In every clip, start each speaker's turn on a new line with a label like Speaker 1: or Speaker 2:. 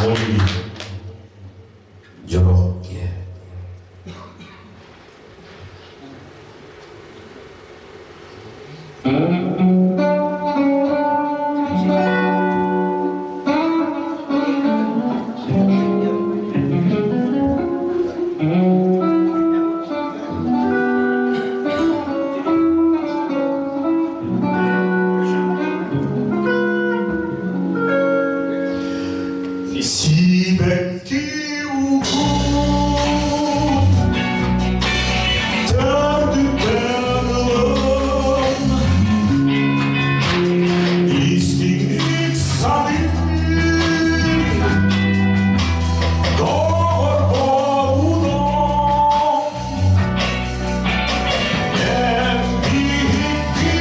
Speaker 1: Бэртээхэй дьоро киэһэ. Сибэкки угун төрдүттэн ылан истиҥник саныыр доҕорборуном эн биһикки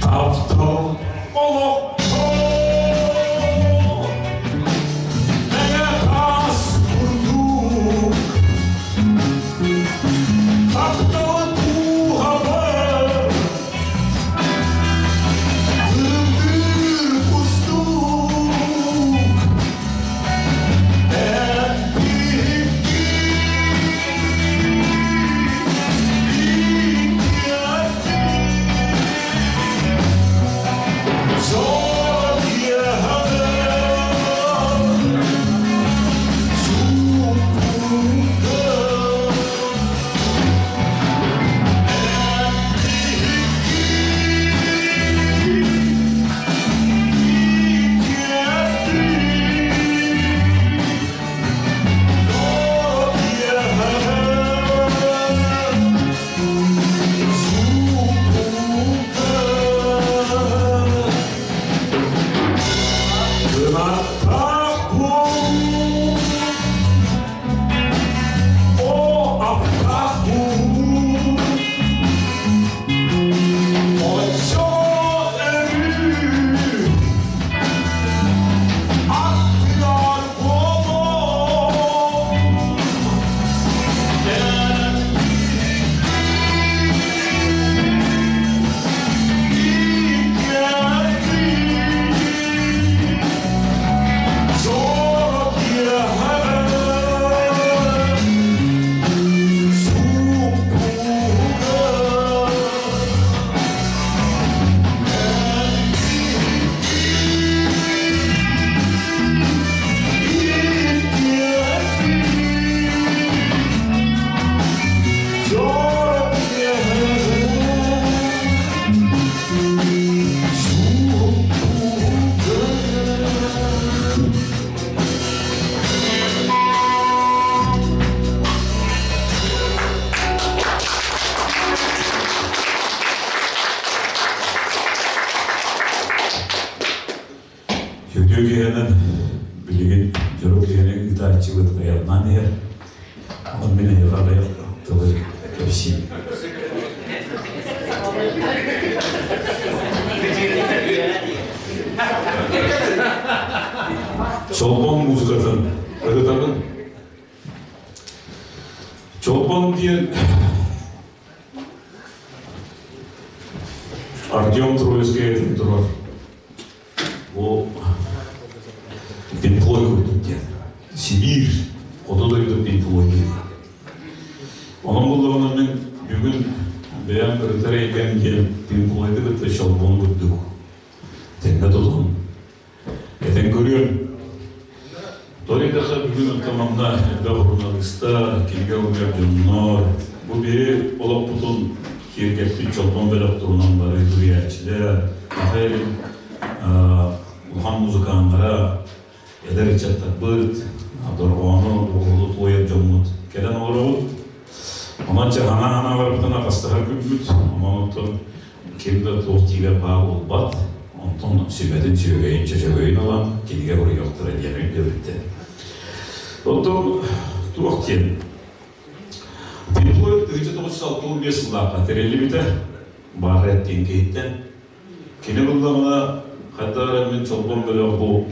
Speaker 1: Таптал олоххо мэҥэ таас курдук тапталы кууһабар тырымныыр кустук эн биһикки Кынаттаах буолуу, о аптаах буолуу, оччо өрүү аттыгар буолуо. Үтүө киһинэн билигин дьоро киһини ыытааччыбыт айаннаан иһэр. Онон мин эһиэхэ аҕыйах тылы кэпсиим. Чолбон музыкатын ырытабын. Чолбон диэн Артем Троицкай этин турар. Бу Pink Floyd курдук диэн. Сибиир, хоту дойду Pink Floyd диэн. Онон буллаҕына мин бүгүн бэйэм ырытар эйгэм диэн Pink Floyd-ы кытта чолбон курдук тэҥҥэ тутан этэн көрүөм. Торидаха бүгүн оттон манна элбэх суруналыыстар, кинигэ уруйар дьоннор, бу биһи олохпутун киэргэппит чолбон бөлөх туһунан бары суруйааччылар, Саха Сирин улахан музыканнара, эдэр ыччаттарбыт, дорҕоону, уһулу туойар дьоммут кэлэн олоробут. Онон чэ ханаан барбытын атастаһар күммүт, онон оттон ким да туох тиийбэт баа буолбат, онтон сүбэтин сүөгэйин чөчөгөйүн ылан кинигэ суруйуохтара диэн өйдөбүттэн. Оттон туох диэн Пинк 1965 сыллаахха тэриллибитэ, Баррет диэн киһиттэн. Кини буллаҕына, хайдах эрэ мин чолбон бөлөх бу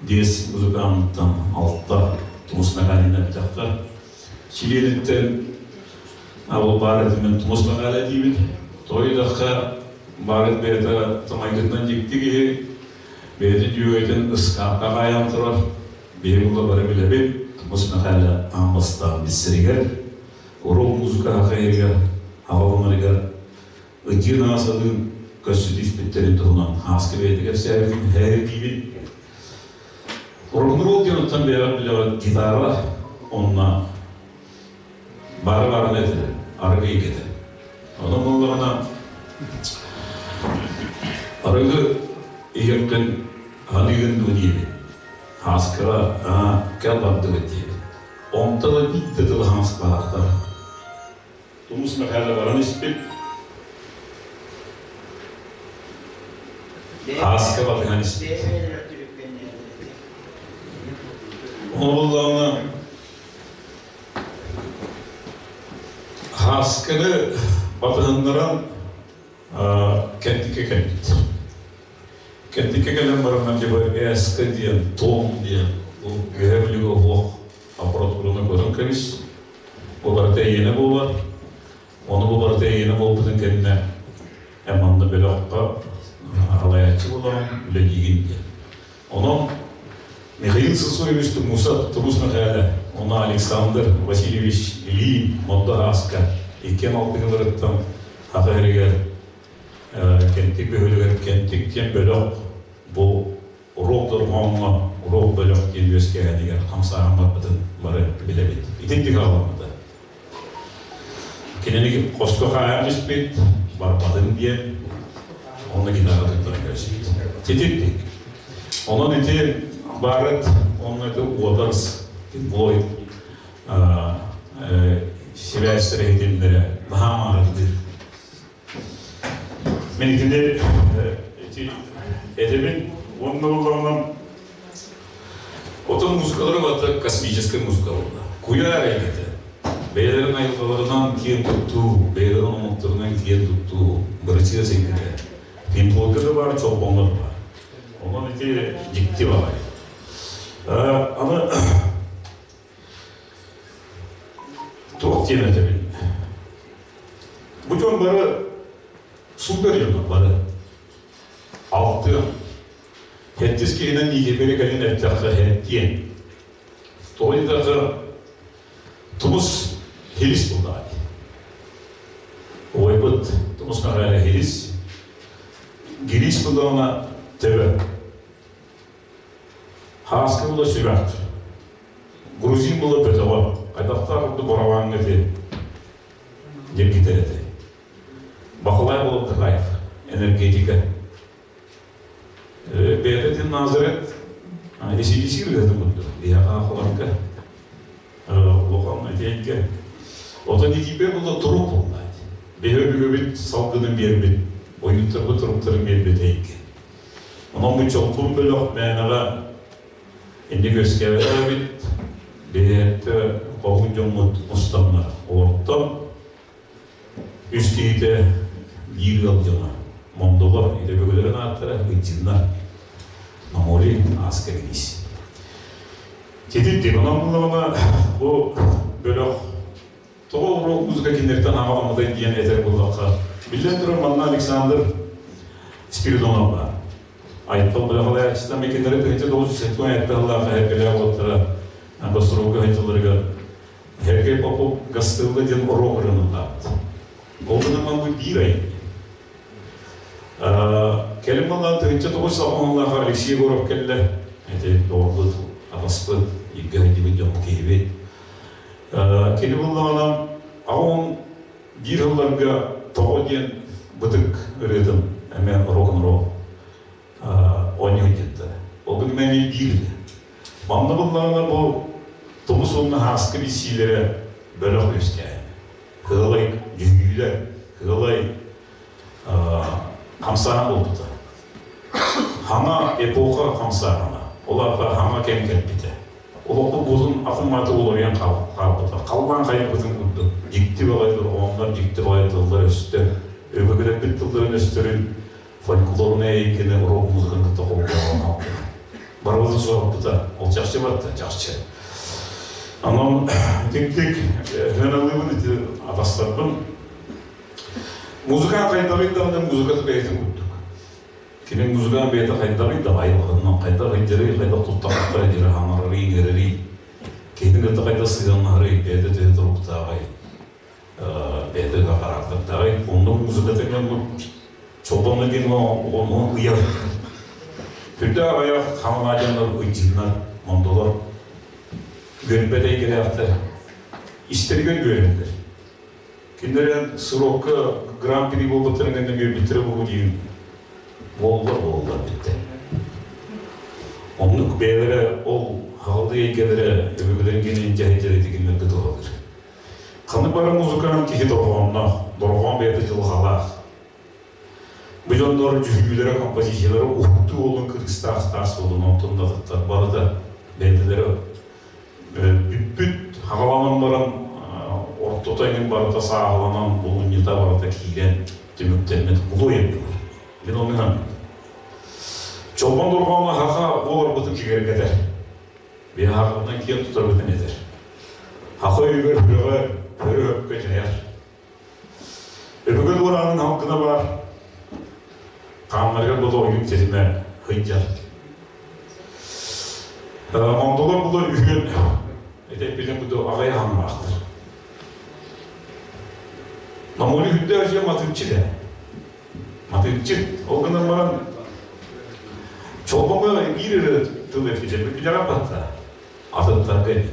Speaker 1: биэс музыкантан алта Тумус Михайловна эттэххэ, чилиэниттэн ол баар этим Тумус Михайловна диибин. Тоҕо баарыт бэйэтэ томайгытынан дьикти киһи, бэйэтин дьүөгэтин ыскаапка хаайан турар. Биһиги була бары билэбит, Тумус Михайловна аан бастаан билсэригэр, урок музыка хахайыгар, аҕаланарыгар ытыы наасалыын көрсө түспүттэрин туһунан ааска бэйэтэ кэпсээбитин һээһиргиибин. Рок-н-ролл диэн оттон бэйэҕит билэҕит гитара онно бары баран этэ, арыгы эйгэтэ. Онон буоллаҕына арыгы иһиэххин аныгын дуу диэбит. Ааскаҕа кэл бардыбыт диэбит. Онтон да биир да тылы хаҥаспатахтар. Тумус Мэхээлэ баран испит. Ааска батыһан испит. Ону буллаҕына Һаасканы батыһыннаран Кэнтиккэ кэлбит. Кэнтиккэ кэлэн баран типа ЭСК диэн, ТОМ диэн бу Үөһээ Бүлүүгэ уһуох аппаратураны көрөн кэбис. Бу барыта эйиэнэ буолар. Ону бу барыта эйиэнэ буолбутун кэннэ эн манна бөлөххө халайааччы буолаҕын, үлэлиигин диэн. Онон Михаил Сысоевич Тумусов, Тумус Мэхээлэ, уонна Александр Васильевич Ильин Моддо Ааска иккиэн алтыһыыларыттан Саха сиригэр Кэнтик бөһүөлэгэр Кэнтик диэн бөлөх бу рок дорҕооҥҥо рок бөлөх диэн үөскээһинигэр хамсааһын барбытын бары билэбит. Итинник аҕаламмыта. Кинини хоско хаайан түспүт, барбатын диэн, онно гитара туттаран көрсүбүт. Титирдик. Онон ити Барретт, онно ити Уотерс, Флойд сибээстэрэ иһитиннэрэ наһаа маарындыыр. Мин итини ити этэбин уонна буллаҕынан Отон музыкалара барыта космическай музыка буолла. Куйаар эйгэтэ. Бэйэлэрин айылҕаларынан киэн туттуу, бэйэлэрин омуктарынан киэн туттуу, бырачыас эйгэтэ. Пинплойга да баар, чолбоҥҥо да баар. Онон ити дьикти баҕайы. Аны туох диэн этэбин? Бу дьон бары супер дьоннор бары. Алтыа. Сэттис киһинэн Никифоры кэлин эттэххэ сэттиэн. Тоҕо диэтэххэ, тумус хирис буоллаҕа дии. Убайбыт Тумус Мэхээлэ хирис. Гирис буоллаҕына төбө. Хааска була сүрэх. Грузин була бөтөҕө. Хайдахтаах курдук барабааҥҥа ити дьэргитэр этэ. Бахылай Болотакаев, энергетика. Бэйэтин Назарет ACDC ырыатын курдук биһиэхэ аахыларга улахан этиэйгэ. Отон итииппэ буолла турук буолла. Биһи өбүгэбит салгынын биэрбит, ойууттарбыт туруктарын биэрбит эйгэ. Онон бу чолбун бөлөх мээнэҕэ инник үөскээбэтэх эбит. Биһиэттэ хоһуун дьоммут мустаннар. Олортон үс киһитэ биир ыал дьоно. Мондолор идэ бөгөлөрүн ааттара Ыдьыннар, Намори Ааска Билис. Титирдик, онон буллаҕына бу бөлөх Тоҕо уруок музыка кинилэртэн аҕаламмытай диэн этэр буоллахха, биллэн турар, манна Александр Спиридонов баар. Айтал бөлөхөлөөччүтэ мекеннери 1977 сыллаах эһэргэлээх уоттара гастролга сылдьалларыгар Сергей Попов Гастелло диэн уруок ырыаныллаабыт. Ол гынан бу биир ай. Кэлин буоллаан 1990 Алексей Егоров кэллэ. Эти доҕорбут, атаспыт, илгэ сылдьыбыт дьон киһибит. Кини буллаҕына аҕам биир сылларга тоҕо диэн бытык ырыатын эмиэ рок-н-ролл оонньуу диэттэрэ. Ол гынан эмиэ биир этэ. Манна буллаҕына бу тумус уонна һааскы билсиилэрэ бөлөх үөскээһинэ. Кыалай дьүһүйүүлэр, кыалай хамсааһын буолбута. Хаҥа эпоха хамсааһына, ол аата хаҥа кэм кэлбитэ. Олоххо буутун атын мааты уларыйан хаалбыта. Халлаан хайыппытын курдук дьикти баҕайы дорҕооннор, дьикти баҕайы тыллар өстөр, өбүгэлэрбит тылларын өстөрүн фольклорнай эйгэни рок музыканы кытта холбоон хаалбыта. Барыбытын соһуппута. Ол чахчы барда, чахчы. Онон тиктик ыналыыбын ити атастарбын. Музыкант хайдаҕый даҕаны музыката бэйэтин курдук. Кини музыкант бэйэтэ хайдаҕый да айылҕатынан хайдах илдьэрий, хайдах туттахтара диэри хаҥарарый, иҥэрэрий, киһини кытта хайдах сыһыаннаһарый, бэйэтэ төһө туруктааҕый, бэйэтэ төһө характырдааҕый. Оннук музыката диэн бу чолбонно диэн ону ыйар. Түрдэ аҕыйах хаҥалаа дьоннор ыйдьыыннар, мондолор үөрбэт эйгэлээхтэр, истэригэр үөрэллэр. Кинилэр срокка гран-при буолбуттарын кэннэ үөрбүттэрэ буолуо диэн буолла буолла бүттэ. Оннук бэйэлэрэ ол хаҕылыы эйгэлэрэ өбүгэлэрин генин дьаһайдара тигиннэргэ туһалыыр. Ханнык бары музыканан киһи дорҕоонноох, дорҕоон бэйэтэ дьылҕалаах. Бу дьоннор дьүһүйүүлэрэ, композициялара уһуктуу уолун кыргыстаах таас буолун, онтон да атыттар барыта бэйэлэрэ Бүппүт, хаҕаланан баран, ортото эҥин барыта сааһыланан, булунньута барыта киирэн түмүктэммит улуу айымньылар. Мин ону саныыбын. Чолбон дорҕооно хаха буоларбытын бигэргэтэр. Биһи хахабытынан киэн тутарбытын этэр. Хаха өйүгэр сүрэҕэр өрө-өпкө дьайар. Өбүгэ дуораанын халкына баар, хааннарыгар була ойуун ситимэ сылдьар. Мондолор була үһүөн этэппитин курдук аҕай аһаҥнаахтар. Намули үрдээх дьиэ матыыпчыт ээ. Матыыпчыт. Ол гынан баран чолбоҥҥо биир эрэ тыл эппитэ билэҕэ батта. Атыттарга эбит.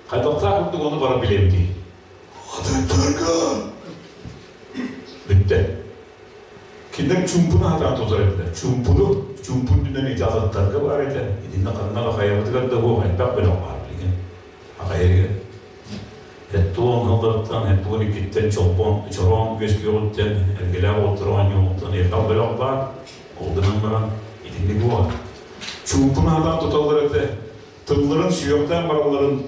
Speaker 1: Хайдахтаах курдук ону бары билэбитий? Атыттарга! Бүттэ. Кинилэр чуумпуну хатаан тутар этилэр. Чуумпуну, чуумпу үрдүнэн ити атыттарга баар этэ. Итиннэ ханна да хайабытыгар да буох элбэх бөлөх баар билигин. Аҕайырыгар. Эттуон ылларыттан, эттуон иккиттэн чолбон, чороон үөскүөҕүттэн, эргэлээх уоттара оонньуоҕуттан элбэх бөлөх баар. Ол гынан баран итинник буолар. Чуумпуну хатаан туталлар этэ. Тылларын сүһүөхтээн баралларын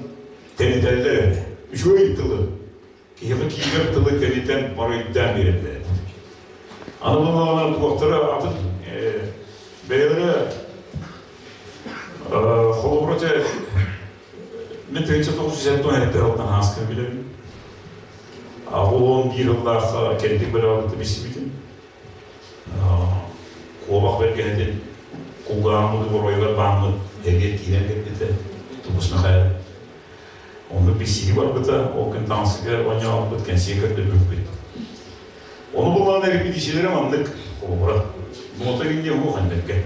Speaker 1: тэнитэллэр этэ. Үчүгэй тылы, киһиэхэ киирэр тылы тэнитэн барыйдаан биэрэллэр этэ. Аны буоллаҕына туохтара атын бэйэлэрэ холобура дьэ мин 1977 сылтан ааска билэбин. 11 сыллаах кэнтик бөлөҕү билсибитим. Куобах бэргэһэтин кулгааҕын оройугар бааммыт эргиэр киирэн кэлбитэ Тубус Михаил. Онно билсиһии барбыта, ол күн таҥасыга оонньообуппут, кэнсиэ көрдөрбүппүт. Ону буллаҕына репетициялэрэ маннык холобура. Нота инньэ уох эннэргэ.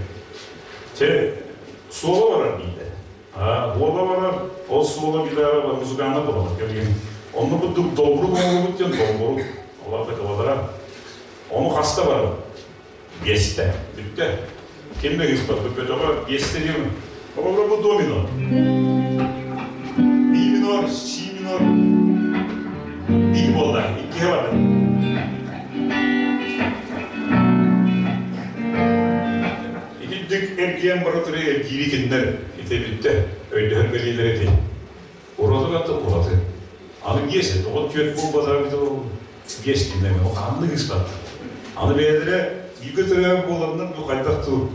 Speaker 1: Чэ, суола барар дииллэр. Буола барар, ол суола гитара музыканна буолар кэлин. Онно курдук долбурук оҥоробут диэн долбурук. Олар да кылалара. Ону хаста барар? Биэстэ. Бүттэ. Ким да ыыспат. Бөтөҕө биэстэ диэн. Холобура бу до минор. Би минор, си минор, би буолла. Иккиһэ барда. түргэнник эргийэн бара турар эргиири кинилэр ити бүттэ, өйдөһөр бэлиэлэрэ ити. Ураты да ураты. Аны биэс, тоҕо түөрт буолбатара эбитэ буолла. Биэс кинилэр ол ханнык ыспаттар. Аны бэйэлэрэ бииргэ төрөөбүт буоланнар бу хайдах туу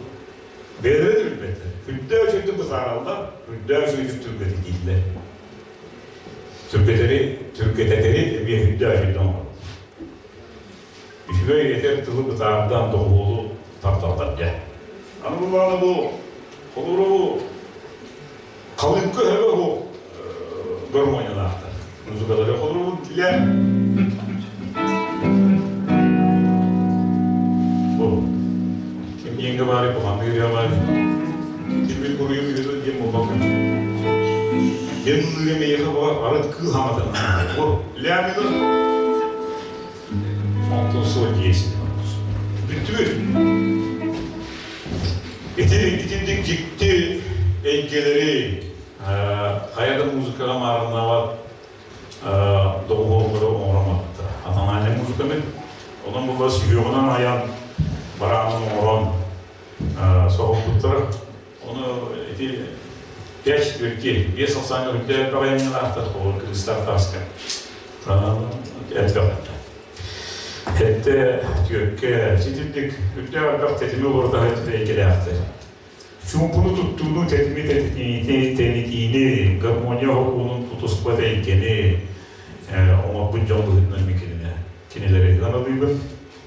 Speaker 1: бэйэлэрэ да билбэттэр. Үрдээх үчүгэйдик бытаараллар, үрдээх үчүгэйдик түргэтитииллэр. Түргэтэри, түргэтэтэри эмиэ үрдээх үчүгэйдик оҥороллор. Үчүгэй этэр тылы бытаардан доҕуһуолу тардаллар дьэ. Аны бу баҕана бу холобура бу халыҥка өһөбө суох гармониялаахтар. Музыкалары холобура для бу ким диэҥҥэ баары куханныыр ырыа баары ким буруйум үһү диэн буолбакка диэн ыллыыр миэхэ бу арыт кыыл хаҥатын бу ля минор Онтон суол диэсин Бүттүбүт. Ити итинник дьикти эйгэлэри хайа да музыкаҕа маарыннаабат доҕуһуоллары оҥороммуттара. Атанаанньа музыканы онон була сүһүөҕүнэн айан, бараанын оҥорон соһуппуттара. Ону ити пять четверти, биэс ахсааҥҥа үрдэ элбэх айымньылаахтар, холобур кыргызстар тааска элбэх. Сэттэ түөркэ ситирдик үрдээх элбэх тэтими уларытаһы эйгэлээхтэр. Чуумпуну туттууну тэтими тэтитиини, тэнитиини, гармония сокуонун тутуспат эйгэни оҥорбут дьон быһыытынан мин кинилэри ыналыыбын.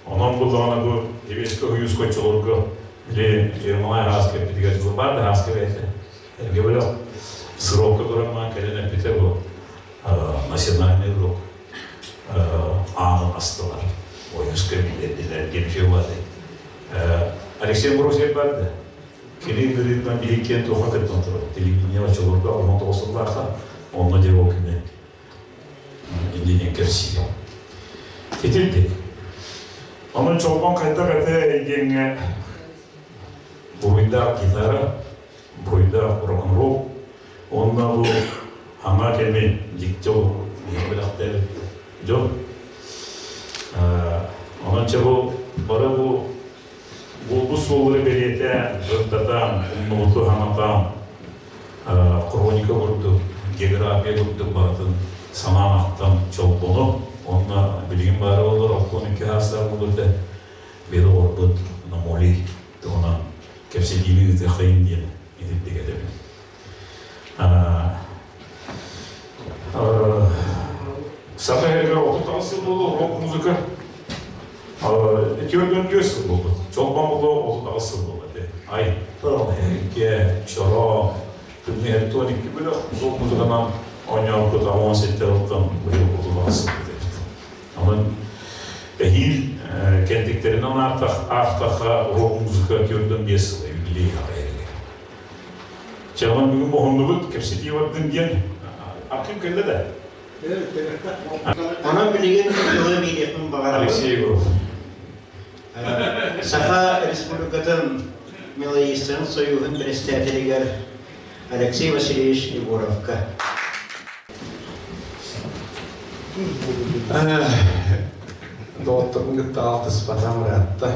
Speaker 1: Онон буллаҕына бу Ебеска Уйууска оччолорго били Ермолай Ааска эппитигэр дылы баар да Ааска бэйэтэ эргэ бөлөх срокка туран маан кэлэн эппитэ бу национальный урок аанын астылар. Ойууска биллэрдилэр диэн үчүгэй бааты. Алексей Амбросьев бар да кини ыҥырыытынан биһиги киэн туохха кыттан турар. Телевидение оччолорго 19 сыллаахха онно дьэ ол күнү иннинэн кэпсиир. Итирдик. Онон чолбон хайдах этэ диэҥҥэ буруйдаах гитара, буруйдаах рок-н-ролл уонна бу ама кэми дьикти ол бэлэхтээбит дьон. Онон чэ бу бары бу Булбут суоллары бэлиэтээн, сырдатан, умнубуту санатан, хроника курдук, география курдук барытын санаан ахтан чолбону уонна билигин баара буоллар 62 саастаах буолуо этэ биир оҕорбут Намолий туһунан кэпсэтиини ыытыаххайын диэн итирдик этэбин. Саха сиригэр 38 сыл буолуо рок музыка 44 сыл буолбут. Чолбон буолуо 38 сыл буолла этэ. Айтыл, Эргэ, Чороон, Тымныы 72 бөлөх рок музыканан оонньообут 17 сылтан быйыл 38 сыл эбит. Онон эһиил кэнтиктэринэн аахтахха рок музыка 45 сыл юбилей аҕай Чэ, онон бүгүн моһуннубут, кэпсэтии бардын диэн архив кэллэ да?
Speaker 2: Онон билигин тылы биэриэхпин баҕарабын.
Speaker 1: Алексей Егоров.
Speaker 2: Саха Республикатын мелодистарын союһун председателигэр Алексей Васильевич Егоровка.
Speaker 3: Доҕотторбун кытта алтыспатам ыраатта.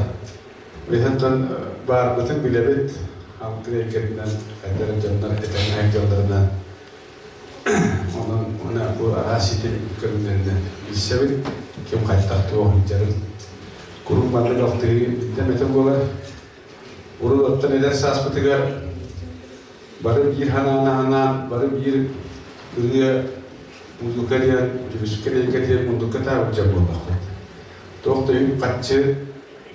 Speaker 3: Билэн баарбытын билэбит, алтын эйгэтинэн хайдах дьоннор этэҥҥэ сылдьалларынан онон уонна бу араас ситим көрүҥнэринэн билсэбит, ким хайдах туох сылдьарын. Куруук маннык алтыһыы биллэ эмэтэ буолар. Урут оттон эдэр сааспытыгар бары биир санааны санаан, бары биир ырыа, музыка диэн, дьүрүскэ эйгэ диэн мундукка таабыт дьон буоллахпыт. Туох да үп-харчы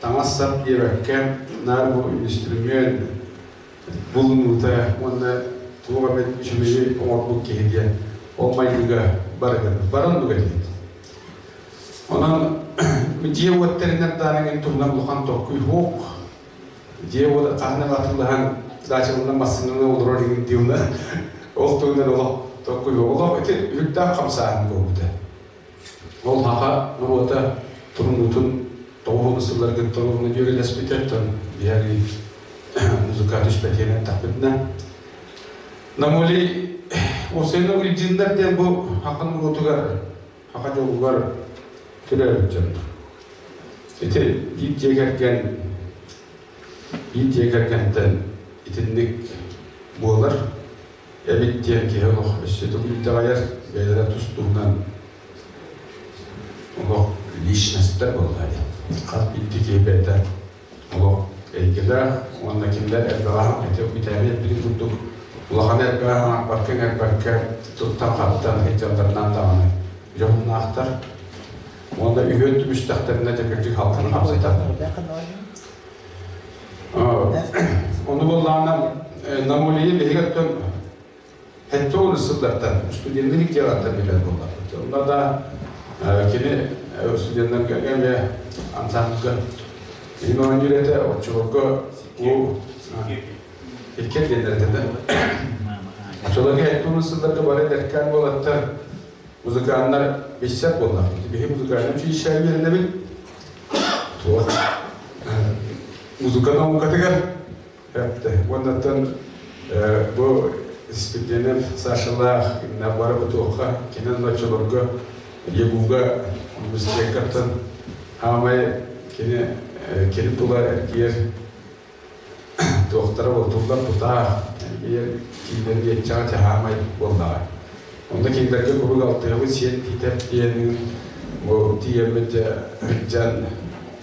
Speaker 3: таҥас-сап диэбэккэ, наар бу үнүстүрүмүөн булунуута уонна туох эмит үчүгэйи оҥорбут киһи диэн ол майгыга барыгын баран оннук этибит. Онон дьиэ-уот тэринэр даанагын туһунан улахан толкуй суох. Дьиэ-уот хаһан эмэ атыылаһан даачаланан массыынаны олорор иһин дииллэр. Ол туһунан олох толкуй суох. Олох ити үрдээх хамсааһын буолбута. Ол саха норуота турунуутун 90 сылларга торугуна дьүөрэлэспитэ, оттон биһиги музыка түспэтиэн эттэхпитинэ. Намули Осена Ульдиннар диэн бу саха норуотугар, саха дьолугар төрөөбүт дьон. Ити биир дьиэ кэргэн, биир дьиэ кэргэнтэн. итинник буолар эбит диэн киһи олох өссө төгүл итэҕэйэр, бэйэлэрэ тус-туһунан олох личностар буолла дии. Хас биирдии киһи бэйэтэ олох эйгэлээх уонна кинилэр элбэҕи ити битээбит эппитин курдук улахан элбэҕи аҥарбакка иҥэрбэккэ туттан-хаптан сылдьалларынан даҕаны дьоһуннаахтар. Уонна үһүөн түмүстэхтэринэ дьэ кырдьык халкын хамсатар. Ону буоллаҕына Намулия биһиги оттон Хэттэ сыллартан студеннар иккиалартан билэр буоллахпыт. Онно да кини студеннарга эмиэ ансамбльга кини оонньуур этэ, оччолорго бу икки диэннэр этэ да. Оччолорго хэттэ сылларга бары эдэркээн буолаттар музыканнар билсэр буоллахпыт. Биһи музыкальнай училищеҕа үөрэнэбит. Туох музыка наукатыгар Эптэ. Уоннаттан бу Спирденов Сашалаах бары бутуохха кинен оччолорго ЕГУга университеккаттан хаамай кини кини тула эргийэр туохтара буолтуллар тутаах эргийэр кииннэр диэччэҕэ чаһаамай буоллаҕа. Онно кинилэргэ куруук алтыһабыт сиэн тиитэп диэн бу тиийэммит дьан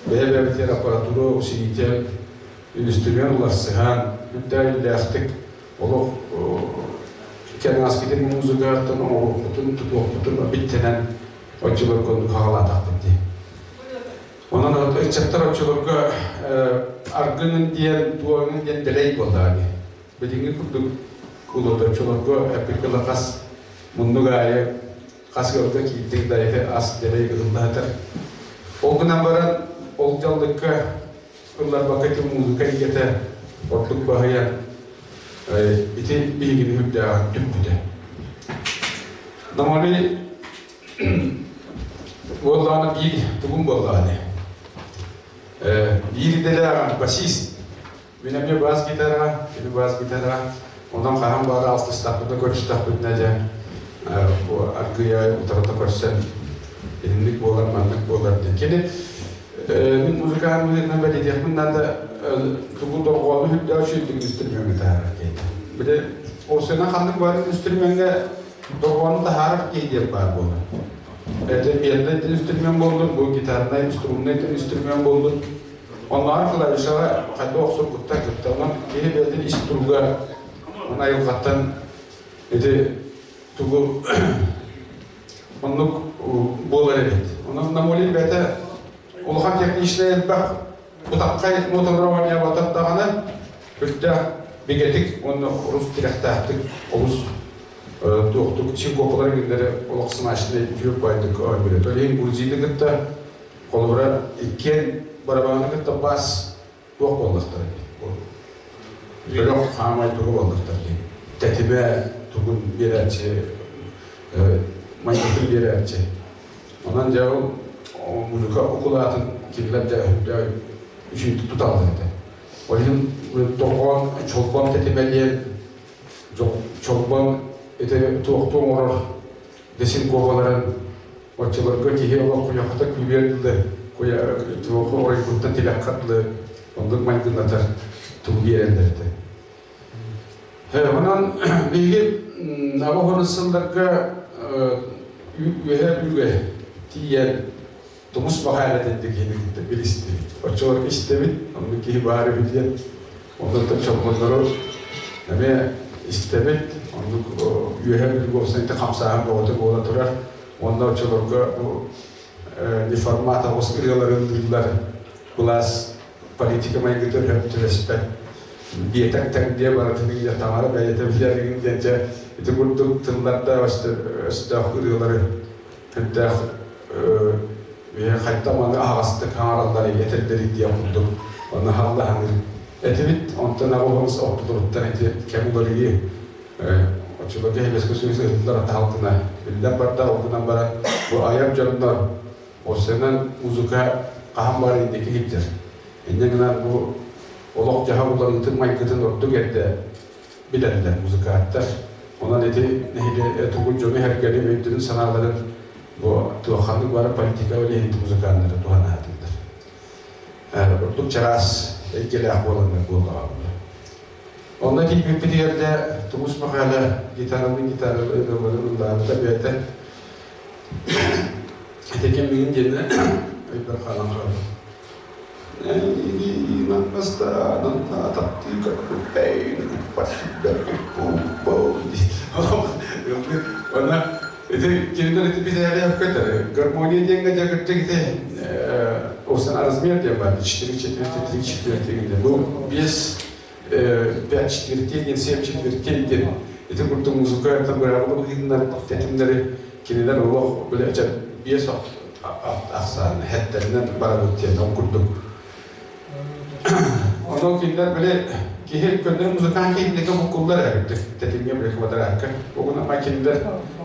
Speaker 3: бэйэ-бэйэбитигэр аппаратура усилитель үнүстүрүөн уларсыһан, үрдээйиллээхтик олох кэнэҕэскитин музыкаттан оҥоруохпутун, тутуохпутун биттэнэн оччолорго оннук хаҕалаатахпыт дии. Онон ыччаттар оччолорго аргынын диэн, туоҥын диэн дэлэй буоллаҕа дии. Билиҥҥи курдук улуот оччолорго эппиккэ хас муннук аайы хас ыалга киирдиҥ да ити ас дэлэй ыһыллаатар. Ол гынан баран ол дьаллыкка ылларбакка ити музыка эйгэтэ ордук баһыйан ити биһигини үрдээҕин түмпүтэ. Намали буоллаҕына биир тугум буоллаҕына биир идэлээҕим басист. Мин эмиэ бас гитара, кини бас гитара. Онон хаһан баара алтыстахпытына көрүстэхпитинэ дьэ бу аргыйа утарыта көрсөн итинник буолар, маннык буолар диэн. Кини мин музыкант быһыытынан бэлиэтиэхпин наада тугу дорҕоону үрдээх үчүгэйдик инструмеҥҥа таһаарар киһи. Били ол сена ханнык баар инструмеҥҥа дорҕоону таһаарар киһи диэн баар буолар. Это пианный инструмент буоллун, бу гитарнай, струнный инструмент буоллун. Оннооҕор клавишаҕа хайдах охсурбуттар кытта. Онон киһи бэйэтин ис туруга, он айылҕаттан ити тугу оннук буолар эбит. Онон Намолин бэйэтэ улахан техничнэй элбэх бытаххай ноталары оонньообатар даҕаны үрдээх бигэтик уонна олус тирэхтээхтик олус туохтук синкопалар гиннэри олох смачный үтүө байдык оонньуур. Ол иһин Грузины кытта холобура иккиэн барабааны кытта бас туох буоллахтара дии. Бөлөх хаамай тугу буоллахтар дии. Тэтимэ тугун биэрээччи, майгытын биэрээччи. Онон дьэ ол музыка укулаатын кинилэр дьэ үчүгэй туталлар этэ. Ол иһин тоҕоон чолбон тэтимэ диэн чолбон ити туохтуу оҥорор десинкопаларын оччолорго киһи олох куйахата күүрүөр дылы туоху оройбуттан тилэххэ дылы оннук майгыннатар тугу биэрэллэр этэ. Онон биһиги аҕа уһун сылларга үөһэ Бүлүүгэ тиийэн тумус баҕайы киһини кытта билистибит. Оччолорго истэбит, оннук киһи баар үһү диэн. Онтон чолбоннору эмиэ истэбит, оннук үөһэ Бүлүүгэ уопсайда хамсааһын бөҕөтө буола турар. Уонна оччолорго бу неформат оҕус ырыалары ыллыыллар, кылаас политика майгыта өһөп түбэспэт. Биэтэк тэҥ диэ барытын ийэ таҥара бэйэтэ билэригин диэн дьэ ити курдук тыллардаах өстөөх ырыалары үрдээх хайта маны аһаҕастык хаҥараллар этэллэрий диэн курдук онно халлаһаҥыр этибит онтон аҕа уһун ортотуруттан ити кэм уларыйыы оччолорго Советский Союз ыһыллар атаалтына биллэн барда ол гынан баран бу айар дьоннор осенан музыка хаһан баар инники киирдэр инньэ гынан бу олох-дьаһах уларыытын майгытын ордук эрдэ билэллэр музыканттар. Онон ити нэһилиэ тугун дьону сэргэни өйдөрүн санааларын бу туохханнык бары политика үлэһит музыканнары туһанаатылар. Ордук чараас эйгэлээх буоланнар буоллаҕа. Онно тиийбиппитигэр дьэ Тумус Махаала гитаралыы гитаралыы ырыаларын ыллаабыта бэйэтэ ити ким миигин диэнэ өйбөр хаалан хаалбыт. Она ити кинилэр ити битээлээх көтөр гармония диэҥҥэ дьэ кырдьык ити осан размер диэн бар 4 четверти 3 четверти бу без 5 четвертей диэн 7 четвертей диэн ити курдук музыка быраабыла быһыытынан тэтимнэри кинилэр олох били биэс ахсаан хэттэринэн барабыт диэн ол курдук. Онон кинилэр били киһи көннөрү музыкант киһиннэгэ буккуллар эбит тэтимҥэ били квадратка. Огун ама кинилэр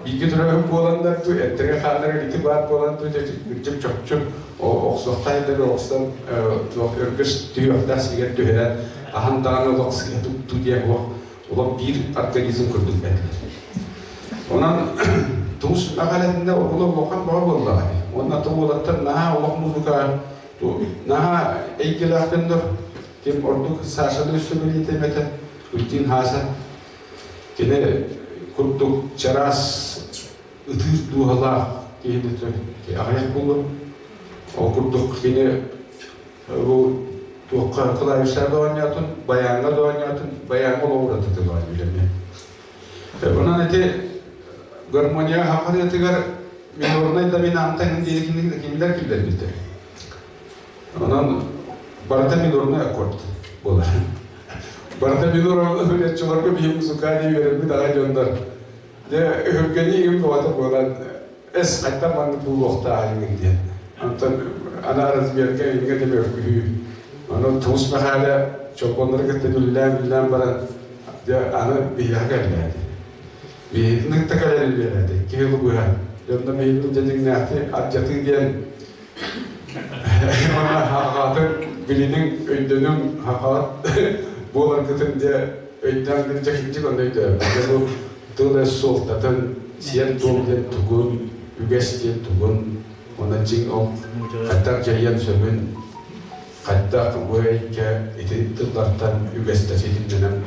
Speaker 3: бииргэ төрөөбүт буоланнар ту эттэгэ хааннар ити баар буолан ту кырдьык чопчу охсуохтаах охсон туох өргөс түһүөхтээх сиригэр түһэрэн аһан даҕаны олох сыыһа туттуу диэн олох биир организм курдук этилэр. Онон туус мэхээлэтинэ оҕолор улахан бөҕө буоллаҕа дии. Уонна то уолаттар наһаа олох музыка наһаа эйгэлээх дьоннор. Ким ордук Сашаны өссө билиитим этэ, Ультин Хааса. Кини курдук чараас ытыыр дууһалаах киһини аҕыйах буолуо. Ол курдук кини бу туохха клавишаҕа да оонньоотун, баяҥҥа да оонньоотун, баяҥҥа олоҕуратытын оонньуур эмиэ. Онон ити гармония хахарыатыгар минорнай доминанта диэри кинилэр киллэрбиттэр. Онон барыта минорнай аккорд буолар. Барыта минор үлэччилэргэ биһи музыкальный үөрэммит аҕай дьоннор. Дьэ, өһүргэнии игин бөҕөтө буолан эс хайтан маннык буолуохтаах иҥин диэн. Онтон ана размерка иҥҥэ да мөркүһүү. Ону Туус Мэхээлэ чолбоннору кытта үллээн-үллээн баран дьэ аны биһиэхэ кэллээти. Биһигини кытта кэлэн үлэлээти. Киһи лугуһа. Дьонно биһигини дьэ алдьатыы диэн уонна хаҕаатын билиниҥ, өйдөнүҥ, хахаат буоларгытын дьэ өйдөөн кырдьык кырдьык онно өйдөөбүт. Дьэ бу тыл-өс суолтатын, сиэр-туом диэн тугун, үгэс диэн тугун, уонна дьиҥ ол хайдах дьайыан сөбүн, хайдах бу эйгэ ити тыллартан үгэстэр ситимнэнэн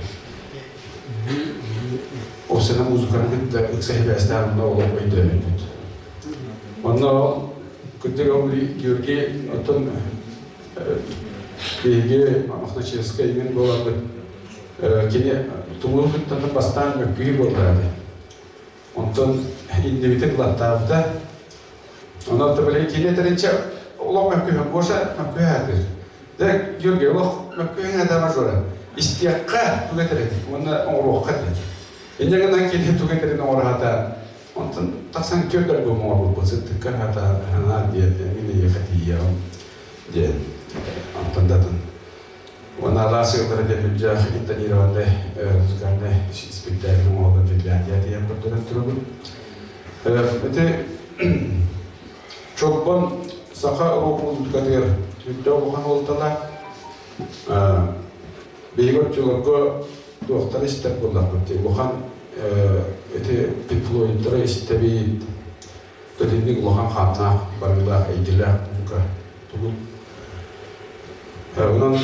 Speaker 3: Оксана музыканы кытта ыкса сибээстээх онно олох өйдөөбүппүт. Онно кырдьык ол Георгий оттон биһиги Мохначевскай иҥин буоламмыт кини тумуу кыттан бастаан мөккүһүү буоллаҕа дии. Онтон иннибитин ылаттаабыта. Онон били кини этэринчэ олох мөккүһүн Гоша мөккүһэ Дэ Георгий олох мөккүһүн этэ мажора. Истиэххэ тугу этэр уонна оҥоруохха диэн. Инньэ гынан кини тугу этэрин оҥоро Онтон тахсан түөрт альбом оҥорбуппут сыттыкка хата ханаа диэн мин эйиэхэ тиийиэҕим диэн. Онтон да атын Уонна алаас ыаллара диэн үрдээх интонированный музыкальный спектакль оҥоһуллан Финляндия тиийэн көрдөрөн турабын. Ити Чолбон саха рок музыкатыгар үрдээх улахан уолталаах. Биһиги оччолорго туохтан истэр буоллахпыт дии улахан ити Pink Floydтары истэбит итинник улахан хааннаах барыылаах эйгэлээх музыка тугун онон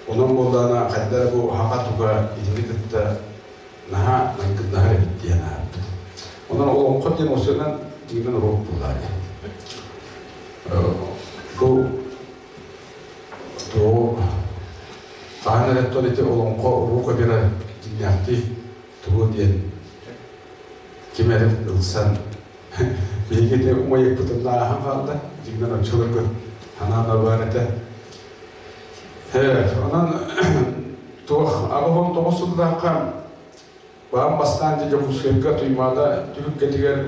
Speaker 3: онон буоллаҕына хайда эрэ бу хаха туга итини кытта наһаа майгыннаһар эбит диэн ааппыт. Онон олоҥхо диэн осуонан дьиҥинэн уруок буоллаҕа дии. Бу тугу хаһан эрэ оттон ити олоҥхо уруок опера дьиҥнээхтии тугу диэн ким эрэ ылсан биһиги ити умайыкпытын ааһан хаалла дьиҥинэн оччолорго санаан баар этэ. Онон туох 89 сыллаахха баан бастаан дьэ Дьокуускайга Туймаада түһүлгэтигэр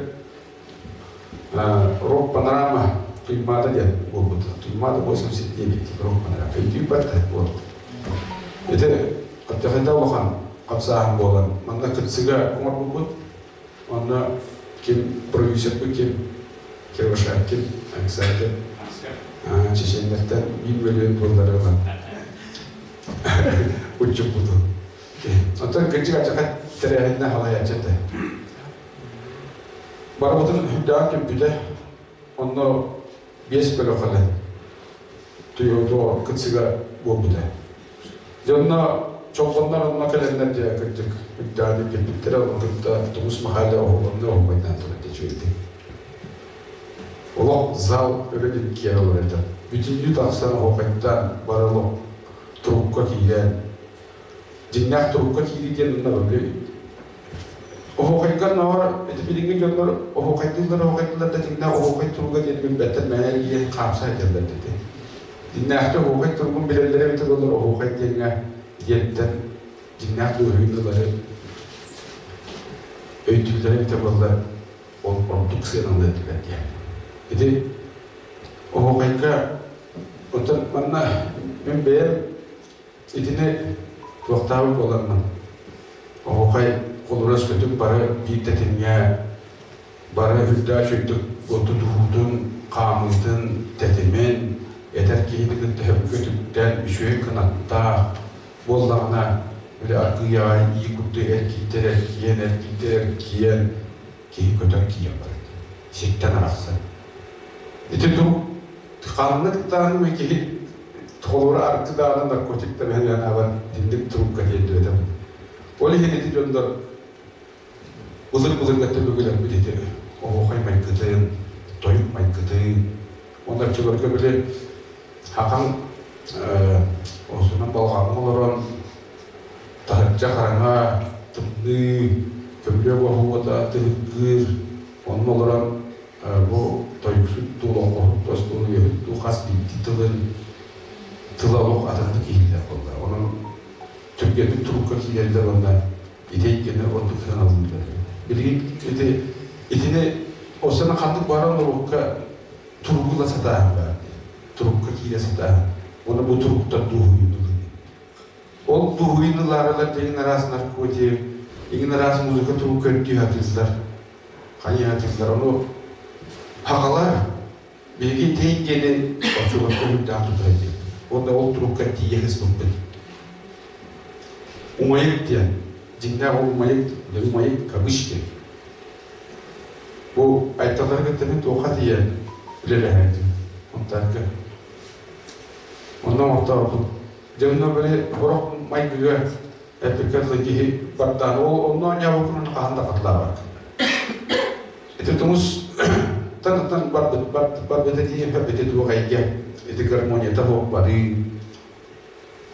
Speaker 3: рок-панорама Туймаада диэн буолбута. Туймаада 89 рок-панорама. Өйдүүр вот. Ити Аттахайда улахан хамсааһын буолан, манна кытсыга оҥорбуппут. Онно ким продюсербыт ким Кривошапкин, Александр Чеченнэртэн 1 миллион доллары ылан уччуппутун. Оттон кырдьык ачака тэрээһиннэ халайааччы этэ. Барыбытын үрдээх түмпүтэ. Онно биэс бөлөх кэлэн Туйото кытсыга буолбута. Дьонно чолбоннор онно кэлэннэр дьэ кырдьык үрдээн кэлбиттэрэ ону кытта Тумус Михайлов оһолонно оһуохайдаан турар үчүгэйдик. Олох зал өрө диккиэр олорор этэ. Бүтүннүү тахсан оһуохайдаан бары олох турукка киирэн дьиҥнээх турукка киирии диэн онно били оһуохайга ноор ити билиҥҥи дьоннор оһуохайдыыллар оһуохайдыыллар да дьиҥнээх оһуохай туруга диэн билбэттэр мээнэ эргийэн хаамса сылдьаллар дии. Дьиҥнээхтик оһуохай туругун билэллэрэ эбитэ буоллар оһуохай диэҥҥэ диэнтэн дьиҥнээх дуоһуйуулары өйдүүллэрэ эбитэ буоллар ол ордук сыаналыа этилэр диэн. Ити оһуохайга оттон манна мин бэйэм итини туохтаабыт буолармын оһуохай холурас көтүк бары биир тэтимҥэ бары үрдээх үрдүк тутуһуутун, хаамыытын, тэтимин этэр киһини кытта сөпкө үтүктэн, үчүгэй кынаттаах буоллаҕына, били аргыый ии курдук эргийтэр эргийэн, эргийтэр эргийэн киһи көтөр киирэн барар. Сиртэн арахсар. Ити турук ханнык даҕаны киһи холобура аргы даҕаны наркотиктан иһэн итинник турукка тиэрдибэтэх. Ол иһин ити дьоннор Былыр-былыргыттан бүгүлэрбит ити оһуохай майгытын, тойук майгытын, уонна оччолорго били хакан осунан балҕаҥҥа олорон таһырдьа хараҥа, тымныы, көмүлүөк оһуота тыһыгыыр, онно олорон бу тойуксут дуу, олоҥхоһут дуу, остуоруйаһыт дуу хас биирдии тылын тыла олох атыннык иһиллэр буолла. Онон түргэнник турукка киирэллэр уонна ити эйгэни ордук сыаналыыллар. Билигин ити итини осана ханнык баран норуокка туругу ыла сатааһын баар турукка киирэ сатааһын. Уонна бу туруктар дуоһуйууну ылыы. Ол дуоһуйууну ылаарылар дигин араас наркотик, игин араас музыка турук көрдүү сатыыллар. Хайыы сатыыллар. Ону хахалар Биһиги ити эйгэни оччолорго үрдээх тутар этибит. Уонна ол турукка тиийэ сыспыппыт. Умайык диэн, дьиҥнээх ол умайык, умайык кавычки. Бу айталары кытта мин туохха тиийэн үлэлэһэрдим. Онтарга. Онно оҥортообут. Дьэ онно били сорох майгыга эппиккэ дылы киһи бардаан ол онно оонньообоккун хаһан да хатылаабат. Ити тумус тан барбыт барбыта тиийэн барбыта туох эйгэ ити гармонията суох барыы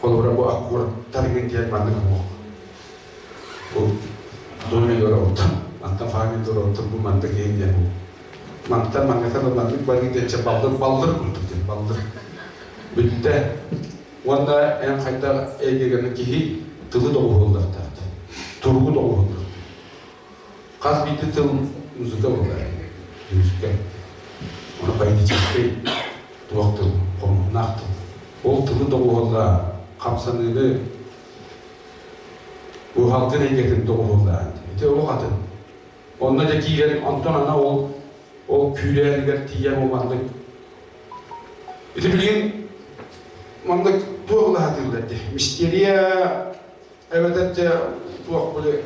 Speaker 3: холобура бу аккордтар диэн маннык суох бу до минор оттон мантан фа минор оттон бу мантан киһин диэн бу мантан манныка да маннык барыы диэн чэ баллыр баллыр курдук диэн баллыр бүттэ уонна эн хайдах эйгэгэрин киһи тылы доҕуһуоллахтаах туругу доҕуһуоллах Хас биирдии тыл музыка буолар. Музыка. Ону поэтическай туох тыл, хомуһуннаах тыл. Ол тылы доҕуһуоллаан, хамсаныыны уһалгын эйгэтин доҕуһуоллаан. Ити олох атын. Онно дьэ киирэн, онтон ана ол ол күүрээнигэр тиийэн ол маннык ити билигин маннык туох ылаһатыыллар дии. Мистерия Эбэтэр дьэ туох били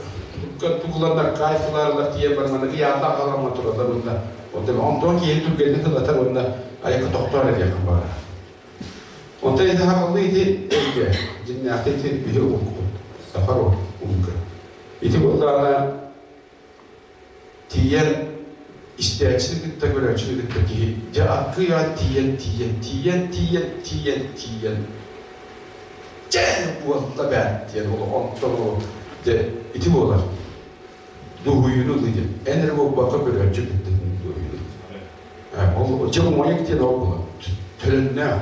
Speaker 3: тугуланнар кайфылаарлар тиийэн баран маннык ыйаата аҕаламма тураллар уонна онтон киһи түргэнник ылатар уонна айакка тохтоор этиэххин баҕарар. Онтон ити хахаллыы ити эйгэ дьиннээхтик ити биһи улуккут сахар улукка. Ити буоллаҕына тиийэн истээччини кытта көрөөччүнү кытта киһи дьэ аккыйа тиийэн тиийэн тиийэн тиийэн тиийэн тиийэн дьэ буолла бээт диэн ол онтон ол дьэ ити буолар дуоһуйууну ылыы диэн эн эрэ буолбакка көрөөччү кытта дуоһуйууну ол дьэ умайык диэн ол буолар төлөннөөх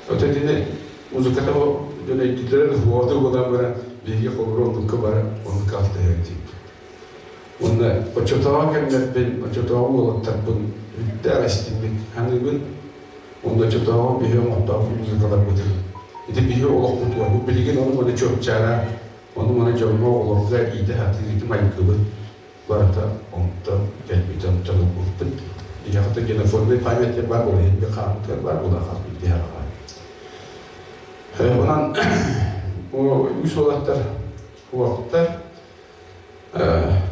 Speaker 3: Ото итини музыката дьон өйдүүллэрэ уоду буолан баран биһиги холобура оннукка баран оннукка алтыһар диибит. Уонна оччотооҕу кэмнэрбин, оччотооҕу уолаттарбын үрдээх истиммит ханыыбын. Уонна оччотооҕу биһи оҥортоох музыкаларбытын ити биһи олохпутугар бу билигин ону-маны чуопчаара, ону-маны дьоҥҥо оҕолорго иитэ сатыыр ити майгыбыт барыта онтон кэлбитэ онтон ылбыппыт. Биһиэхэ генофондный память диэн баар буола иһин хааммытыгар баар буола хас биирдии хараҕа. Онон үс уолаттар уолаттар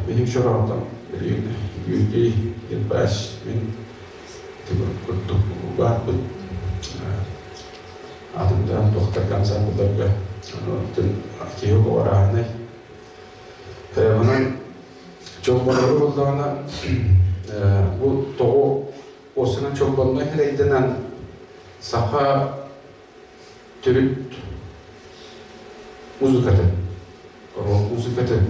Speaker 3: биһиги чороонтон билигин Юрий Ильич мин курдук баарбыт. Атын да туохтарга ансаамбылларга киһи олоҕор Онон чолбоннору буллаҕына бу тоҕо осынан чолбонной хэрэйдэнэн саха төрүт музыкатын, рок музыкатын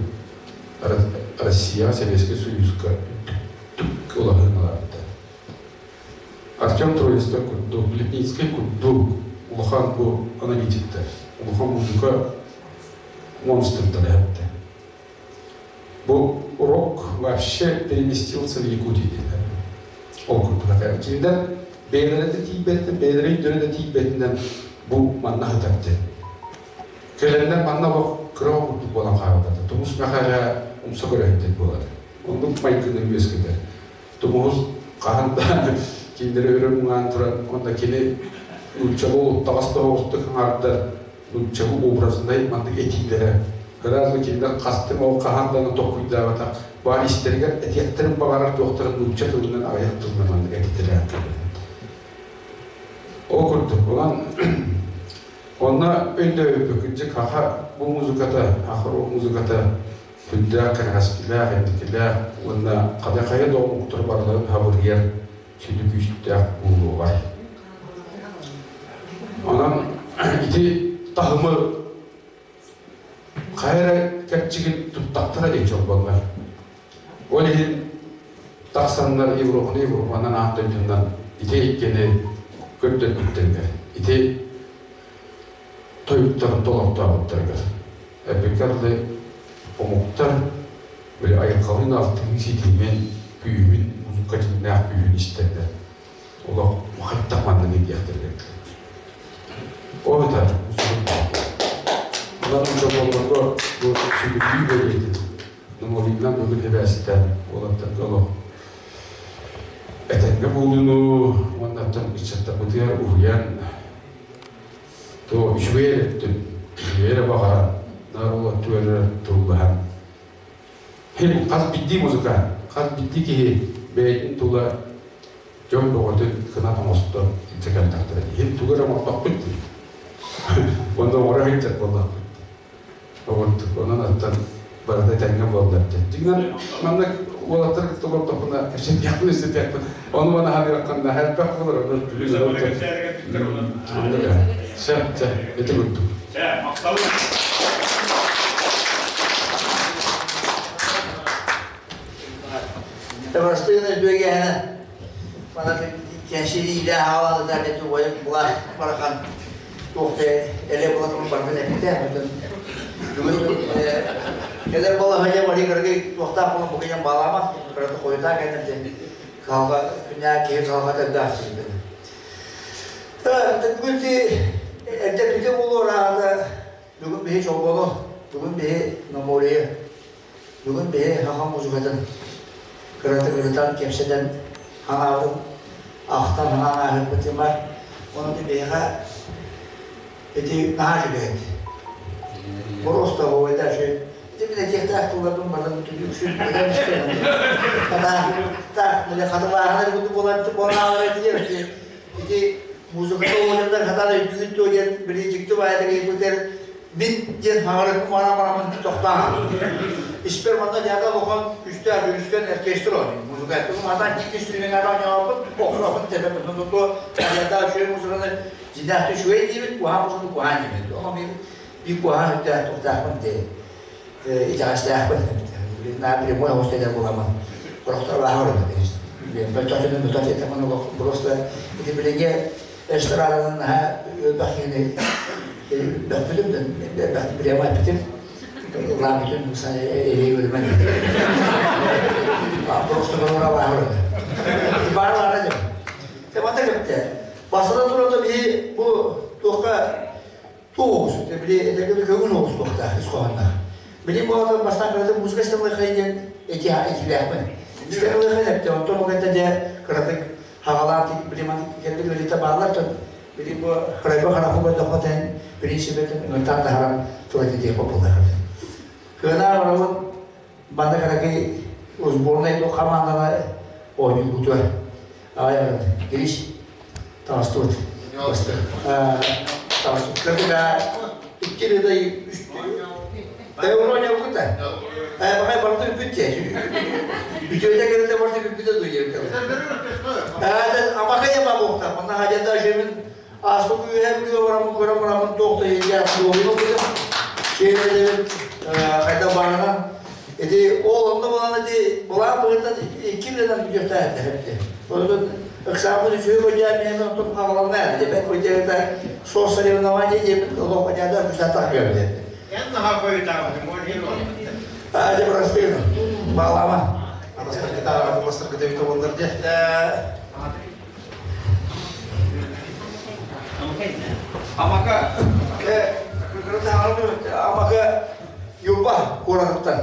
Speaker 3: Россия Советский Союзка түк улаһыналаабыта. Артем Троицкай курдук, Лепницкий курдук улахан бу аналитиктар, улахан музыка монстрдара эттэ. Бу рок вообще переместился в Якутию дииллэр. Ол курдук кинилэр бэйэлэрэ да тиийбэттэр, бэйэлэрэ өйдөрө да тиийбэтинэн бу манна сытар диэн. Кэлэннэр манна олох кыра курдук буолан хаалбата. Тумус Мэхээлэ умса көрөһүттэн буолар. Оннук майгыны үөскэтэр. Тумус хаһан да кинилэри өрө муҥаан туран, онно кини нууччалыы уттаҕас тоһоҕостук хаҥардар нууччалыы образнай маннык этиилэрэ гораздо кинилэр хастым ол хаһан даҕаны толкуйдаабатах баар истэригэр этиэхтэрин баҕарар туохтарын нуучча тылынан аҕыйах тылынан маннык этитэлээн Ол курдук, онон онно өйдөөбүппүт кырдьык саха бу музыката, саха рок музыката сүрдээх кэрэхэскилээх, инникилээх уонна хайа да омуктар барыларын хабырыйар сүдү күүстээх буолуоҕа. Онон ити таһымы хайа эрэ кэрчигин туттахтара диэн чолбоннор. Ол иһин тахсаннар Европаны Европанан аан дойдунан ити эйгэни көрдөрбүттэригэр, ити тойуктарын толортообуттарыгар эппиккэ дылы омуктар били айылҕалыын алтыһыы ситимин, күүһүн, музыка дьиҥнээх күүһүн истэллэр. Олох хайдах манныгый диэхтэригэр Ол это Онон дьоллорго бу сүгүрүйүү бэлиэтин Намолиннан бүгүн эбээстээн уолаттарга олох этэҥҥэ буолууну уоннаттан ыччаттарбытыгар уһуйан то үчүгэй эрэ өттүн үчүгэй эрэ баҕаран наар уолаттыгар эрэ тыллаһан Хин хас биирдии музыкант, хас биирдии киһи бэйэтин тула дьон бөҕөтүн кынат оҥостон илдьэ кэллэхтэрэ дии. Хин тугу эрэ оҥордохпут дии. Онно оҥоро сылдьар буоллахпыт. Оҕурдук. Онон оттон барыта этэҥҥэ буоллар диэн. Дьиҥинэн маннык уолаттар кытта олордохпуна кэпсэтиэхпин истэтиэхпин. Ону маны ханыаххын элбэх буолар. Онон Сөп, сөп. Ити курдук.
Speaker 1: Чэ, махтал.
Speaker 4: Табарыстыгын үтүөгэһинэ мана кэнсириилэ хааланыта тетугайым була барахан туохта эле булатын барбын эппитэ бүгүн кэлэр балаһыня бari кыргы туохтаах болон букуйан балаама кыраты хойутаа кэннэ калга күннää киһи калга тэлдээх сирбин Бүгүн эрдэ бүтэ буолуор аата бүгүн биһи чолбону, бүгүн биһи Намория, бүгүн биһи саха музыкатын кыратык ырытан, кэпсэтэн ханаабытын ахтан ханаан ааһыппыт бар. Онон биһиэхэ ити наһаа үчүгэй. Просто бывает үчүгэй. Ити мин этиэхтээх тылларбын баран түлүксүн этэн истэн. Хата, хатылааһын курдук буолан буолаалар этилэр. Ити музыката оонньуурдар хатаан өйдүүгүт дуо диэн били дьикти баайдык ыйыппытыгар мин диэн хаҥарыкпын манаан бараммын тохтоон Испэр манна дьаата улахан күүстээх үлүскэн оркестр оонньуур. Музыка хатаан дьикти инструмент оонньообут, охсооппут тэбэппит. Туту дьаата үчүгэй музыканы дьиҥнээхтик үчүгэй диибит, куһаҕан музыканы куһаҕан диибит. Ону мин биир куһаҕан үптээх туохтаахпын дии итэҕэстээхпин. На прямой оҕус этэр буоламмын. Сорохтор бааһар Бөтөтүнэн бөтөт этэмэн олох просто ити билиҥҥи эстраданан наһаа элбэх киһини бөхпүтүм прямо эппитим ылаан бүтүн эһиги өлүмэн просто бара бааһар баар баара дем темата кепте басынан туранда биһи бу туохха туох били этэргэ көҥүл оҕустуохтаах ис хоһоонноох. Били буолан бастаан кыратык музыка истэн диэн эти этилээхпин. Истэн ылыахай эптэ онтон ол кэннэ дьэ кыратык хаҕалаан били маны кэлбит үлэтэ баалар тон били бу кырайба харафы көрдөххө тэн принципетин ыҥыртаан таһаран тыл этитиэх буоллар. Кыанаа барабын манна кыракый сборнай туох хамаанданы оонньуубутугар аҕай Гриш таҕыстыбыт. Кырдыга икки ряда Евро не бута. Бакай барты үпүтче. Үчөйдө келде барты үпүтө дуйер. Амака яма бокта. Мына хажада жемин асты күйе бүйө барамын көрө барамын тоқта еге жолуну бүйө. Шейлерден кайда барынан Эти ол онда болан эти булан быгытан икки ледан бүжөктө этти. Онун ыксамын үчү көжө мен отуп хагаланна деп көжөдө со соревнование деп лопаняда күсата көрдү. Аja простыны. Балама.
Speaker 3: Анастар гитара, мастер гитара болдыр де.
Speaker 4: Амака амака юба куратыктан.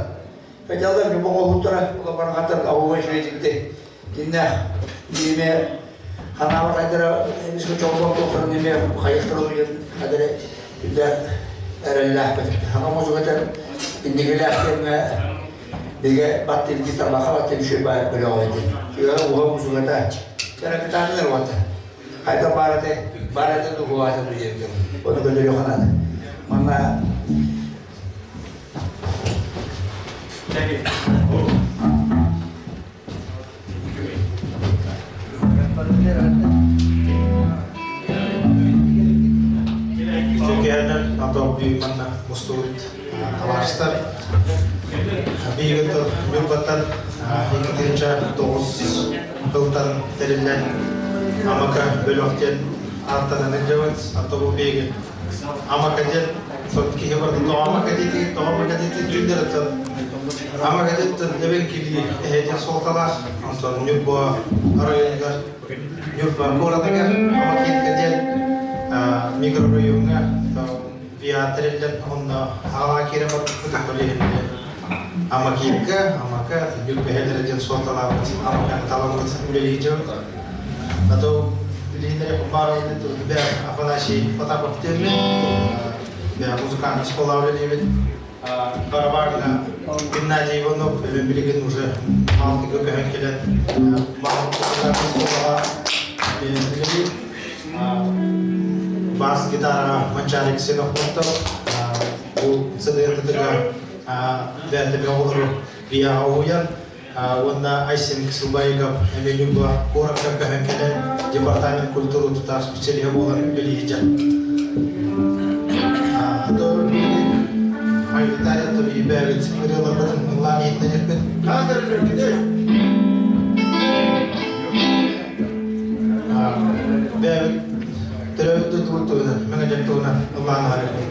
Speaker 4: Кajалдар юба колуттара, ола баргаттар ауга шейтикте. Кинне диме ханама кайдара эмиске чолбон тохран неме хайыктырыл деген кадere билде эреллах бит. Хана музыкатар индигелах теме биге баттил гитар баха баттил шуба билоити. Күгө уга музыката. Кара китаныр вата. Хайда барате барате дугуата дуйерде. Оны көндөрү ханады. Манна
Speaker 3: Türkiye'den ата бүйманна мустурут табарыстар. Бийгет Нюрбаттан 2009 жылдан терилен Амака бөлөктен аттанан жабыт ата бу бейгет. Амака ден сот кихи барды то амака дети, то амака дети жүндер Амака деттен дебен кили эхетен солталах, онтон Нюрба районугар, Нюрба горадыгар, Амакетке ден микрорайонга виа терилен онна ала кире бар күтүк Амакитка, амака, Нюрба хелерден солталабыт, амака таламыт үлелей жабыт. Ато билинере барылды бе Афанасий Потапов терми, бе музыкальный школа үлелейбит. Барабарна Геннадий Иванов билеген уже малты көкөһөн келен музыкальный школага үлелей. Бас гитара Манчарик Ксенофонтов, бу ЦДР-тыга бәнде бе виа ауян, онна Айсен Ксылбайгов Эмилюба Коракка көһөн келен департамент культуры тутар специалист болар үлелей То Айвиталия то бибәбит ырылар лан етнерпет. Бәбит төрөбүт туутуна, меңе жактууна Аллаһ харекет.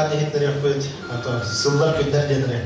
Speaker 5: Хатылаан иһитиннэриэхпит. Сыллар күннэр диэннэри.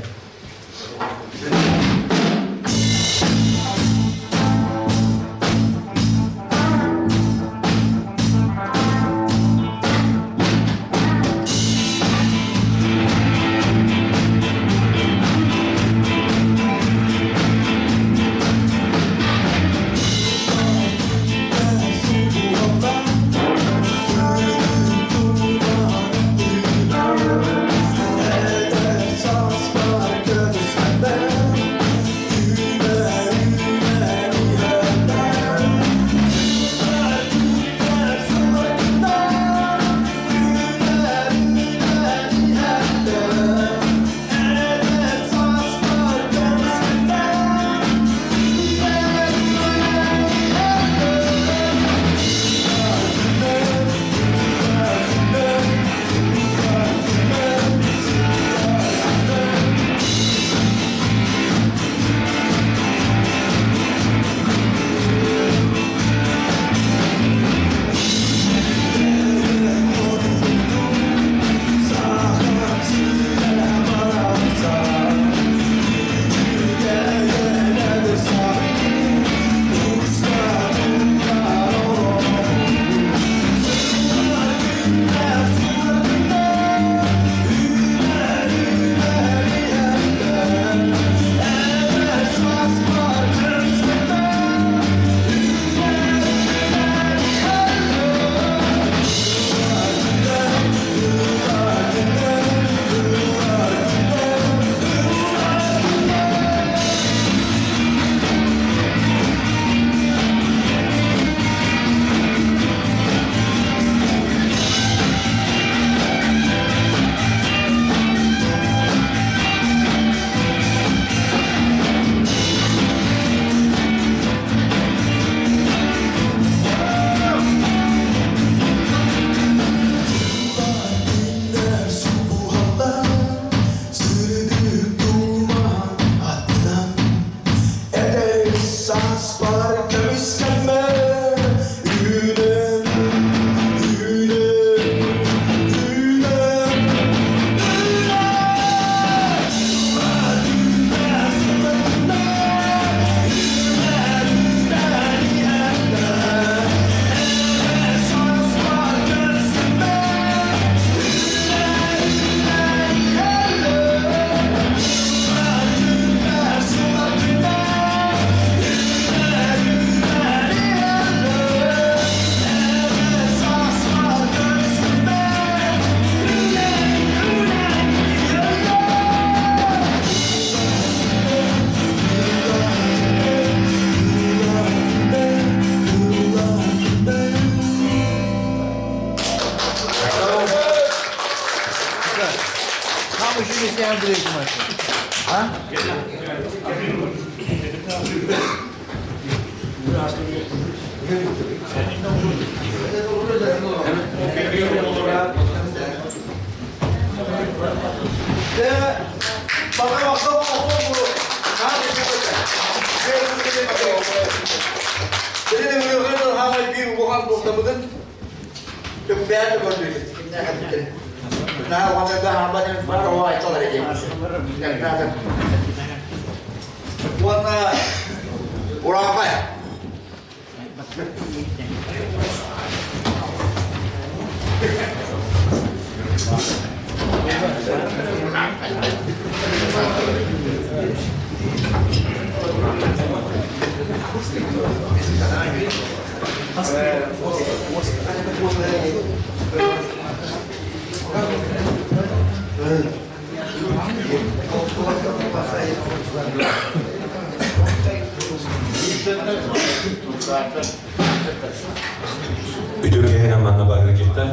Speaker 1: Үтүө киһинэн манна барыгыта.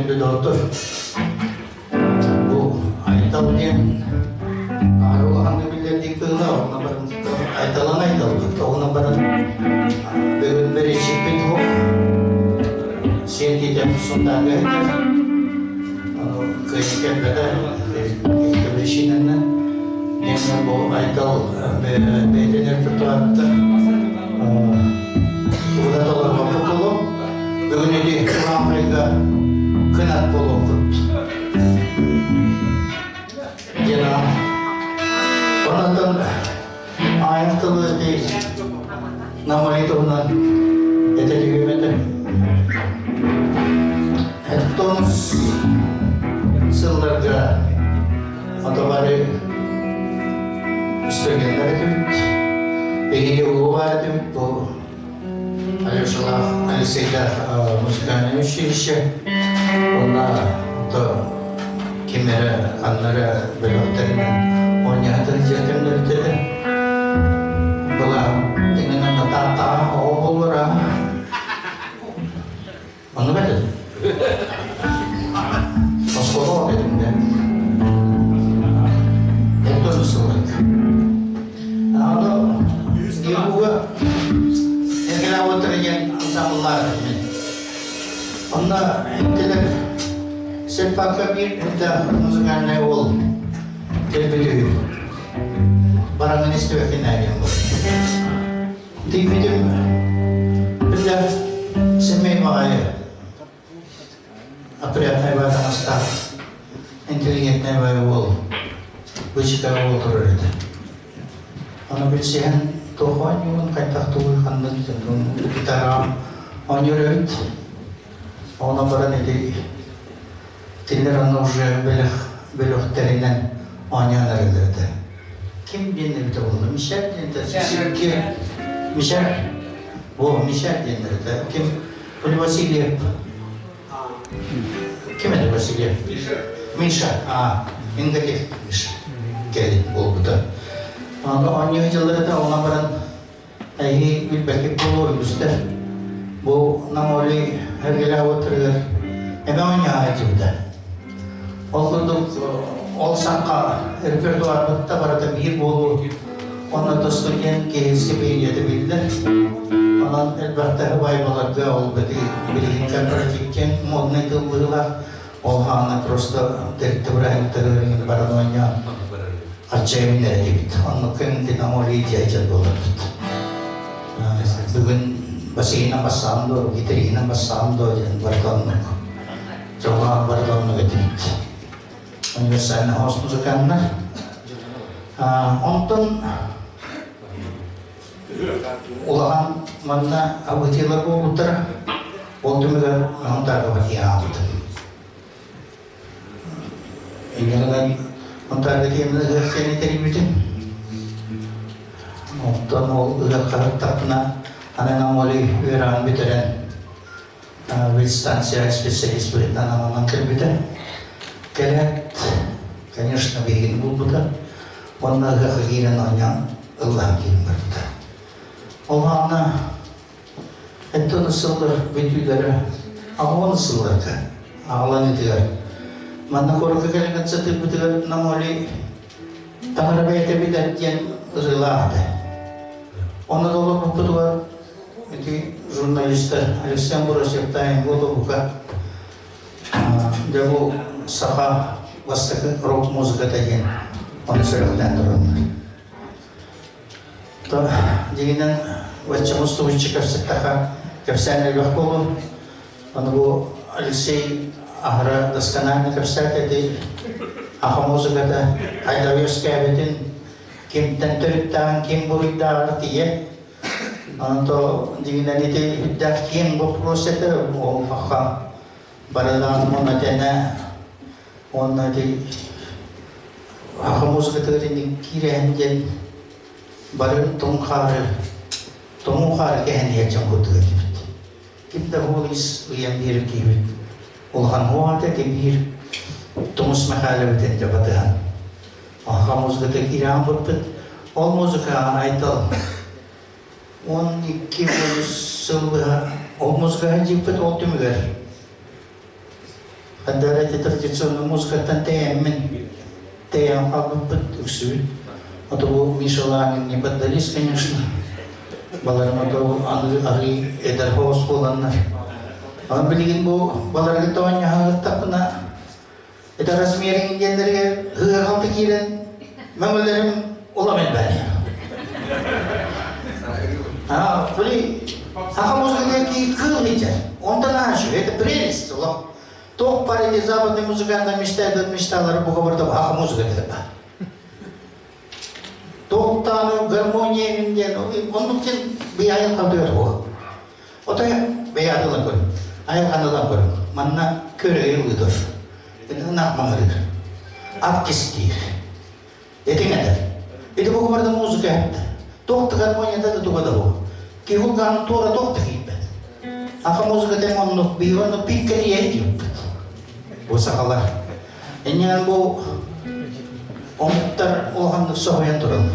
Speaker 2: Үтүө доктор. Бу Айтал диэн
Speaker 6: Улаханнык биллэрдик тыла, онно баран айталан айталбыт, оҕуна баран бүгүн бэричиппит хук сиэн тиитэн сунтаарга сылдьар. Кыайан кэлбэтэ, причинанан диэн бу Айтал бэйэтин репертуарыттан угуна толорбоппут буолуо. Бүгүн ити Урааҥхайга кынат буолуохпут. Диэн Онон аайах тылы ити Намали туһунан этэ түһүөм этэ. Тоҥус сылларга отобары үстүгэннэр этибит. Биһиги улуу баар этибит бу Алешалаах Алексейдаах музыкальное училище. Онно то ким эрэ ханна эрэ бөлөхтөрүнэн оонньоһо сылдьар кэмнэритэ. Была именно Натаатаҕа оҕо буоллара. Оннук этэ. Оскуола этим да. Это сылларга. Аны Иуга Эргелауотра диэн ансамбллаах этим. Онно этилэр Сельпакка биир элбэх музыкальный уол кэлбит үһү. Бараҥын истибэккин ээ диэн буолла. Тиийбитим биллэр сэмэй баҕайы опрятнай баай таҥастаах интеллигентнэй баай уол бычыка уол турар этэ. Ону билсиһэн туох оонньуубун, хайдах тугуй, ханнык гитараҕа оонньуур эбит. Онон баран ити кинилэр онно уже бөлөх бөлөхтөрүнэн оонньоон эрэллэр этэ. Ким диэн эбитэ буолла? Мишель диэн этэ. Мишель. О, Мишель диэн этэ. Ким? Коля Васильев. Ким это Васильев? Миша. Миша. А, Инготев Миша. Кэлин буолбута. Аны оонньуу дьылларыта оҥа баран эһиги билбэккит буолуо үгүстэр. Бу Намоли эргэлээх уоттарыгар эмэ оонньоон сылдьыбыта. Ол курдук ол сахха репертуарбыт да барыта биир буолуо. Онно студент киһи стипендията биллэр. Онон элбэхтэ байбаларга ол билигин корпоративтен модный тыл быһыылаах. Ол хаана просто тэрилтэ бырааһынньыктарыгар баран оонньоон хаччайын эрэдибит. Оннук кэмҥэ Намоли дьайдьар буоларбыт. Бүгүн бассейнынан бассаан дуо, гитариһынан бассаан дуо диэн барыта оннук. Дьоҥҥо барыта оннук этибит. Универсальный хос музыканнар. Онтон улахан манна абытыылар буолбуттара. Ол түмүгэр Монтарга тиийэн Инньэ Монтарга тиийэн ыһыах сиэни тэрийбитим. Оттон ол ыһыах хаһыттахпына аны Намоли үөрэҕин бүтэрэн ветстанция специалист быһыытынан ананан кэлбитэ. Кэлээт, конечно, биһигини булбута. Уонна ыһыахха киирэн оонньоон ыллаан киирэн барбыта. Ол аана Эттон сыллар бүтүүлэрэ аҕалан сылларга аҕалан ытыгар. Манна куоракка кэлэн сатыырбытыгар Намоли таҥара бэйэтэ билэр диэн ырыалаах этэ. Ону толорбуппутугар ити журналистар Алексей Амбросьевтаан Голубука дьэ бу саха бастакы рок-музыката диэн ону сүрэхтээн тураннар. То дьиҥинэн бачча мустубучча кэпсэттэххэ кэпсээн элбэх буолуо. Аны бу Алексей аһара досконально кэпсээтэ ити аха музыката хайдах үөскээбитин, кимтэн төрүттээҕин, ким буруйдааҕар тиийэ. Аны то дьиҥинэн ити үрдээх киэҥ боппуруос этэ ол хахха барылаан уонна тэнэ уонна ити Аха музыкатыгар инник киирэһин диэн бары тоҥ хаары тоҥуу хаары кэһэн иһэр дьон курдук этибит. Ким да уол ис ыйан биэрэр киһибит улахан уоҕата ким биир Тумус Михайловитын дьэ батыһан аха музыката киирэҕин быппыт. Ол музыка Айтал 12 сыл быһа ол музыкаҕа дьииппит ол түмүгэр Ханна эрэ традиционнай музыкаттан тэйэммин, тэйэн хаалбыппыт үксүбүт. Ото бу Миша Ланин не поддались, конечно. Баларым ото аны арый эдэр хоҕус буоланнар. Аны билигин бу баларга тоонньоһоттахпына это размерин диэннэригэр ыарахалты киирэн мөҥөлөрүм улам элбээн. А, были саха музыкатыгар кыыл иһэр. Онтон аһашы, это прелесть. Туох бар эти западный музыканттар мечтают мечталары буга барда саха музыкатыгар бар. Туохтааны гармония диэн оннук диэн быйаайын халтыгар суох. Отой бэйэатылан көрүҥ, айылҕанылан көрүҥ. Манна көрөйү ыытар. Ынах маҥырыыр. Ат кистиир. Этиҥ этэр. Ити бу барда музыка эттэ. Туох да гармонията да туга да бу. Киһи улгаан туора туох да киирбэт. Аха музыка тэҥ оннук, биһиги оннук пикка тиийэн диэбиппит. Бу сахалар. Иннинэн бу омуктар улаханнык соһуйан тураллар.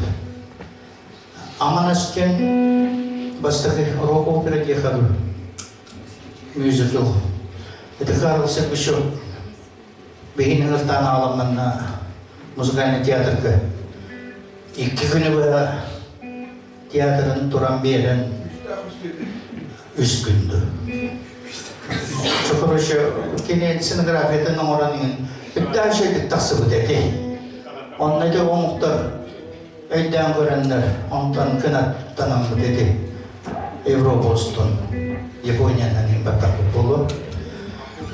Speaker 6: Аманас диэн бастакы рок-опера диэхэ дуу мюзикл. Это Карл Сергучев биһин ыҥыртаан аҕалан манна музыкальный театрга икки күнү быһа театрын туран биэрэн үс күндү. Короче, кини сценографиятын оҥорон иҥин үптээх үчүгэйдик тахсыбыт эти. Онно ити омуктар өйдөөн көрөннөр, онтон кынаттанаммыт ити Европа устун Япониянан импортаппыт буолуо.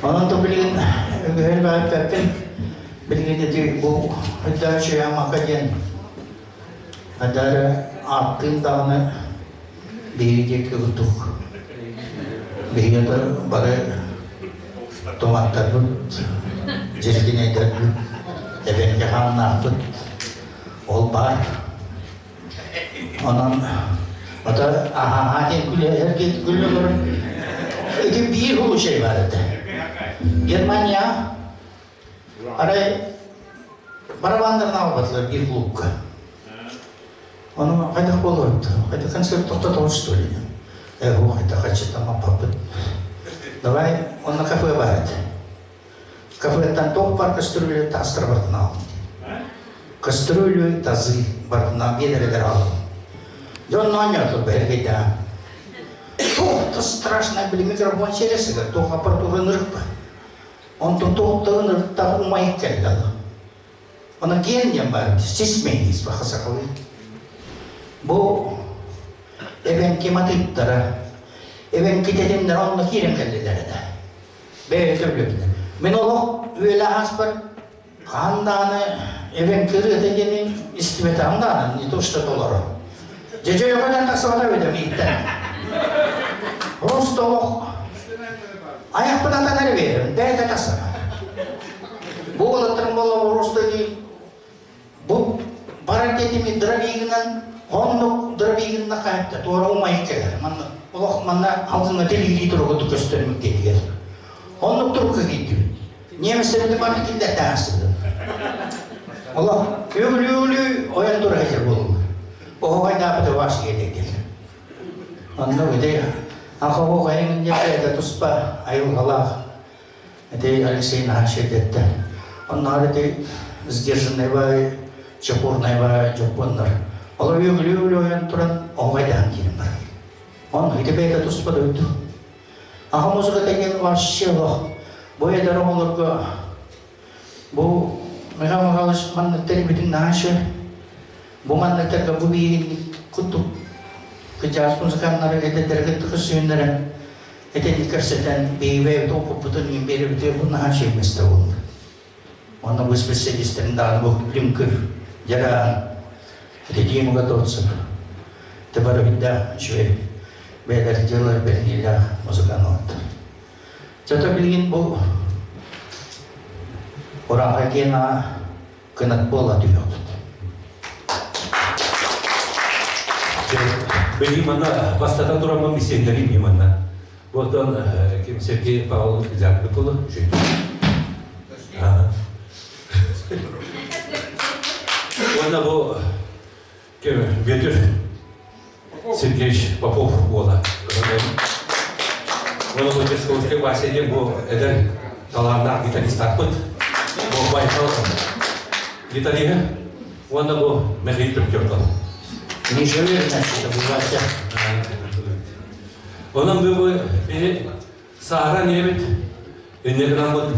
Speaker 6: Онон то билигин үгүһүн баайппаппын билигин ити бу өйдөөн үчүгэй диэн Адара ааттыын даҕаны биһиги диэки курдук биһиги бары туматтарбыт, дьиргинэйдэрбит, эбэҥки хааннаахпыт ол баар. Онон ото аһаа диэн күлэ күлэ олорон ити биир случай баар этэ. Германия Арай барабаннарын аҕалбатылар биир клубка. Ону хайдах буолуот? Хайдах концерт тохтотоҕун что ли? Э, хайдах хаччытаммаппыт. Давай, онно кафе бар этэ. Кафеттан туох бар кастрюлю таастара бартын аҕалым. Кастрюлю, тазы бартына биэдэрэлэр аҕалым. Дьон оонньооту бэргэйдээн. Туох да страшно били микрофон через туох аппаратура ынырыкпа. Онтон туохтарын ырыттах умайык кэллэ. Онон киэн диэн баар, сисмэйдиис баха сахалыы. Бу эбэҥки матыыптара, эбэҥки тэтимнэрэ онно киирэн кэллилэр этэ. Бэйэтэ үлэбитэ. Мин олох үөлэ ааспар хаһан даҕаны эбэҥки ырыата диэни истибэтэҕим даҕаны, не то что толору. Дьэдьэ тахсыбата эбитэ мииттэн. Просто олох Айахпын атан эрэ биэрэбин, бэйэтэ тахсар. Бу уолаттарым буолла просто дии бу барар диэтими дробигынан оннук дробигинна хаһыпта туора умайык кэлэр. Манна олох манна халгыҥҥа тилигирии туругу көстөрмүк диэтигэр. Оннук турукка киирдибит. Немецтербитин барыта киллэртээн астыбытым. Олох үгүлүү-үгүлүү ойон тура сылдьар буоллулар. Оһоҕойдаабыта ваш диэтигэр. Онно ити Ахоҕу хайын диэки туспа айылҕалаах ити Алексей Нахашев Онноор ити сдержанный бай, чопурный бай дьоппуоннар. Олор үөгүлүү-үөгүлүү туран оҕойдаан киирэн бар. Он ити бэйэтэ туспа дойду. Аха музыка деген вообще олох. Бу эдэр оҕолорго бу Михаил Михайлович манныктар бүтүн наша бу манныктарга бу биирин курдук кыдьаас музыканнары эдэрдэргэ тыкысыыннары этэн көрсөтөн биһиги токуппутун империя бу наһаа шейместе болду. Онно бу специалистерин даҕаны бу лүҥкүр дьараан ити Дима Готовцев тыбар үһүндээх үчүгэй бэйэлэр дьылар бэриниилээх музыкант. Зато билигин бу Урааха киэн кынат буола түһүөхпүт.
Speaker 1: Билигин манна бастатан тураммын миссионерим манна. Буотан ким Сергей Павлович Зякбыкулы Уонна бу ким Бүөтүр Сергеевич Попов уола. Уонна бу Ческовскай Вася диэн бу эдэр талааннаах гитаристаахпыт. Бу Байкал гитариһы. Уонна бу Михаил Петровка.
Speaker 6: Миша үөрэнээччитэ булаачча.
Speaker 1: Онон бу биһи саһаран ийэбит инньэ гынаммыт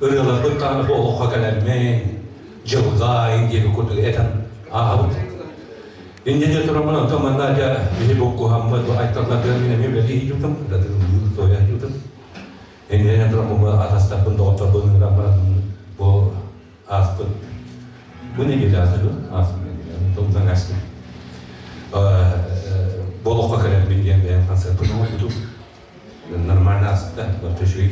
Speaker 1: ырыаларбыт даҕаны бу олоххо кэлэммин, дьылҕа диэби курдук этэн ааһабыт. Инньэ диэн тураммын онтон манна дьэ биһи буккуһаммыт бу айталларга мин эмиэ үлэлии сылдьыбытым, ыллыы туойа сылдьыбытым. Инньэ диэн туран бу атастарбын, доҕотторбун ыҥыран баран бу ааспыт бу нэдиэлэ ааспыт ааспыт нэдиэлэ тылдан ааспыт бу олоххо кэлэрбин диэн бэйэм концерпын оҥорбутум нормально ааста барыта үчүгэй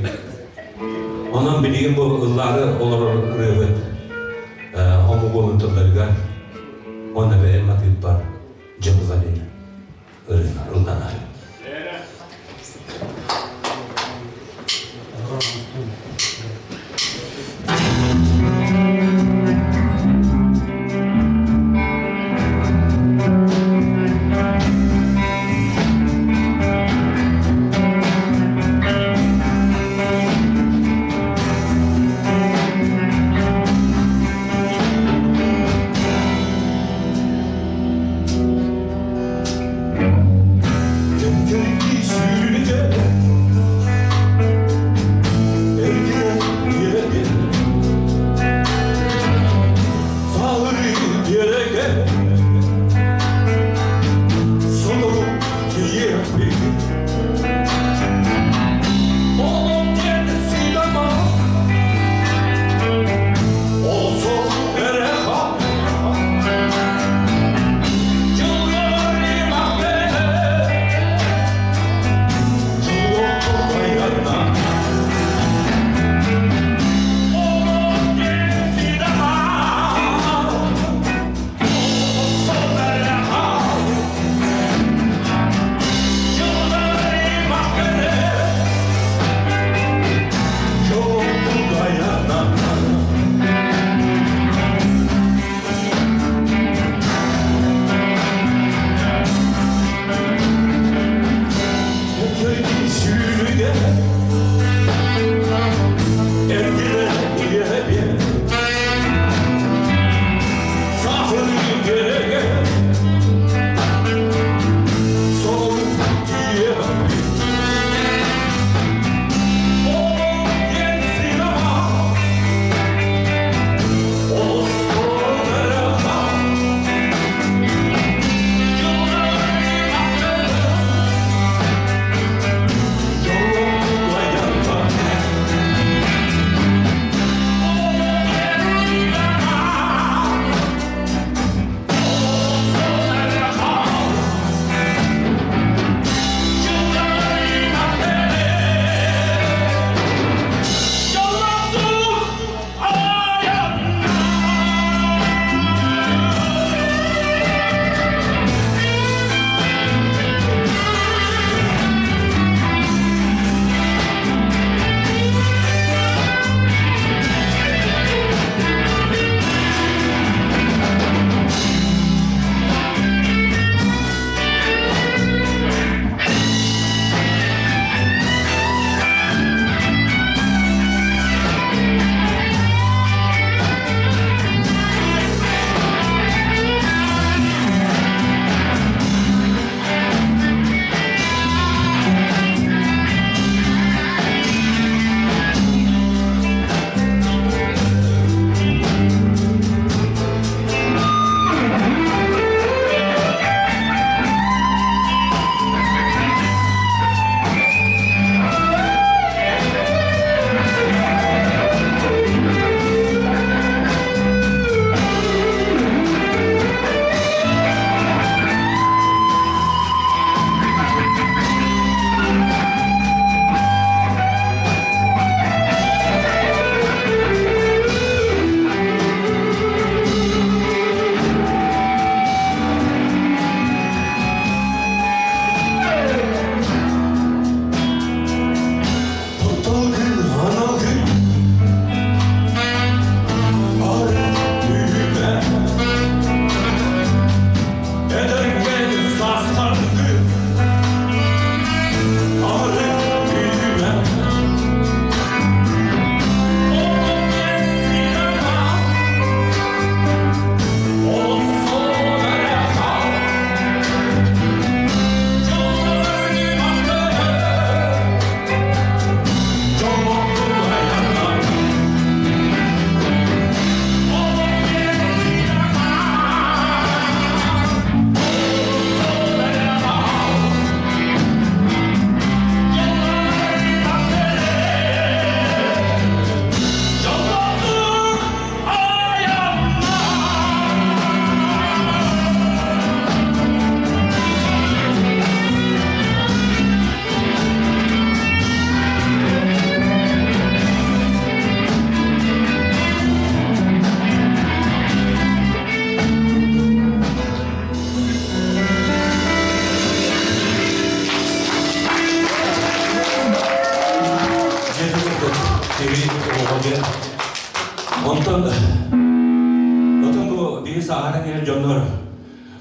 Speaker 1: онон билигин бу ыллаары олорор ырыабыт омугуолун тылларыгар уонна бэйэм матыыппар дьылҕа диэн ырыаны ылланар.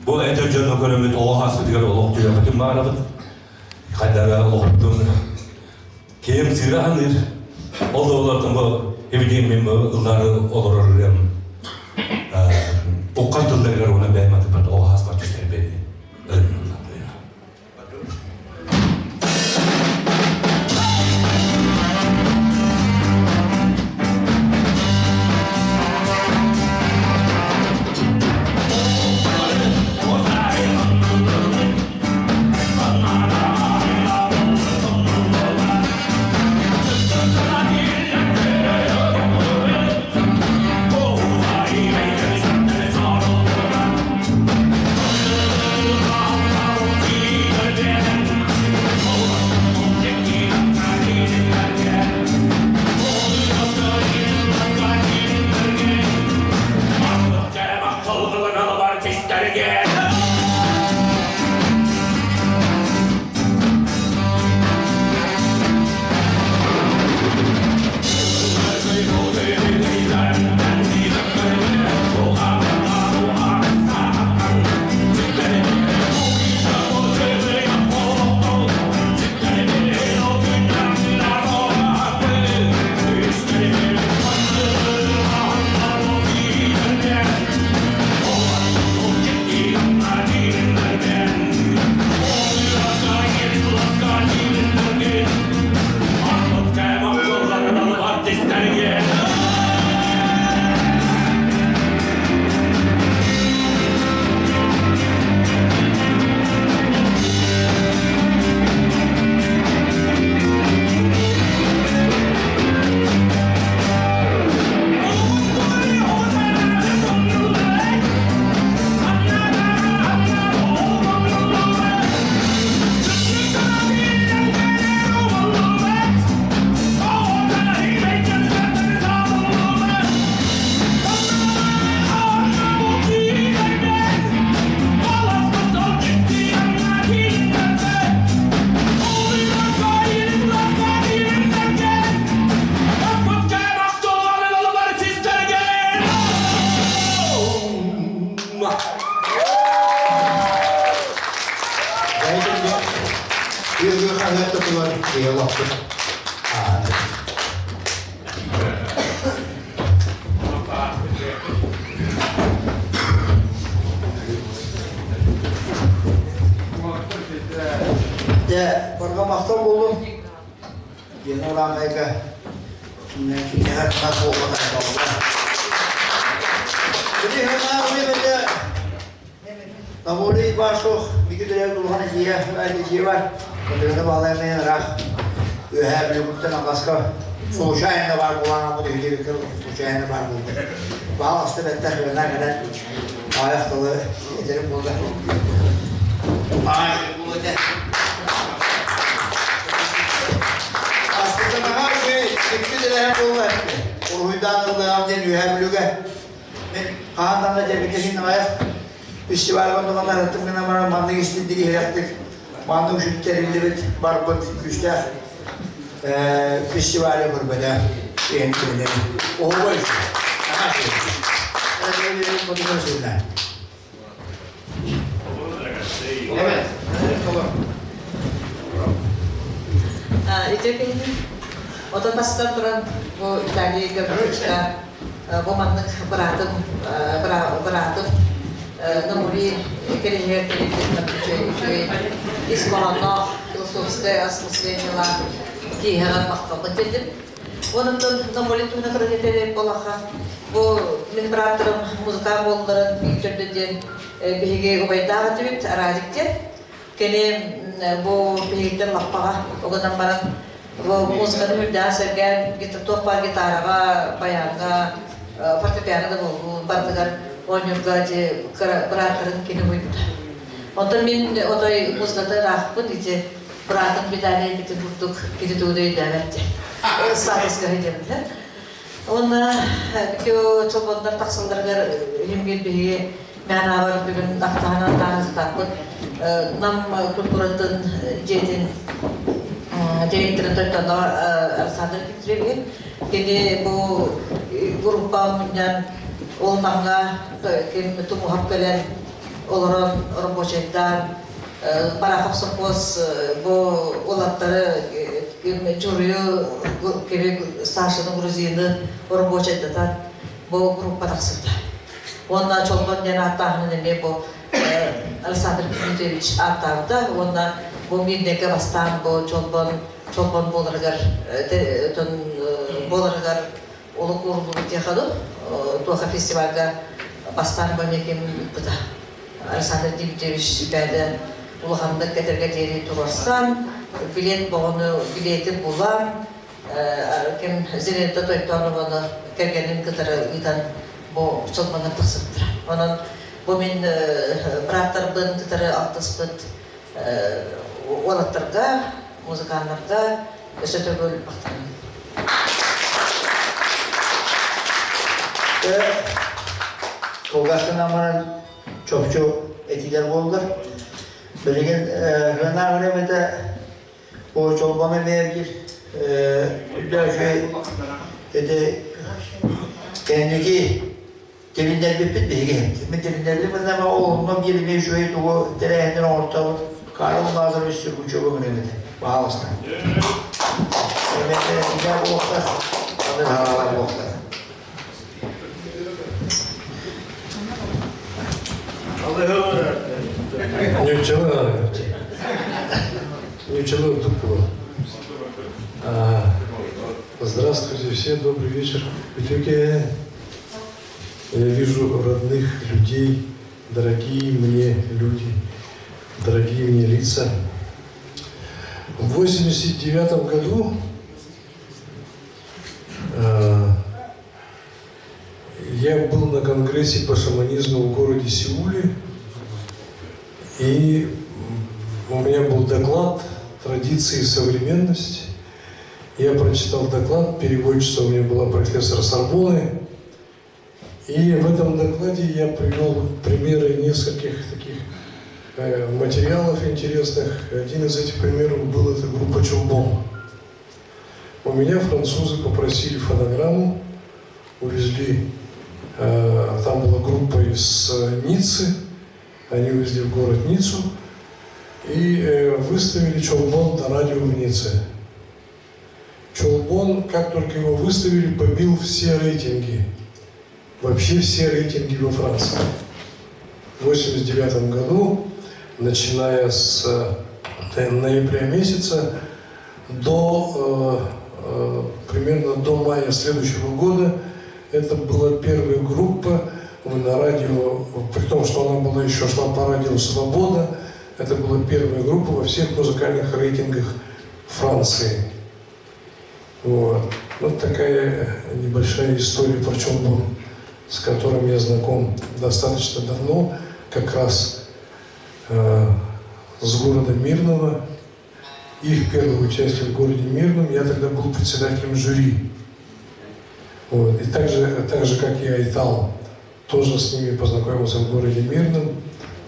Speaker 7: Бу эдэр дьону көрөммүт оҕо сааспытыгар олох түһүөхпүтүн баҕарабыт. Хайдара олохпутун киһим сыыра саныыр. Ол да олортон бу эбидиэн мин ыллаары олорор ырыам Уххан тылларыгар уонна бэйэм атыппат оҕо сааспар түстэрбэни ырыаны ыллаабыйа.
Speaker 6: Үөгү хаһыат тутулар киһи олохпут ааһан
Speaker 4: Дьэ, барҕа махтал буоллун. Диэн урааҥайга киниэхэ хас буолбатах буолла. Били ханаа били Намури Ивашов Микитэрэ улахан эдьиийэ эдьиийэ бар. Кытыгына баалайын ыраах Үөһээ Бүлүүттэн алҕаска случайно баар буолан бу үһү случайно баар буолбут. Баал аста бэттэх үөнэ кэлэн аайах тылы этэрим буолда. Аай буолла этэ. Астытанаҕа үчүгэй сикси дэлэһэ буолла эппи. Уруһуйдаан ыллыам диэн Үөһээ Бүлүүгэ Мин хаһан даҕаны дьэбикэһин аҕайах фестивальга оннуган аһыттым гынан баран маннык истинник иһирэхтик маннык үчүгэй тэриллибит барбыт күүстээх фестивали көрбөтө иһин билинэбин. Оһуобай үчүгэй. Наһаа үчүгэй.
Speaker 6: Evet.
Speaker 8: Үтүө киһини отон бастан туран бу Италия Гавриловичка бу маннык быраатым быраатым Намури кэлиһигэр кэлиитин үчүгэй ис хоһоонноох философскай осмыслениелаах киэһэҕэр махталбын тиэрдим. Онон Намури туһунан кырата буоллахха бу мин бырааттарым музыкант буолларын биир төрдө диэн биһиги убайдаах этибит Радик диэн. Кини бу биһигиттэн лаппаҕа угунан баран бу музыканы үрдээн сэргээн туох баар гитараҕа, баяҥҥа, фортепиано да буоллун барытыгар оонньуурга дьи бырааттарын кини уһуйбута. Онтон мин отой музыката ыраахпын ити быраатым Виталий эппитин курдук кини тугу да өйдөөбөт диэн. Статуска диэммитэ. Уонна кио чолбоннор тахсалларыгар иһин биһиги мээнэҕэр бүгүн ахтаһынан тааһыстаахпыт Нам культуратын дьиэтин директорын Тойтонова Александр Петрович кини бу группа мунньан ол Намҥа ким тумуһап кэлэн. олорон рабочайдаан Барахов сопхуос бу уолаттары Дьуруйу кими Сашаны Грузины рабочайдатан бу группа тахсыбыта. Уонна Чолбон диэн ааттааһынын эмиэ бу Александр Дмитриевич ааттаабыта уонна бу Мирнэйгэ бастаан бу Чолбон Чолбон буоларыгар буоларыгар олук ууруллубут диэхэ туоха фестивальга бастаан бу эмиэ ким ыыппыта. Александр Дмитриевич бэйэтэ улаханнык этэргэ диэри туруорсан, билет боҕону билети булан, ким Зелента Тойтонованы кэргэнин кытары ыытан бу чолбоннор тахсыбыттара. Онон бу мин бырааттарбын кытары алтыспыт уолаттарга, музыканнарга өссө төгүл махтанабын.
Speaker 4: Кылгас гынан баран чопчу этиилэр буоллар. Билигин Рена Времета О чолбону эмиэ биир үрдөөчүй ити кэнники тилиннэрбиппит биһиги. Мин тилиннэрбитим гына ол онно биир эмиэ үчүгэй тугу тэрээһиннэр оҥортобут. Карл Лазаревич Сергучева гынабыт. Пожалуйста. Эмиэ буолуохтар, аны хаалар буолуохтар.
Speaker 9: Ньуччалы Ньуччалы ордук Здравствуйте все, добрый вечер. Үтүөкэ. Я вижу родных людей, дорогие мне люди, дорогие мне лица. В 89 году я был на конгрессе по шаманизму в городе Сеуле, и у меня был доклад «Традиции и современность». Я прочитал доклад, переводчица у меня была профессор Сорбоны. И в этом докладе я привел примеры нескольких таких материалов интересных. Один из этих примеров был эта группа Чулбон. У меня французы попросили фонограмму, увезли, там была группа из Ниццы, они увезли в город Ниццу и выставили Чолбон на радио в Ницце. Чолбон, как только его выставили, побил все рейтинги. Вообще все рейтинги во Франции. В 1989 году, начиная с ноября месяца до примерно до мая следующего года, это была первая группа на радио, при том, что она была еще шла по радио «Свобода», это была первая группа во всех музыкальных рейтингах Франции. Вот. Вот такая небольшая история про Чолбон, с которым я знаком достаточно давно, как раз с города Мирного. Их первое участие в городе Мирном, я тогда был председателем жюри. Вот. И так же, как и Айтал, тоже с ними познакомился в городе Мирном.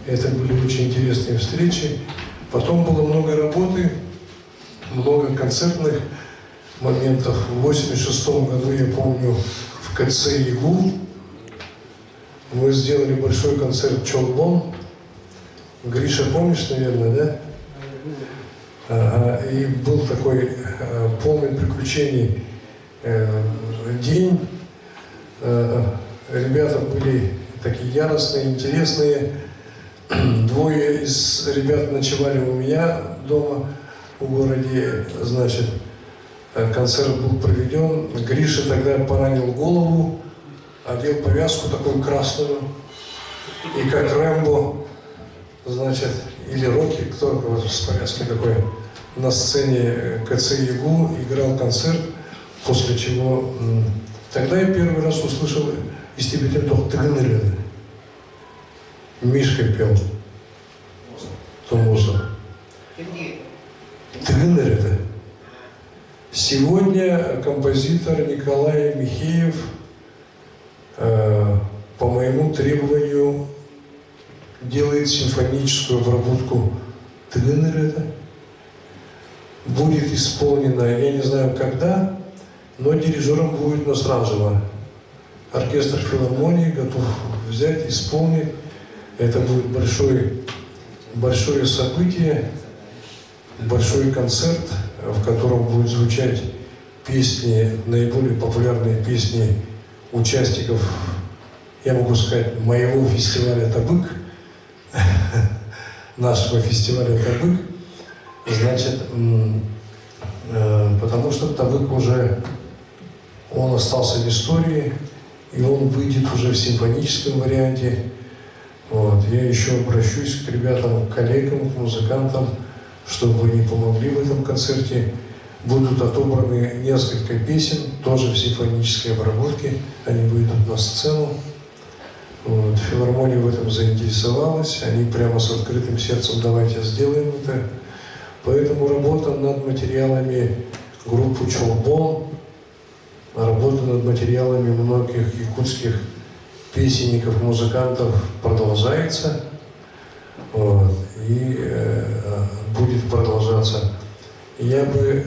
Speaker 9: Это были очень интересные встречи. Потом было много работы, много концертных моментов. В 1986 году, я помню, в КЦ ИГУ мы сделали большой концерт «Чолбон». Гриша, помнишь, наверное, да? Ага. И был такой полный приключений день. Ребята были такие яростные, интересные. Двое из ребят ночевали у меня дома в городе, значит, концерт был проведен. Гриша тогда поранил голову, одел повязку такую красную, и как Рэмбо, значит, или Рокки, кто с повязкой такой, на сцене КЦ ЕГУ играл концерт, после чего тогда я первый раз услышал истебитель Тыгыныры. Мишка пел Тумусов. Тыгыныр это. Сегодня композитор Николай Михеев по моему требованию делает симфоническую обработку Тыгыныр это. Будет исполнено, я не знаю когда, но дирижером будет Насранжева. Оркестр филармонии готов взять, исполнить. Это будет большой, большое событие, большой концерт, в котором будут звучать песни, наиболее популярные песни участников, я могу сказать, моего фестиваля «Табык», нашего фестиваля «Табык». Значит, потому что Табык уже, он остался в истории, и он выйдет уже в симфоническом варианте. Вот. Я еще обращусь к ребятам, к коллегам, к музыкантам, чтобы они помогли в этом концерте. Будут отобраны несколько песен, тоже в симфонической обработке. Они выйдут на сцену. Вот. Филармония в этом заинтересовалась. Они прямо с открытым сердцем давайте сделаем это. Поэтому работа над материалами группы Чолбон, работа над материалами многих якутских песенников, музыкантов продолжается. Вот, и будет продолжаться. Я бы,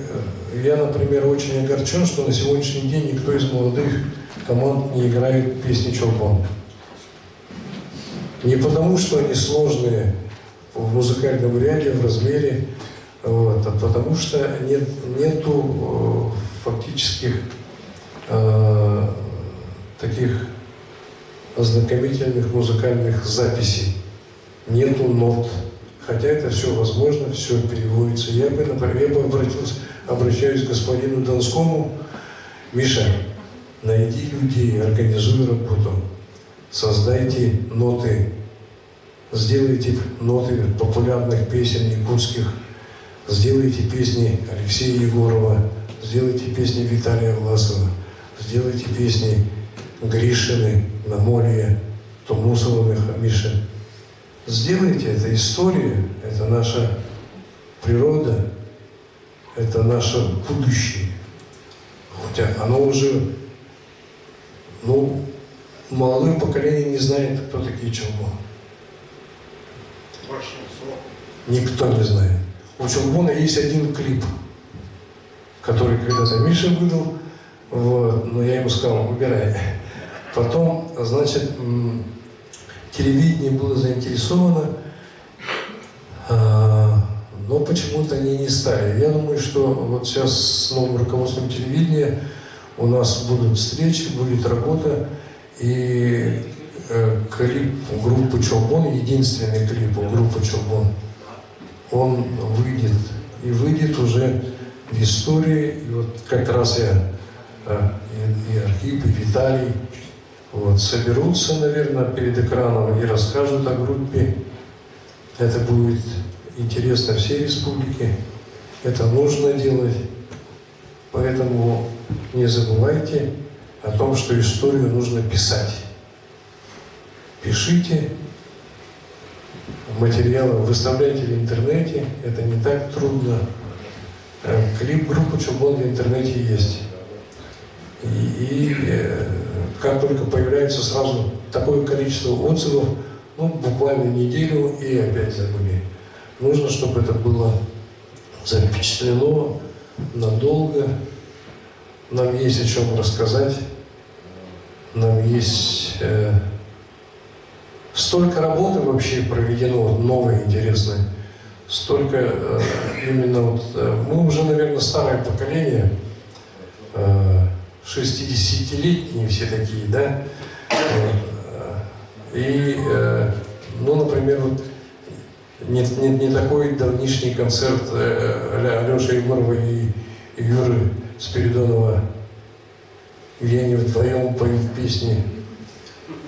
Speaker 9: я, например, очень огорчен, что на сегодняшний день никто из молодых команд не играет песни Чолбон. Не потому, что они сложные в музыкальном ряде, в размере, вот, а потому что нет, нету фактических э, таких ознакомительных музыкальных записей. Нету нот. Хотя это все возможно, все переводится. Я бы, например, я бы обратился, обращаюсь к господину Донскому. Миша, найди людей, организуй работу, создайте ноты, сделайте ноты популярных песен якутских, сделайте песни Алексея Егорова, сделайте песни Виталия Власова, сделайте песни Гришины, Намолья, Тумусова Миша. Сделайте это история, это наша природа, это наше будущее. Хотя оно уже, ну, молодое поколение не знает, кто такие Чолбон. Никто не знает. У Чолбона есть один клип, который когда-то Миша выдал, вот, но я ему сказал, убирай. Потом, значит, телевидение было заинтересовано, но почему-то они не стали. Я думаю, что вот сейчас с новым руководством телевидения у нас будут встречи, будет работа, и клип группы Чолбон, единственный клип у группы Чолбон, он выйдет, и выйдет уже в истории. И вот как раз я и Архип, и Виталий вот, соберутся, наверное, перед экраном и расскажут о группе. Это будет интересно всей республике. Это нужно делать. Поэтому не забывайте о том, что историю нужно писать. Пишите материалы, выставляйте в интернете. Это не так трудно. Клип группы Чулбон в интернете есть. И как только появляется сразу такое количество отзывов, ну, буквально неделю и опять забыли. Нужно, чтобы это было запечатлено надолго. Нам есть о чем рассказать. Нам есть столько работы вообще проведено, вот, новой, интересной. Столько именно вот, мы уже, наверное, старое поколение, 60-летние все такие, да? Вот. И, ну, например, вот, не такой давнишний концерт Алеши Егорова и Юры Спиридонова, где они вдвоем поют песни,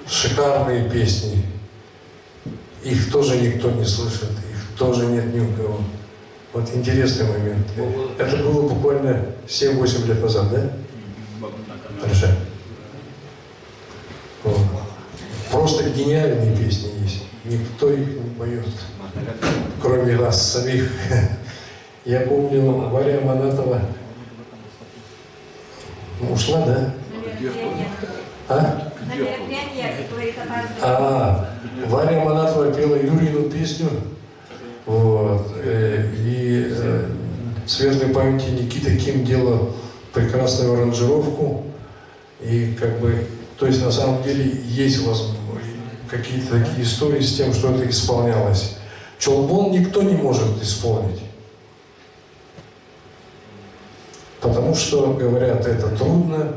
Speaker 9: шикарные песни. Их тоже никто не слышит, их тоже нет ни у кого. Вот интересный момент. Это было буквально 7-8 лет назад, да? Хорошо. Вот. Просто гениальные песни есть. Никто их не поет, кроме нас самих. Я помню, Варя Манатова ушла, да? А? А, Варя Манатова пела Юрину песню. Вот. И светлой памяти Никита Ким делал прекрасную аранжировку. И как бы, то есть на самом деле есть возможность, какие-то такие истории с тем, что это исполнялось. Чолбон никто не может исполнить. Потому что, говорят, это трудно,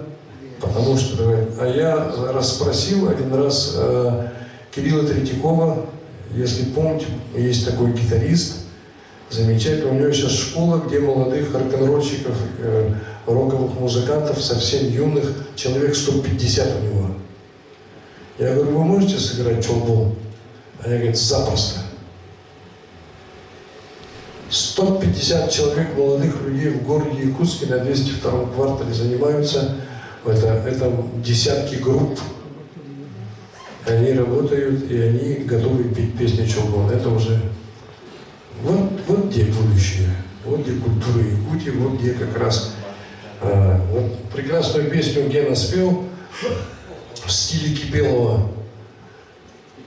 Speaker 9: потому что, говорят, а я расспросил один раз Кирилла Третьякова, если помните, есть такой гитарист, замечательный, у него сейчас школа, где молодых рок-н-ролльщиков, роковых музыкантов, совсем юных, человек 150 у него. Я говорю, вы можете сыграть чолбон? Они говорят, запросто. 150 человек, молодых людей в городе Якутске на 202 квартале занимаются. Это десятки групп. И они работают, и они готовы петь песни Чолбон. Это уже вот где будущее, вот где культура Якутии, вот где как раз вот прекрасную песню Гена спел в стиле Кипелова,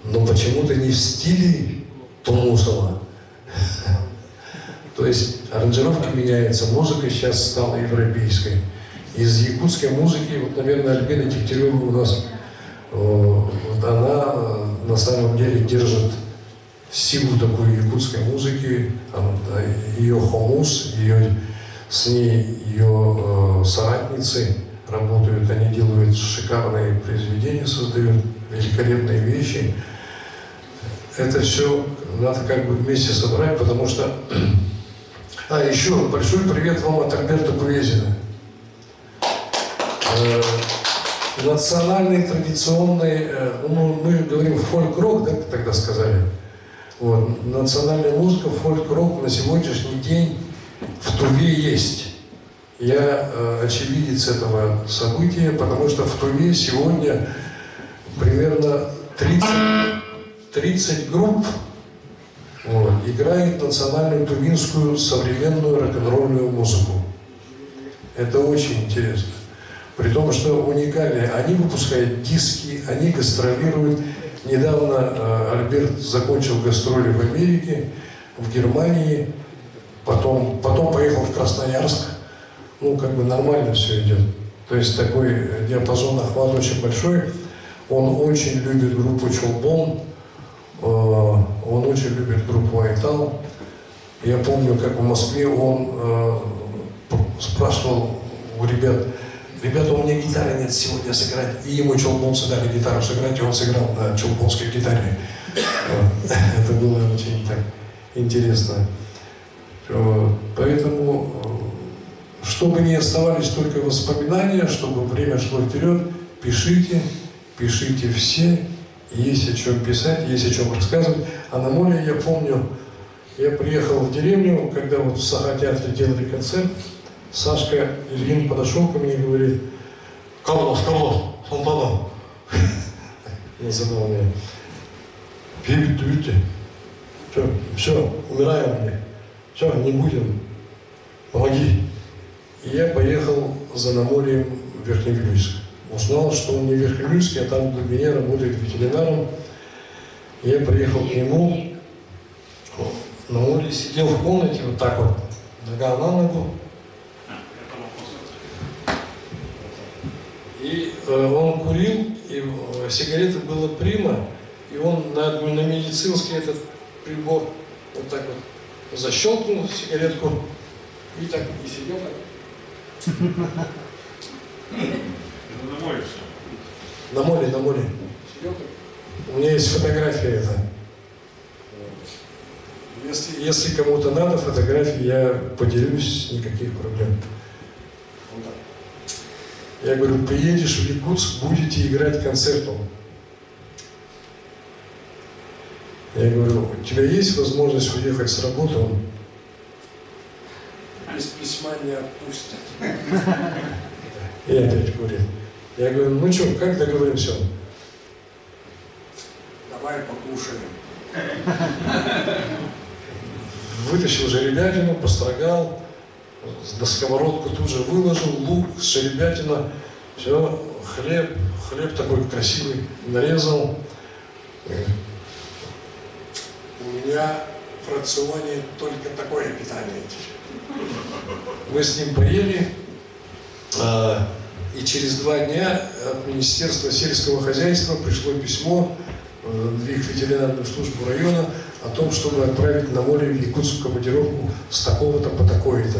Speaker 9: но почему-то не в стиле Тумусова. То есть аранжировка меняется, музыка сейчас стала европейской. Из якутской музыки, вот, наверное, Альбина Дегтярева у нас, вот она на самом деле держит силу такой якутской музыки, ее хомус, с ней ее соратницы работают, они делают шикарные произведения, создают великолепные вещи. Это все надо как бы вместе собрать, потому что... А, еще большой привет вам от Альберта Кувезина. Национальный, традиционный, ну, мы говорим фольк-рок, да, тогда сказали. Вот, национальная музыка, фольк-рок на сегодняшний день в Туве есть. Я очевидец этого события, потому что в Туве сегодня примерно 30 групп, вот, играет национальную тувинскую современную рок-н-ролльную музыку. Это очень интересно. При том, что уникальные. Они выпускают диски, они гастролируют. Недавно Альберт закончил гастроли в Америке, в Германии, потом поехал в Красноярск. Ну, как бы нормально все идет. То есть такой диапазон, охват очень большой. Он очень любит группу Чолбон, он очень любит группу Айтал. Я помню, как в Москве он спрашивал у ребят: ребята, у меня гитары нет сегодня сыграть. И ему чолбонцы дали гитару сыграть, и он сыграл на чолбонской гитаре. Это было очень так интересно. Поэтому, чтобы не оставались только воспоминания, чтобы время шло вперед, пишите, пишите все. Есть о чем писать, есть о чем рассказывать. А на море, я помню, я приехал в деревню, когда вот в Саха-театре делали концерт, Сашка Ильин подошел ко мне и говорит: Карлос, Карлос, Сантана. Называл меня. Пить, все, все, умираем мы. Все, не будем. Помоги. И я поехал за Намолием в Верхневилюйск. Узнал, что он не в Верхневилюйске, а там в глубине работает ветеринаром. Я приехал к нему. Намолий сидел в комнате вот так вот, нога на ногу. И он курил, и сигарета была прима, и он на медицинский этот прибор вот так вот защелкнул сигаретку и так и сидел так.
Speaker 1: На море все.
Speaker 9: На море, на море. Сидел так. У меня есть фотография это. Если кому-то надо фотографии, я поделюсь, никаких проблем. Я говорю, приедешь в Якутск, будете играть концертом. Я говорю, у тебя есть возможность уехать с работы? Он без письма не отпустят. И опять говорит. Я говорю, ну что, как договоримся? Давай покушаем. Вытащил жеребятину, построгал, на сковородку тут же выложил лук, жеребятина, все, хлеб, хлеб такой красивый нарезал. У меня в рационе только такое питание. Мы с ним поели, и через 2 дня от Министерства сельского хозяйства пришло письмо, в их ветеринарную службу района о том, чтобы отправить на море в Якутск командировку с такого-то по такое-то.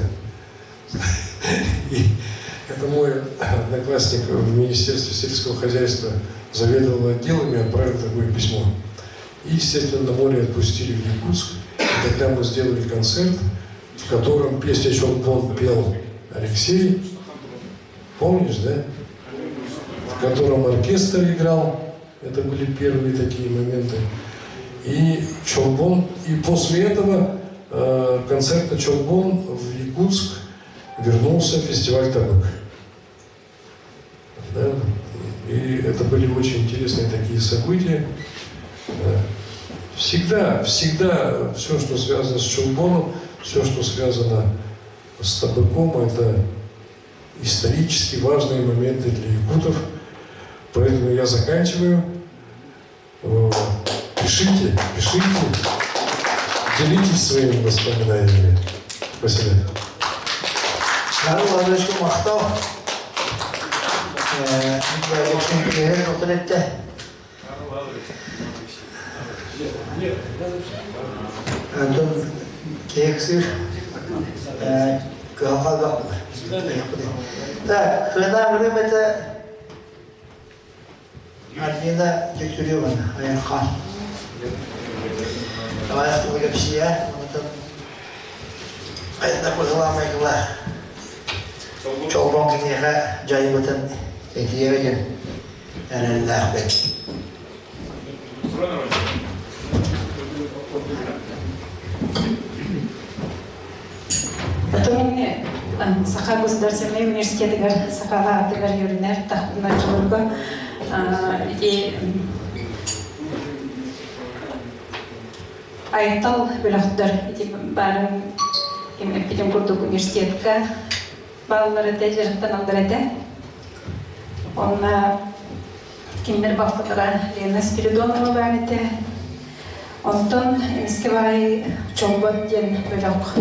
Speaker 9: И это мой одноклассник в Министерстве сельского хозяйства заведовал отделами, отправил такое письмо. И, естественно, на море отпустили в Якутск. И тогда мы сделали концерт, в котором песню «Чолпон» пел Алексей. Помнишь, да? В котором оркестр играл. Это были первые такие моменты. И Чолбон, и после этого э, концерта Чолбон в Якутск вернулся фестиваль Табык. Да? И это были очень интересные такие события. Да. Всегда, всегда все, что связано с Чулбоном, все, что связано с табаком, это исторически важные моменты для якутов. Поэтому я заканчиваю. Пишите, пишите, делитесь своими воспоминаниями. Спасибо.
Speaker 4: Карл Владимировичка махтал. Антон Кексир кыһалҕа Так, хына это Альбина Дегтяревна, Айархан. Давай кэпсиэ, онтон айна быһыламайгыла Чолбон киниэхэ дьайбытын этиэҕэ диэн эрэллээхпин.
Speaker 10: Потом Саха государственный университетыгар сахаҕа атыгар үөрэнэр тахпыначчыларга ити Айтал бөлөхтөр ити баарын ким эппитим курдук университетка бааллар этэ, дьарыктаналлар этэ. Онно кинилэр балтылара Лена Спиридонова баар этэ. Онтон эмискэ баай Чолбон диэн бөлөх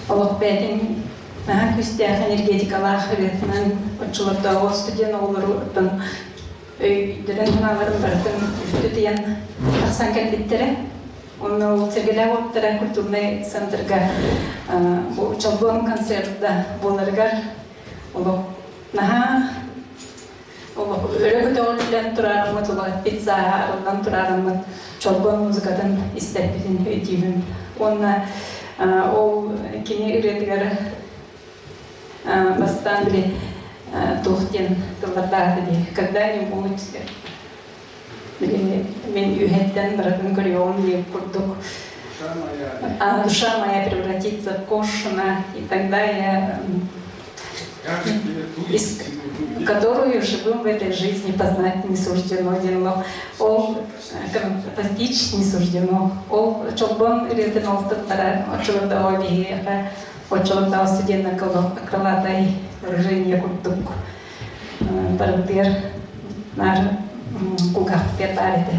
Speaker 10: олох бэйэтин наһаа күүстээх энергетикалаах ырыатынан оччолордооҕу студент оҕолору оттон өйдөрөн-санааларын барытын үлтү тыйан тахсан кэлбиттэрэ. Онно ол Сэргэлээх уоттара культурнай центрга бу Чолбон концерт да буоларыгар олох наһаа олох өрө көтөҕүллэн тураарыммыт, олох пицца арыллан тураарыммыт Чолбон музыкатын истэрбитин өйдүүбүн. Уонна ол кини ырыатыгар бастаан били туох диэн тыллардаата дии когда-нибудь били мин үһэттэн барытын көрүөҕүм диэн курдук а душа моя превратится в коршуна и тогда я из которую живым в этой жизни познать не суждено диэн ол постичь не суждено ол чолбон ырыатын олтуттара оччолордоҕо биһиэхэ Оччолордоох студеннар крылатай выражение курдук барытыгар наар кулгаахпытыгар баар этэ.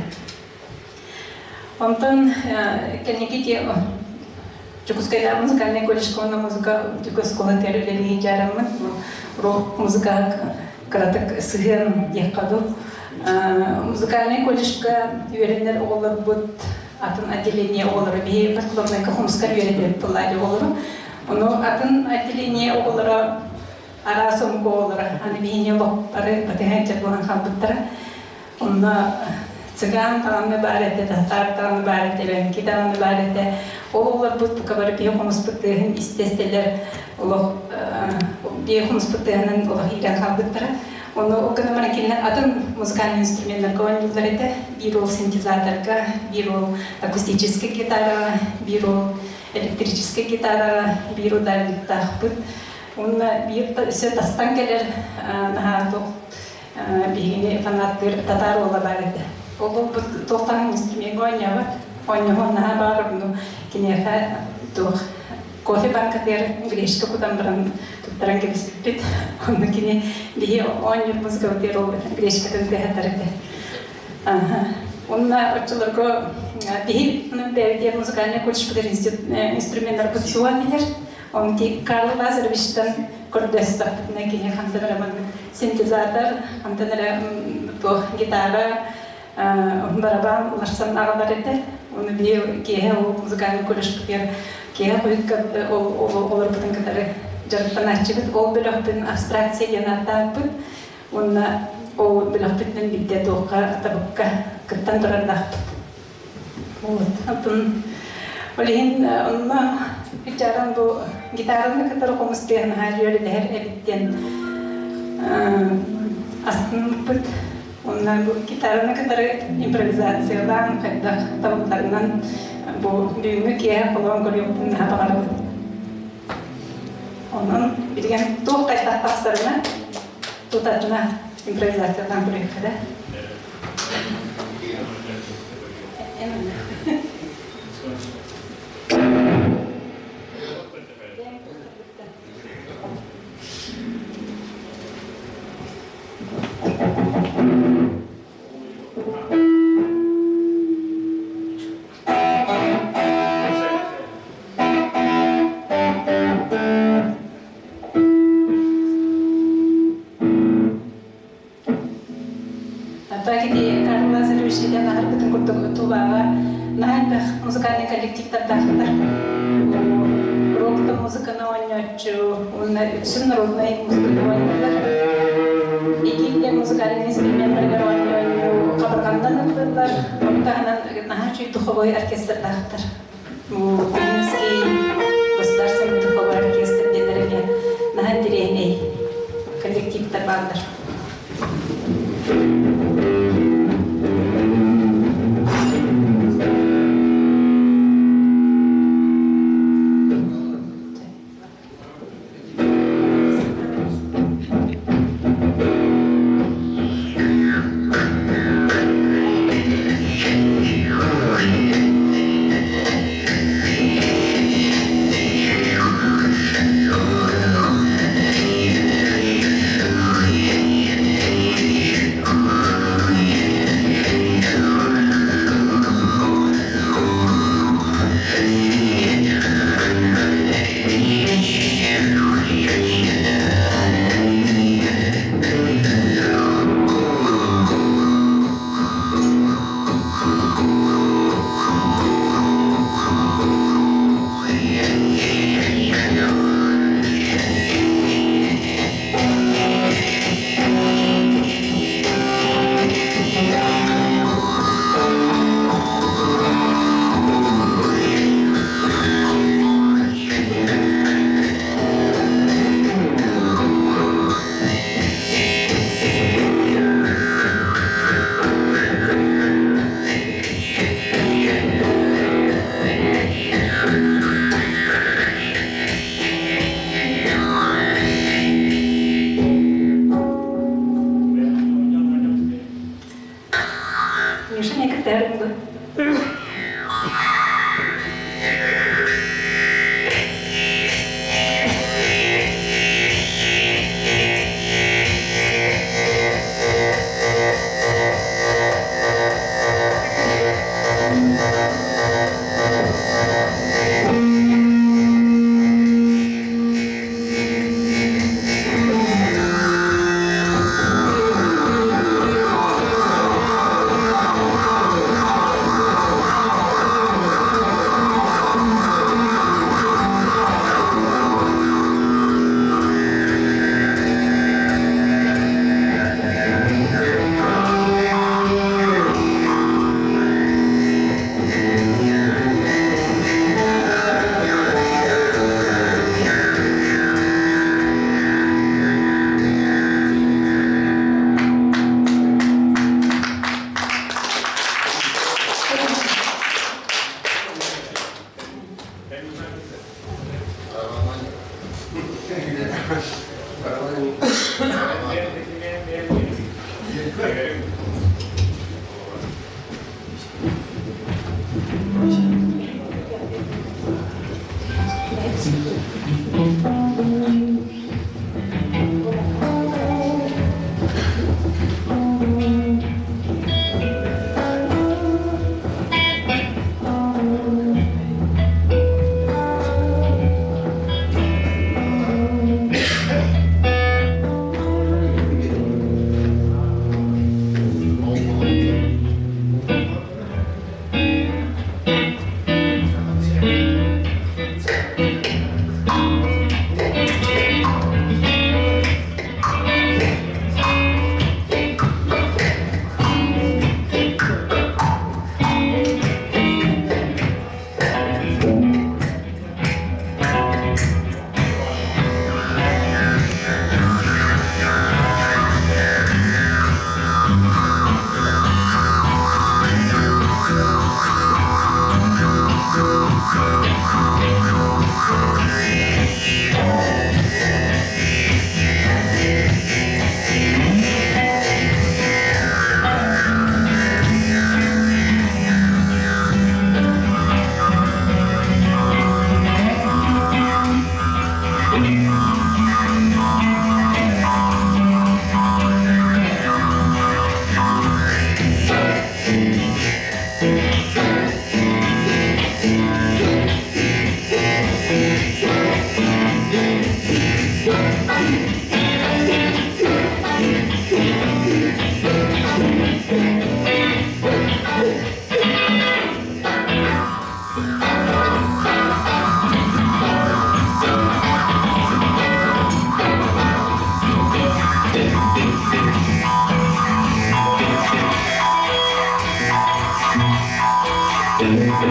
Speaker 10: Онтон кэнники те Дьокуускайдааҕы музыкальнай колледжка уонна музыка үрдүк оскуолатыгар үлэлии дьаараммыт рок музыка кыратык сыһыан диэххэ дуу. Музыкальнай колледжка үөрэнэр оҕолорбут атын отделение оҕолоро биһи фольклорнайга хомуска үөрэтэр тыллаах оҕолору. Ону атын отделение оҕолоро араас омук оҕолоро аны биһини олохтары батыһан буолан хаалбыттара. Онно цыган даҕаны баар этэ, татаар даҕаны баар этэ, эбэҥки даҕаны баар этэ. Ол оҕолорбут бука бары биһи хомуспут тыаһын истэ-истэлэр олох биһи хомуспут тыаһынан олох иирэн хаалбыттара. Ону ол гынан баран кинилэр атын музыкальный инструменнарга оонньууллар этэ. Биир ол синтезаторга, биир ол акустическай гитараҕа, биир ол электрическэй гитараҕа, биир ударниктаахпыт. Уонна биир өссө тастан кэлэр наһаа туох биһигини фанаттыыр татаар уола баар этэ. Ол уолбут туохтан инструмеҥҥа оонньообот, оонньоһуон наһаа баҕарар, ону киниэхэ туох кофе банкатыгар гречка кутан баран туттаран кэбиспиппит. Онно кини биһи оонньуур музыкабытыгар ол гречкатын тыаһатар этэ. Онно оччолорго биһи бэйэбитигэр музыкальный колледжпытыгар инструменнарбыт суох этилэр. Онно Карл Лазаревичтан көрдөстөхпүтүнэ кини хантан эрэ маннык Синтезатор, антан эрэ туох гитара, барабан уларсан аҕалар этэ. Оны биһи киэһэ ол музыкальный колледжпытыгар киэһэ хойукка олорбутун кытары дьарыктанааччыбыт. Ол бөлөхпүн абстракция диэн ааттаабыппыт. Уонна ол бөлөхпүтүнэн биирдэ туохха табыкка кыттан турардаахпыт. Вот. Атын ол иһин онно гитаран бу гитараны кытары хомус тыаһын наһаа үөрэлэһэр эбит диэн астыммыппыт. Онно бу гитараны кытары импровизациялаан хайдах табылларынан бу бүгүҥҥү киэһэ холоон көрүөхпүн наһаа баҕарабын. Онон билигин туох хайдах тахсарына тутатына импровизациялаан көрүөххэ да. Ити Карл Лазаревич этэн аһарбытын курдук Туваҕа наһаа элбэх музыкальнай коллективтардаахтар. Рок-то музыканы оонньооччу уонна үксүн народнай музыканы оонньууллар. Иккиттэн музыкальнай инструменнарыгар оонньоонньуу хабырҕаннан ыллыыллар. Ону таһынан наһаа үчүгэй духовой оркестрдаахтар. Тувинский государственный духовой оркестр диэннэргэ наһаа интэриэһинэй коллективтар бааллар. Миша некоторые
Speaker 11: Yeah.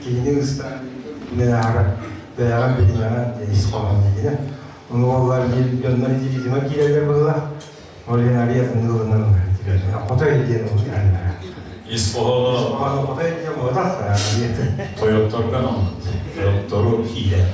Speaker 11: Киһини ыстаан аара бэйэҕин билимэҕин диэн ис хоһоон диигинэ. Ону буоллар дьоннор итиритимэ киирэллэр быһыылаах. Ол иһин арыйа ылынан хотой диэн уларыйаллара.
Speaker 1: Ис хоһооно
Speaker 11: хотой диэн буолбатах
Speaker 1: тойотторго анаммыт. Тойоттору хиилэ.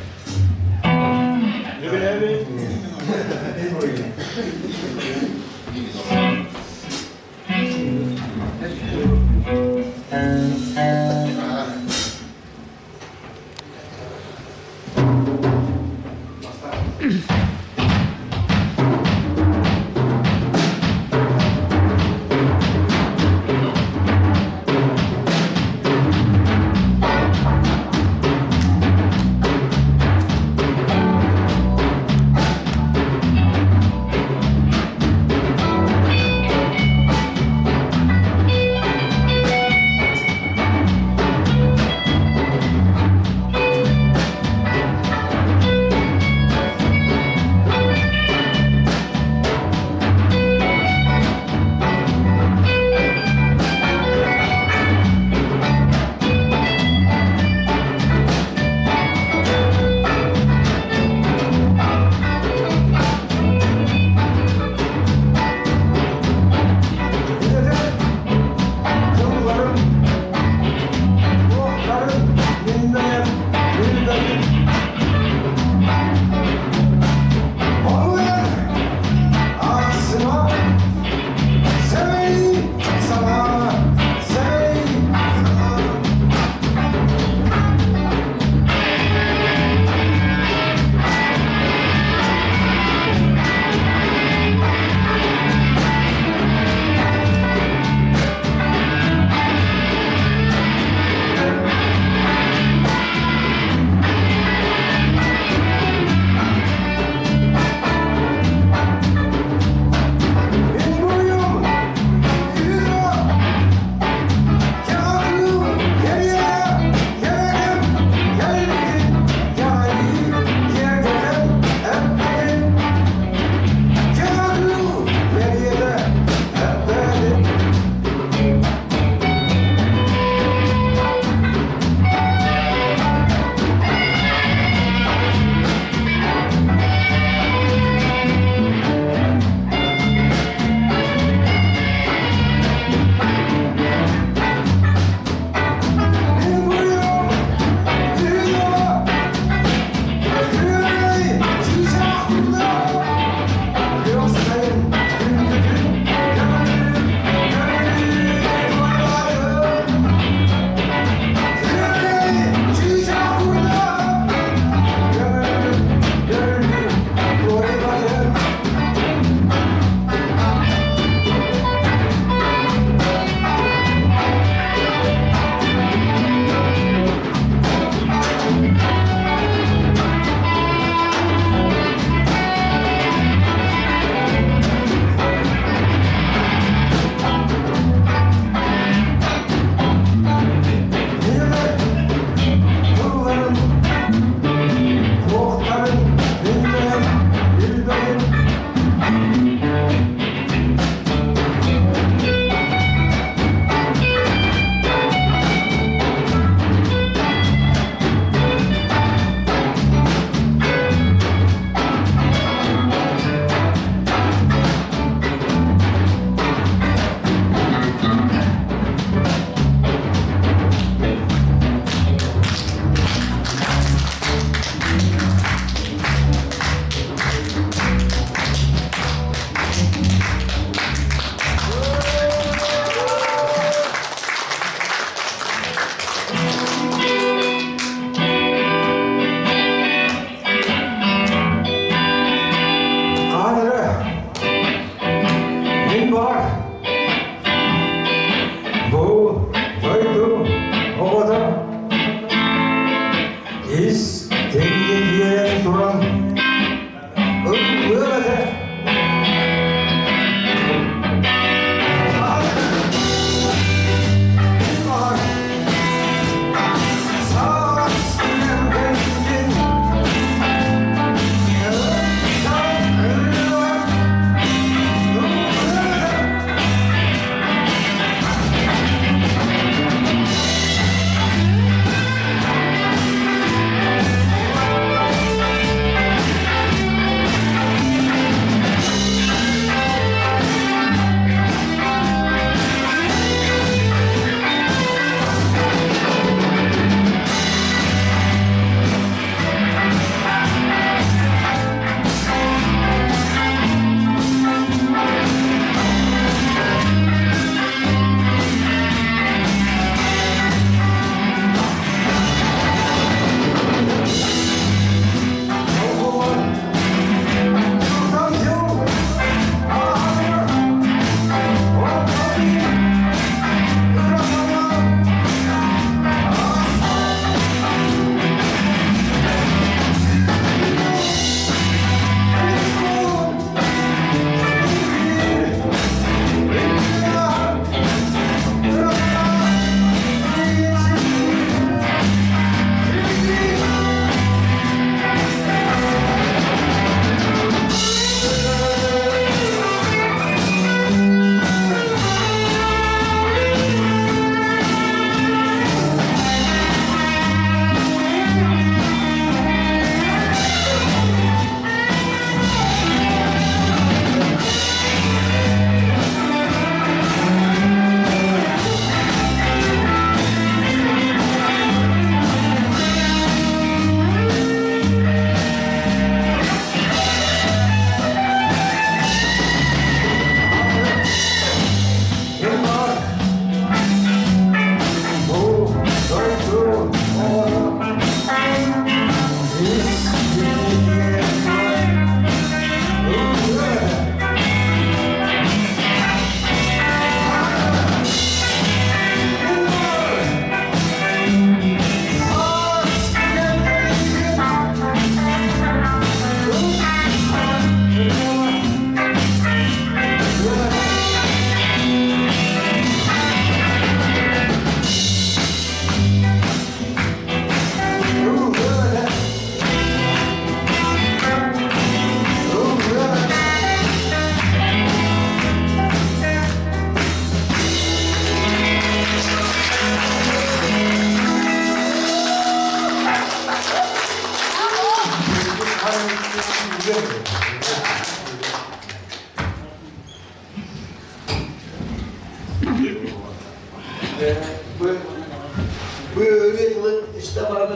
Speaker 4: Ырыа тылын истэ баран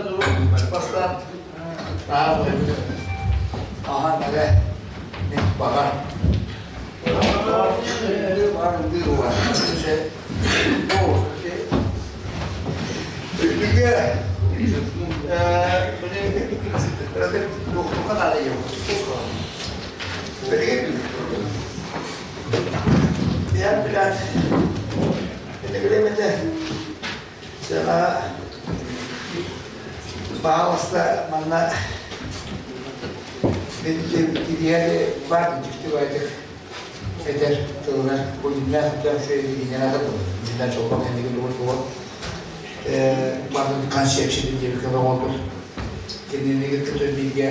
Speaker 4: бастаан наһаа Ахан эрэ мин баҕар. Үрдүгэ Билигин билээт этигилемете сана бааласта манна кириэри бар дьикти байдык этэр тыллар бу дьиннээх сүрдээх үчүгэй илиинэн ата тыл дьиннээх чолбон кэнники тугу тугу бардын концепциятын диэбиккэ оҥорбут кинини кытта бииргэ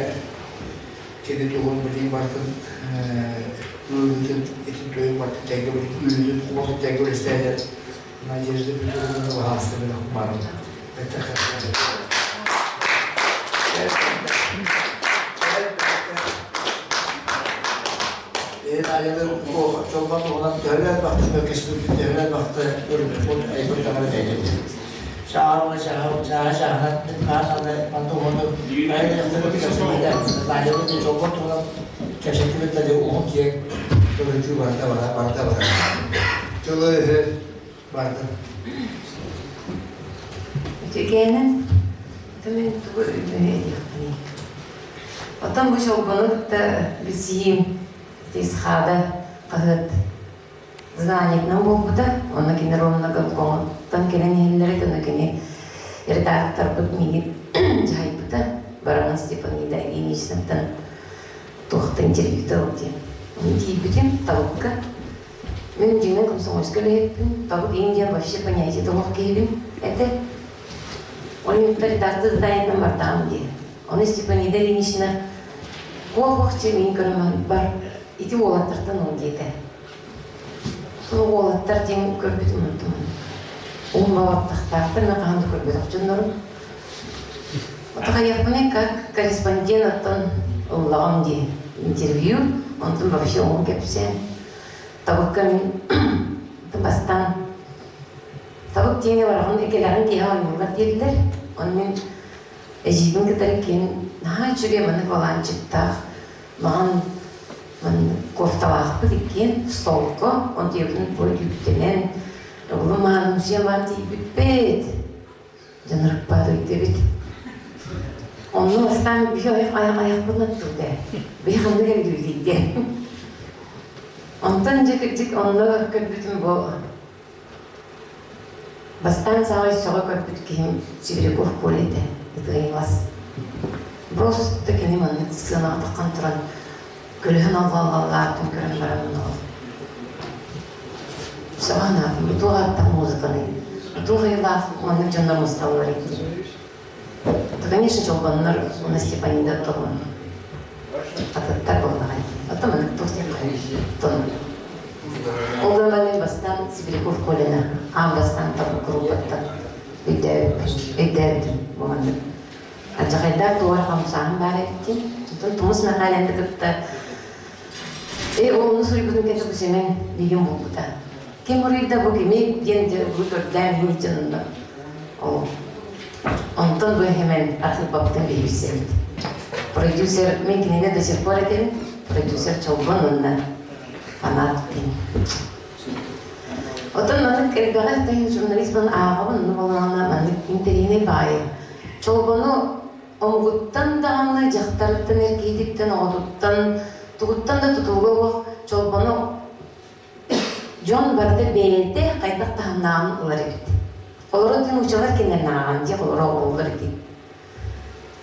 Speaker 4: кини тугун билии бартын ыытын итин туйун бартын тэҥҥэ үүтүн уотун тэҥҥэ үлэстээтэ Надежда Петровна баһаалыста бэлэх баран Чолбон туһунан төһөлөөх бахта мөккүспүппүт, төһөлөөх бахта өрүппүт, айбыт таҥара бэйэбит. Чааһы чааһы чааһы чааһынан хаан аны манна уһуну айан кэпсэтибитэ. Надябыт чолбон туһунан кэпсэтибит да уһун киэҥ көрүтүү барыта бара барыта бара. Тылы-өһү барда.
Speaker 12: Үтүгэнин мен тугу этиэхпиний? Оттон бу чолбону кытта билсиһиим Тисхада хаһыат знаниетынан буолбута. Онно кини ровно Гонконгтан кэлэн иһэллэрэ, онно кини редакторбыт миигин дьаһайбыта. Бараман Степанида Ильиничнаттан туохта интервью ыл диэн. Ону тиийбитим табыкка. Мин дьиҥинэн комсомольскай үлэһиппин, табык иин диэн вообще понятие толох киһибин этэ. Ол иһин редактор заданиетынан бардаҕым дии. Ону Степанида Ильинична куох-куох мин көрөмөн бар ити уолаттартан ол диэтэ. Сол уолаттар диэн көрбүтүм онтумун. Уун бабаттахтаахтар мен хаһан да көрбөтөх дьоннорум. Отахайыахпыный как корреспондент оттон ыллаҕым дии интервью, онтон вообще уһун кэпсээн. Табыкка мин бастаан табык диэни бараҕын экэлэҕин киэһэ оонньууллар диэтилэр. Оны мин эдьиийбин кытары киэн наһаа үчүгэй маннык балаанчыктаах маҕан маннык кофталаахпыт иккиэн столго онтуйабытын бу түүптэнэн улуу маанымсыйа маан тиийбиппит дьон ырыппаат өйдөбүт онно бастаан биһи айах айах айахпытын аттыбыт биһи ханнык эбитибитий диэн онтон дьэ кырдьык онно көрбүтүм бу Бастаан саамай сөҕө көрбүт киһим Сибиряков Коля этэ, ытыайылас. Просто кини маннык сыанаҕа таххан туран көлөһөн аллаллаатын көрөн баран ол сөҕө санаатым, бу туох ааттаах музыканый, бу туох айылаах маннык дьоннор мусталлар эбит. То, конечно, чолбоннор уонна Степанида тоҕун атыттар буоллаҕай. Оттон маннык туох диэн тон Ол гынан мин бастаан Сибиряков Коляны аан бастаан табык группаттан өйдөөбүтүм бу маннык. Алдьархайдаах туора хамсааһын баар эбит дии. Оттон Тумус Михайленты кытта э ол ону суруйбутун кэннэ бу Семен миигин булбута. Ким уруйда бу кими диэн бу көрдөөн мин дьонно. Ол онтон бу Хемен архыппаппытын биһибиссэбит. Продюсер мен кинини до сих пор этэбин. Продюсер Чолбон уонна фанат диэн. Оттон маннык элбэҕи таһын журналист ааҕабын, онно буоллаҕына маннык интэриэһинэй баайы. Чолбону омугуттан даҕаны, дьахтарыттан, эр киһититтэн, оҕотуттан, тугуттан да тутулуга суох чолбону дьон барыта бэйэтэ хайдах таһымнааҕын ылар эбит. Олорон нуучалар кинилэрин ааҕан дии, олоро оҕолор ити.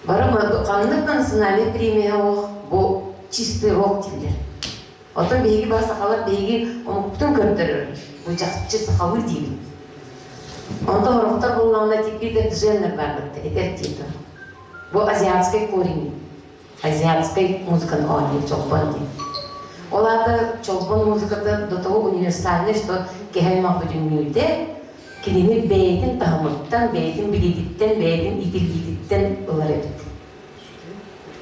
Speaker 12: Бары ханнык да национальнай премия суох, бу чистый рок дииллэр. Оттон биһиги бары сахалар биһиги омукпутун көрдөрөр, бу чахчы сахалыы диибит. Онтон сорохтор буоллаҕына типпитер дженнер баарбыт этэр диэтэ. Бу азиатскай корень, азиатскай музыканы оонньуур чолбон диэн. Ол аата чолбон музыката до того универсальный, что киһи аймах бүтүннүүтэ кинини бэйэтин таһымыттан, бэйэтин билиититтэн, бэйэтин иитиллиититтэн ылар эбит.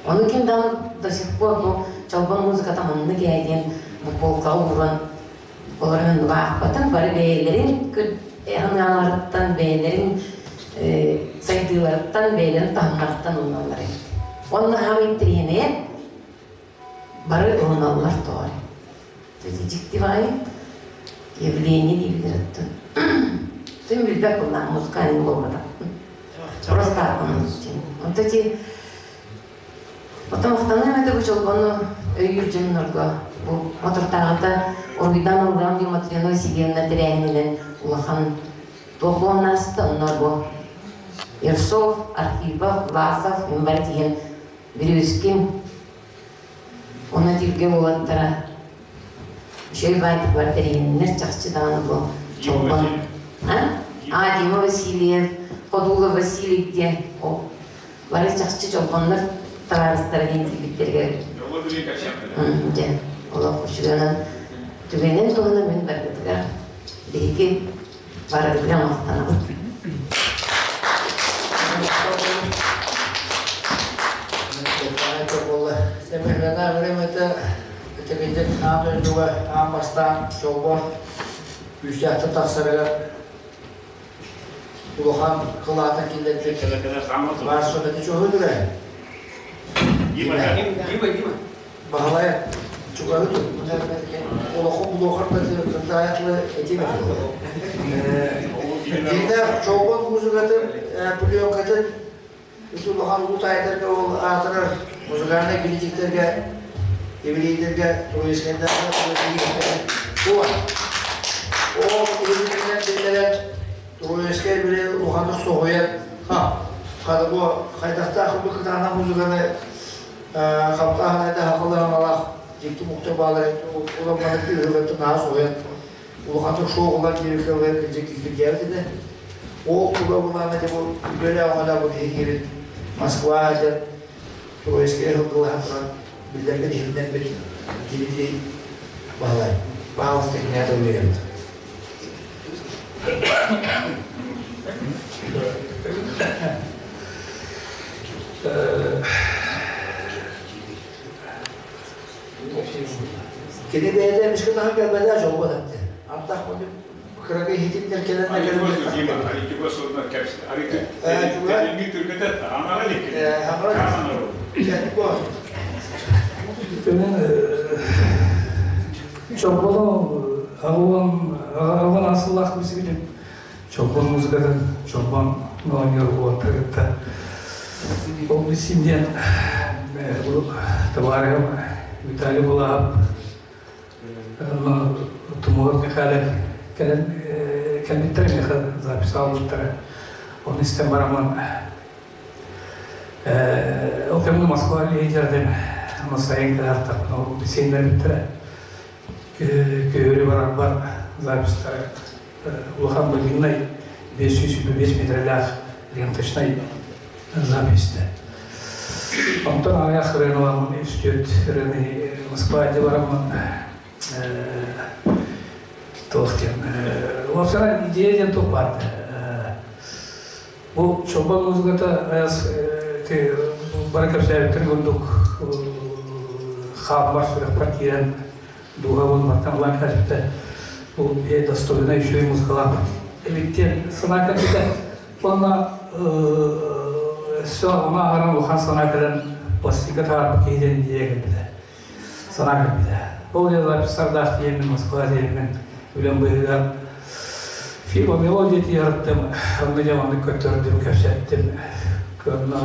Speaker 12: Ону ким даҕаны до сих пор бу чолбон музыката маннык ээ диэн бу полкаҕа ууран олорон оннуга аахпатым. Бары бэйэлэрин санааларыттан, бэйэлэрин сайдыыларыттан, бэйэлэрин таһымнарыттан ылыналлар эбит. Онно хаамай интэриэһинэйэ бары ылыналлар тоҕо эрэ. Дьикти баҕайы явление дииллэр оттон. Тым билбэт буоллаах музыкальный буолбатах. Просто Онто ти Потом махтаныам этэ бу чолбону өйүүр дьоннорго. Бу мотуртааҕыта Уруйдан Ыллыам диэн Матрена Васильевна тэрээһининэн улахан туох буолан ааста, онно бу Ершов, Архипов, Власов, мин бары тиийэн Березкин уонна тиргэ уолаттара үчүгэй баайдык бар тэрийэннэр чахчы даҕаны бу чолбон а Дима Васильев, Ходулов Василий диэн ол бары чахчы чолбоннор табаарыстара диэн тиийбиттэригэр дьэ олох үчүгэй түгэнин туһунан мин барбытыгар биһиги барыбытыгар махтанабыт.
Speaker 4: Аан дойдуга аан бастаан чолбон күүстээхтик тахсарыгар улахан кылаатын киллэрбит баар советы чуһуйдура.
Speaker 13: Дима, Дима, Дима.
Speaker 4: Баһылай чугаһы олоху булуохар кырдаайатлы этим Динэ чолбон музыкатын, пленкатын үс улахан улуу таайдарга ол аатырар музыкальнай критиктерге, еврейдерге, туристерге, бу ол иһитинэн биллэрэн Троицкай били улаханнык соһуйан ха хата бу хайдахтаах бу кытаанах музыканы хаптааһын айда хахылаһаналаах дьикти мукта баалар уламманы тыыһылаттан наһаа соһуйан улаханнык шоу ылан киирикэлэр кырдьык киирдээбит этэ. Ол тула булаана дьэ бу үлэлээх оҕолор бу киһи киирин Москва дьэ Троицкай ыһылгылаһан туран биллэргэ иһиннэрбит Дмитрий Баһылай Павлов технята үөрэбит. Кини бэйэтэ эмискэ таһан кэлбэтэ дьолбот этте. Антах кыракый иһитиннэр кэлэн
Speaker 14: Чолбону аҕылан аҕалан асыллаах билсибитим. Чолбон музыкатын, чолбон оонньуур уолаттары кытта. Ол билсим диэн бу табаарыһым Виталий Булаһап Тумуһут Михайлов кэлэн кэлбиттэрэ миэхэ записалбыттара. Оны истэн бараммын Ол кэмҥэ Москва лидердин сайын кэлээхтэрбин ол сиэннэрбиттэрэ күһүөрү барарбар записьтара улахан бобиннай 525 метрэлээх ленточнай записьта. Онтон аҕыйах ырыаны ыламмын үс-түөрт ырыаны Москва бараммын туох диэн уопсайынан идея диэн туох баар Бу чолбон музыката бары кэпсээбиттэрин курдук хааммар сүрэхпэр киирэн дууһабын мантан ылан кэлбитэ. Бу достойнай үчүгэй музыкалаах эбит диэн санаа кэлбитэ. Уонна өссө ону аһаран улахан санаа кэлэн пластика таһаарбыт киһи диэн идея кэлбитэ. Санаа кэлбитэ. Ол я записардаах тиийэммин Москва тиийэммин үлэм быыһыгар Фирма мелодия тиэртим, онно дьэ маннык көтөрдүм, кэпсэттим. Онно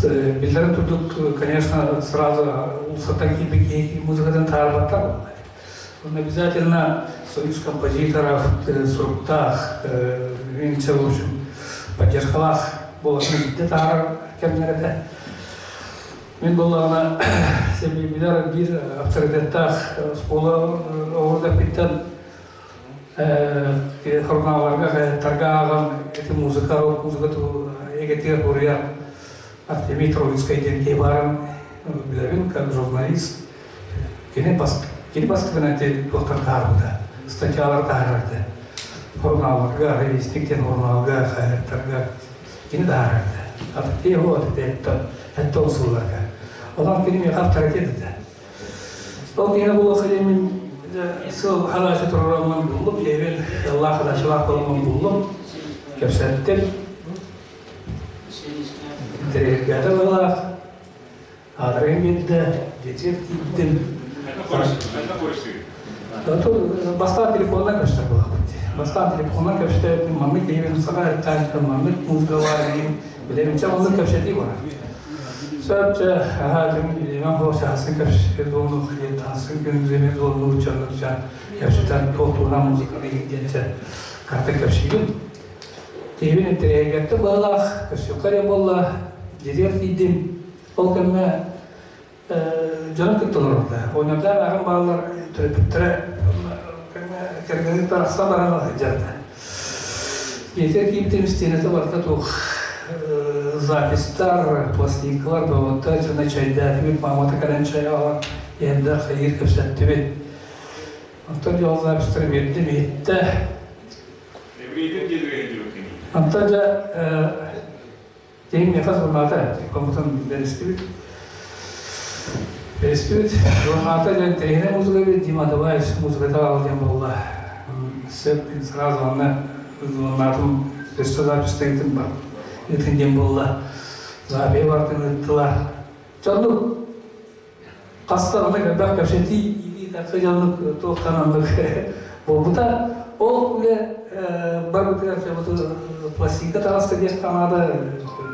Speaker 14: биллэрин курдук, конечно, сразу улсаттан киирбит киһи музыкатын таарбаттар. Он обязательно союз композиторов суруктаах, в общем, поддержкалаах буолатын биирдэ таарар кэмнэр этэ. Мин буоллаҕына сэмиимилэр биир авторитеттаах оскуола оҕурдаппыттан журналларга, хаһыаттарга ааҕан ити музыка, рок музыка эгэтигэр суруйар Артемий Троицкай диэн киһи баарын билэбин, как журналист. Кини бас кини бастакынан ити туохтан таһаарбыта, статьялар таһаарарда. Журналларга, «Ревестник» диэн журналга, хаһыаттарга кини таһаарарда. Аты вот это это сылларга. Онон кини миэхэ авторитет этэ. Ол киһи буолуохха диэн мин Сыл хадаачы туруораммын буллум, дьиэбин ыаллаах хадаачылаах буоламмын буллум, кэпсэттим. Интэриэһиргээтэ быһыылаах, аадырыһын биэрдэ, дьиэтигэр тиийдим. Бастаан телефонунан көстөр буоллахпыт дии. Бастаан телефонунан көстөөбүтүм, маннык киһибин саха эртааньыттан маннык музыкалаах иһин билэбинчэ маннык кэпсэтии барар. Сөп чэ, аһаа дьон Иван Павлович аһасын кэпсэтэ дуону диэн таһасын күн земе дуону учанныча кэпсэтэн туох туһунан музыканы иһин карта кэпсиибин. Киһибин интэриэһиргэттим быһыылаах, көстүөххэ диэн буолла, дьиэтигэр тиийдим. Ол кэмҥэ дьону кытта олорбута. Оҕонньордоох ааҕын бааллар төрөппүттэрэ кэргэнин арахсан баран сылдьарда. Дьиэтигэр киирбитим истиэнэтэ барыта туох записьтар, пластинкалар бөҕөттө дьоно чайдаатыбыт, маамата кэлэн чай аҕалан иһэрдэ, хайыыр кэпсэттибит. Онтон дьол записьтары биэрдим, иһиттэ. Онтон дьэ Киһи миэхэ сурунаата, коммутан бэристибит. Бэристибит. Сурунаата диэн интэриэһинэй музыка эбит, Дима, давай музыката аҕал диэн буолла. Сөп, мин сразу онно звоннаатым, өссө запись бар. Ыытын диэн буолла. Запиһи бартын ыыттылар. Дьоннук хаста онно элбэх кэпсэтии илии дьоннук туохтан оннук буолбута. Ол үлэ барбытыгар пластинка таҕыста диэх наада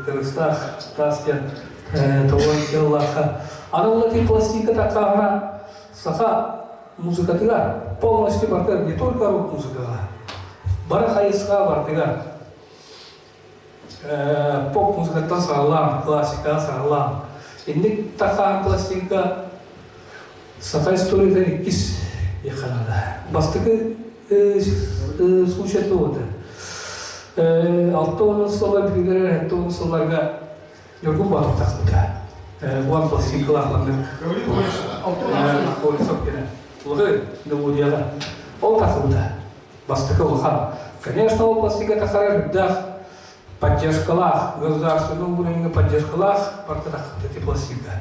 Speaker 14: кырыстаах таас диэн тоҕо дьыллаахха. Аны ол ити пластинка таххаҕына саха музыкатыгар полностью барыта не только рок музыкаҕа бары хайысха бартыгар поп музыкаттан саҕалаан, классикаҕа саҕалаан. Инник тахаан пластинка саха историятын иккис яханада. Бастакы случай туота. 60 сыллар бүтүгэр 70 сылларга Ньургун Боотур тахсыбыта. Уон пластинкалаах Колесов диэн улахан мелодияҕа ол тахсыбыта. Бастакы улахан. Конечно, ол пластика тахсара үрдээх поддержкалаах, государственный уровеньга поддержкалаах барыта тахсыбыта пластинка.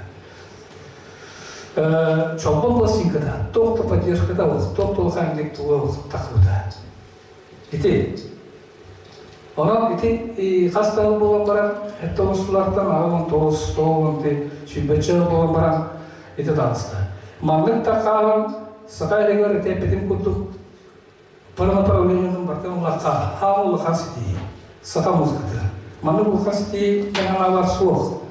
Speaker 14: Чолбон пластинката туох да поддержката туох да улахан туга тахсыбыта. Ити Онон ити хас да буолан баран, эттэ оҥостулартан 89, 90 сүүрбэччэ буолан баран ити таҕыста. Маннык тахаалан саха илигэр ити эппитим курдук Паранаправлениетын барытын ыллахха, хаан улахан ситиһии. Саха музыката. Маннык улахан ситиһии анаалар суох.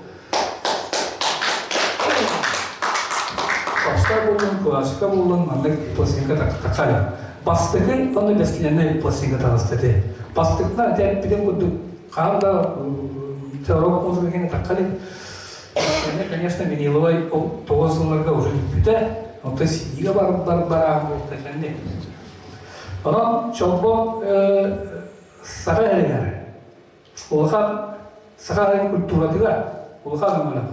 Speaker 14: Попстар буоллун, классика буоллун, маннык пластинка таккали. Бастакы онно бэскилэннэй пластинка таҕыста этэ. Бастакытынан ити эппитим курдук хаан да рок музыка кини таккали. Конечно, виниловай ол тоҕус сылларга уже бүппүтэ. Онтон CD-га бар бар бараан буолта кэнни. Онон Чолбон саха эригэр улахан саха эрин культуратыгар улахан өҥөлөөх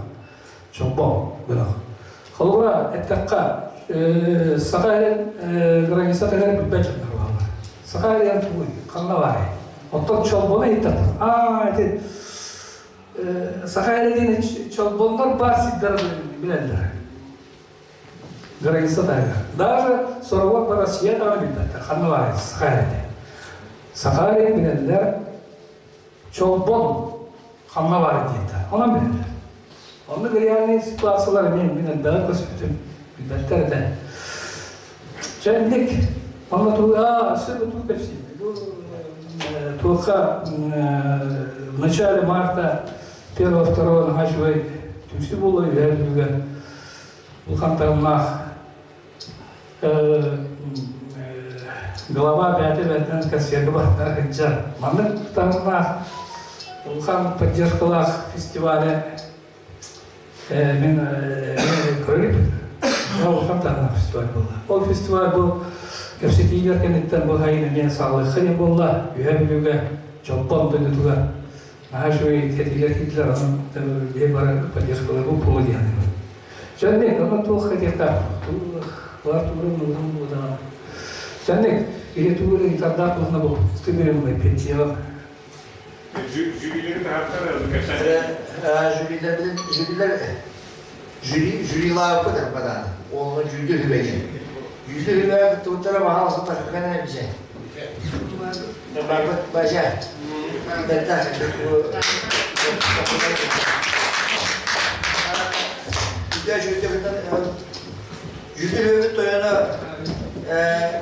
Speaker 14: Чолбон бөлөх. Холобура эттэххэ, саха эрин граница тыгар билбэт дьоннор бааллар. Саха эрин тугуй, ханна баарый? Оттон Чолбону иһиттэхтэр, аа, ити саха эрин Чолбоннор баар сирдэрин билэллэр. Граница таһыгар. Даже сороҕор да Россия даҕаны билбэттэр. Ханна баарый Саха эрэтэ. Саха эрин билэллэр Чолбон ханна баарый диэттэр. Онон билэллэр. Оннук реальный ситуациялар эмиэ мин элбэҕи көспүтүм. Билбэттэр этэ. Чэ инник. Онно туу аа өссө бу туу кэпсиим. Бу туохха в начале марта первого второго наһаа үчүгэй түмсүү буолла үһээ бүлүүгэ улахан таһымнаах глава бэйэтэ бэйэтинэн концерга барытыгар сылдьар. Маннык таһымнаах улахан поддержкалаах фестивале мен көрүп улахан таһымнаах фестиваль буолла. Ол фестиваль бу кэпсэтиилэр кэнниттэн бу сайын эмиэ саалыахха диэн буолла. Үһээ Бүлүүгэ Чолбон дойдутугар Наһаа үчүгэй этиилэр киирдилэр, онон биһи бары поддержкаларбыт буолуо дии саныыбын. Сэнник, онон туох этиэхтээх бар туурун нуурун буодаҕа. Сэнник, или туурун гитардаах туһуна бу стымырым пенсияҕа.
Speaker 13: Жюрилери таһаартар
Speaker 4: Жюрилер, жюрилер, жюри, жюрилаабыт бадаан. Онно жюри үбэйин. Дьүүллүүр сүбэҕэ кыттыбыттара баһаалыста таккана эмчэ. Барбыт бача. Бэртэ. Дьүүллүүр сүбэбит тойоно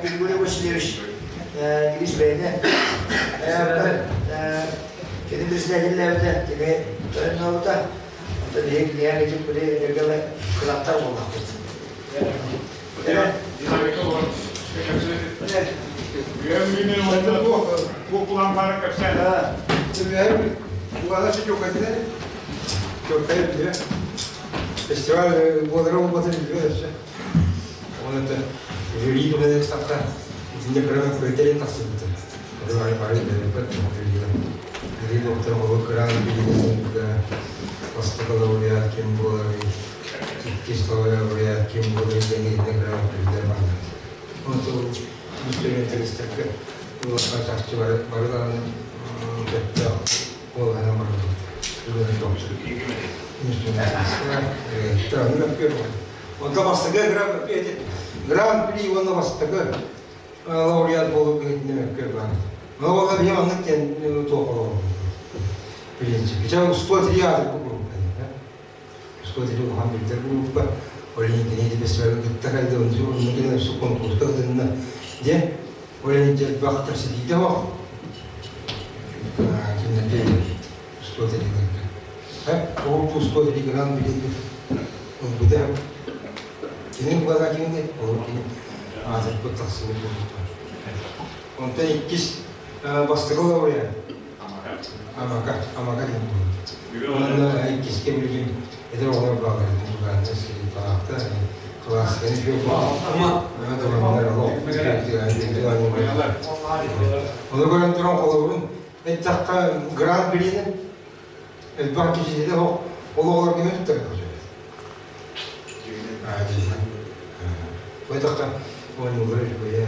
Speaker 4: Григорий Васильевич Гриш бэйэтэ кини председателлээбитэ, кини тойоннообута. Онтон биһиги кинигэ кичик били эдэргэ кылаттар буоллахпыт.
Speaker 11: Фестиваль буолара буолбатын билбэт өссө. Ол это жюри тугунан тахса итиннэ кыра көтөрүн тахсыбыта. Бары бары билбэт жюри доктор олох кыраан билигин бастакы лауреат ким буоларый иккис лауреат ким буоларый диэн итиннэ кыраан билдэр бааллар. Онтон инструменталистарга улахан чахчы бары бары даҕаны сөптөөх буолаһынан барбыт. Онто бастакы гран-при уонна бастакы лауреат буолуу быһыытынан мөккүөр баар. Но ол биһи маннык диэн туох олоҕум. Принцип. Ича устуо тириаатыр бу группа. Устуо тири улахан билдер группа. Ол иһин кини фестивальга кытта кэлди, онну кини су конкурска кытынна диэн ол иһин элбэх кэпсэтиитэ суох. Кинилэргэ устуо тириилэргэ. Ол устуо тири гран-при ылбыта. Кини ылбата кимний? Ол кини аатырбыт тахсыбыт буолбута. Онтон иккис бастакы лауреат Амака, Амака диэн буолбут. Уонна иккискэ билигин эдэр оҕолор бааллар музыкальнай скрипкалаахтар, классиканы Ону көрөн туран холобурун эттэххэ гран-прини элбэх киһитэ ол оҕолорго туттар Байтахха оонньуулара үчүгэйэ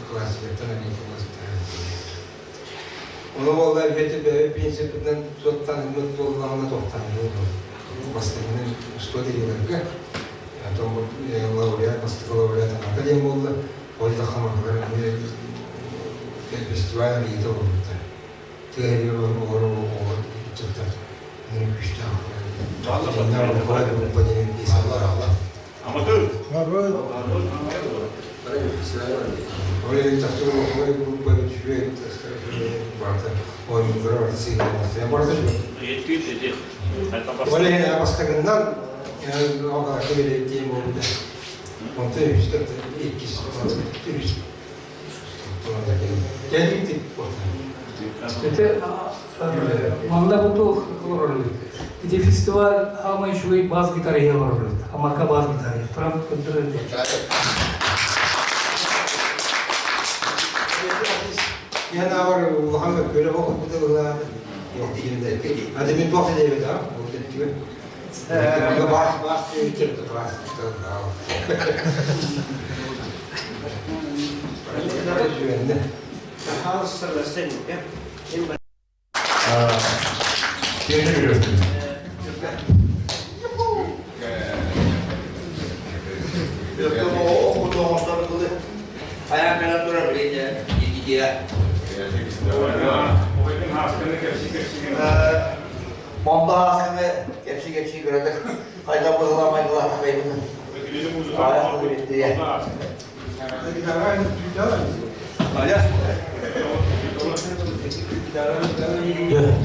Speaker 11: классикаттан эмиэ Ону буолла бэйэтэ бэйэ принципинэн суоттаан ылбыт буоллаҕына туохтаан бастакынан устуо тириилэргэ потом лауреат бастакы лауреат аната диэн буолла ол да хамаҕалар эмиэ фестиваль ыйыта олорбуттар тыа сиригэр олорор оҕолор ыччаттар күүстээх
Speaker 14: Это манна бу олорор Ити фестиваль самый үчүгэй бас гитариһа олорор Амака бас гитариһа. Туран көрдөрөр.
Speaker 11: Я навар улахан мөккүөрэ буолбут быһыылаах. Аты мин туох диэбит а? Ол тиби. Бас бас диэбит бас.
Speaker 4: Монда хасканы кэпси-кэпси көрөдөх хайда быһыламайгылаах бэйбин.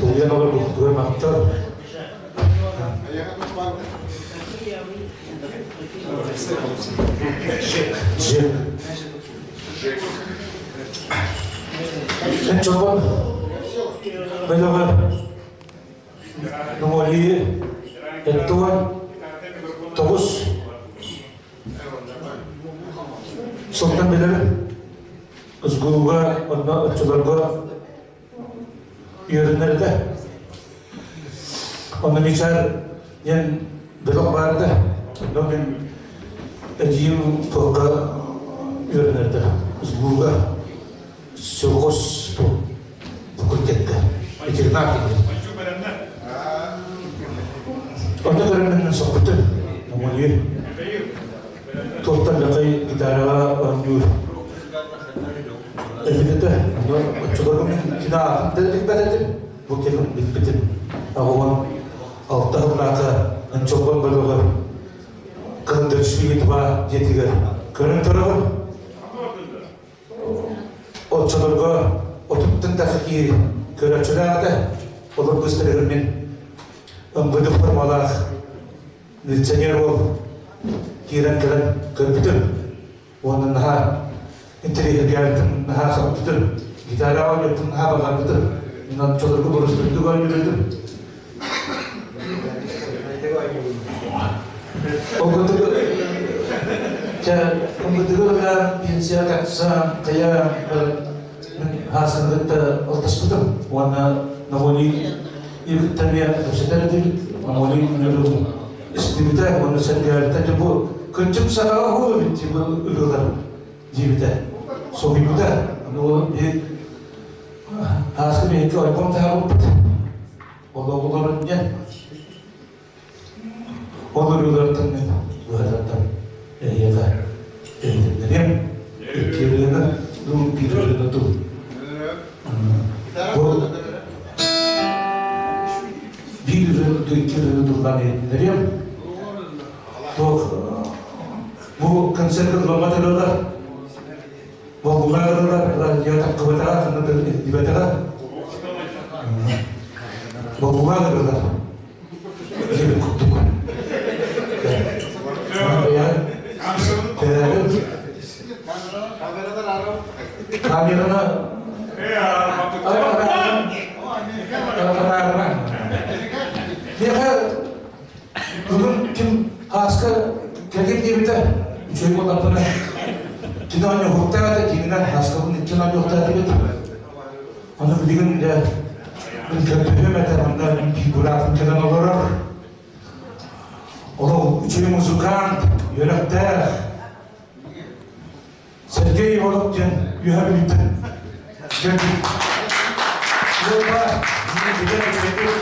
Speaker 1: Тулуйан олорбуттугар махтал. Жек. Эн чолбон бөлөҕө Нуҥуолии эттуон тоҕус Сылтан билэбин. СГУга онно оччолорго үөрэнэр этэ. Онно Мичаар диэн бөлөх баар этэ. Онно мин эдьиийим туохха үөрэнэр этэ. СГУга сельхоз факультетка ветеринар диэн. Онно көрөн мен соппутум. Намолиир. Туохтан лакай
Speaker 5: Кини аатын да билбэт этим, бу кэлин билбитим. 86 сыллаахха Чолбон бөлөҕө Кындырчыгы два дьиэтигэр көрөн турабын. Оччолорго отуттан тахса киһи көрөөччүлээх этэ. Олор быстарыгар мин МВД формалаах милиционер уол киирэн кэлэн көрбүтүм. Уонна наһаа интэриэһиргээбитим, наһаа сөхпүтүм. Гитараҕа оонньуохпун наһаа баҕарбытым. Мин оччолорго боростуойдук оонньуур этим. Ол курдук чэ МВД-га ылан пенсия тахсан хайа мин хаасканы кытта алтыспытым уонна Новолин кытта эмиэ кэпсэтэр этибит. Новолин ырыатын истибитэ уонна сэргээбитэ. Дьэ бу кырдьык сахаҕа уһуу эбит дии бу ырыалар диэбитэ. Соһуйбута. Аны биһи хааскы биһикки ойбон таһаарбыппыт. Ол оҕолорун диэн ол ырыалартан мин быһататтан эһиэхэ иһитиннэриэм. Икки ырыаны дуу, биир ырыаны дуу. Бу биир ырыаны дуу, икки ырыаны тыллаан иһитиннэриэм. Туох бу концертка ылламмат ырыалар Болгума ырыалар радио таххыбатаҕа, ханна да иһиллибэтэҕэ. Болгума ырыалар диэбит курдук. Камераны Миэхэ бүгүн ким Ааска кэлин диэбитэ, үчүгэй буоллахпына, кини оонньоһуохтаах этэ, дьиҥинэн Ааскабын иккиэн оонньуохтаах этибит. Ону билигин дьэ мин көрдөһүөм этэ, онно биир быраатым кэлэн олорор. Олох үчүгэй музыкант, үөрэхтээх. Сергей Иванов диэн үөһэ Бүлүүттэн кэлбит. Уолба билэн үчүгэйдик.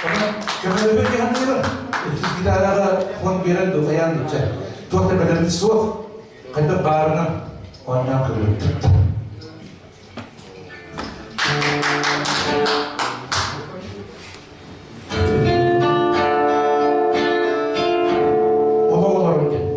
Speaker 5: Онон көмөлөһөр киһи гитараҕа фон биэрэн духайаан дучча. Туох да бэлэммит суох. Хайдах баарынан оонньоон көрүөхпүт. Олох олорун диэн.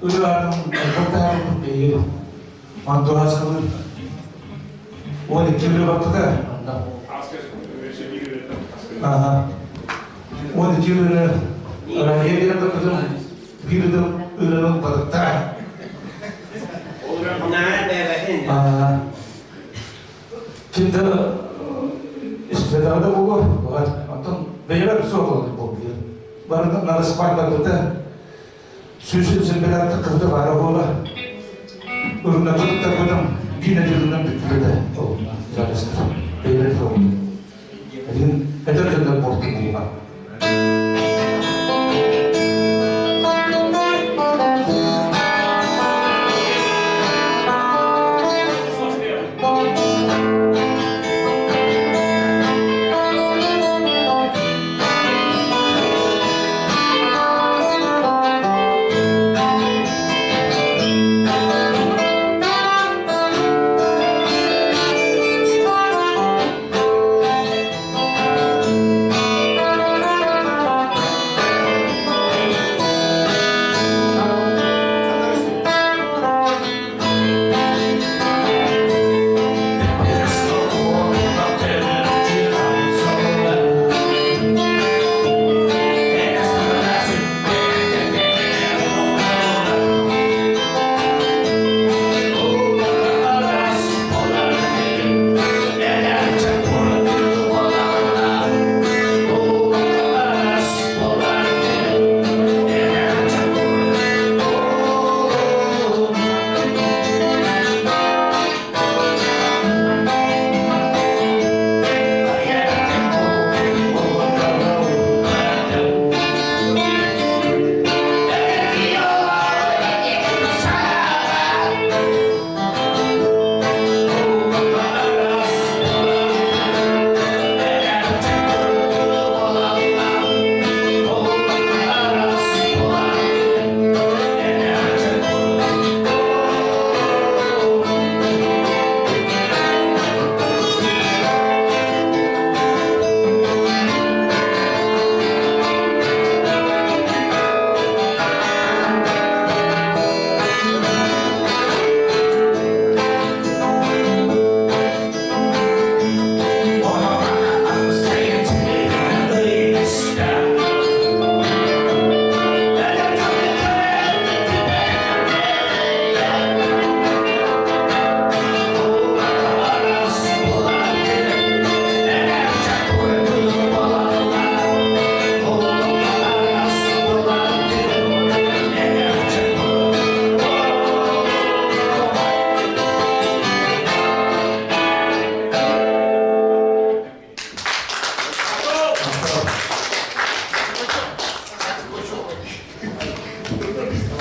Speaker 5: Ырыатын элбэх биһиги Антуһаскылыр 12 ырыа баппыта онно. Аха. 12 ырыа Рания биэрэн баппытым биир ыдым ырыаны ылбатыттара. Аа Ким да истибэтэҕэ да буолуо, баҕар. Оттон бэйэбэр суох буолбут. Барытын нарыспаан барбыта. Сүүсүн сирбэлээх кыһыта баара буола. Ырынатын тарбытым биир нэдиэлэнэн бүттүбүтэ. Ол записьтар. Бэйэбэр суох. Этин эдэр дьоннор буолтун буолума.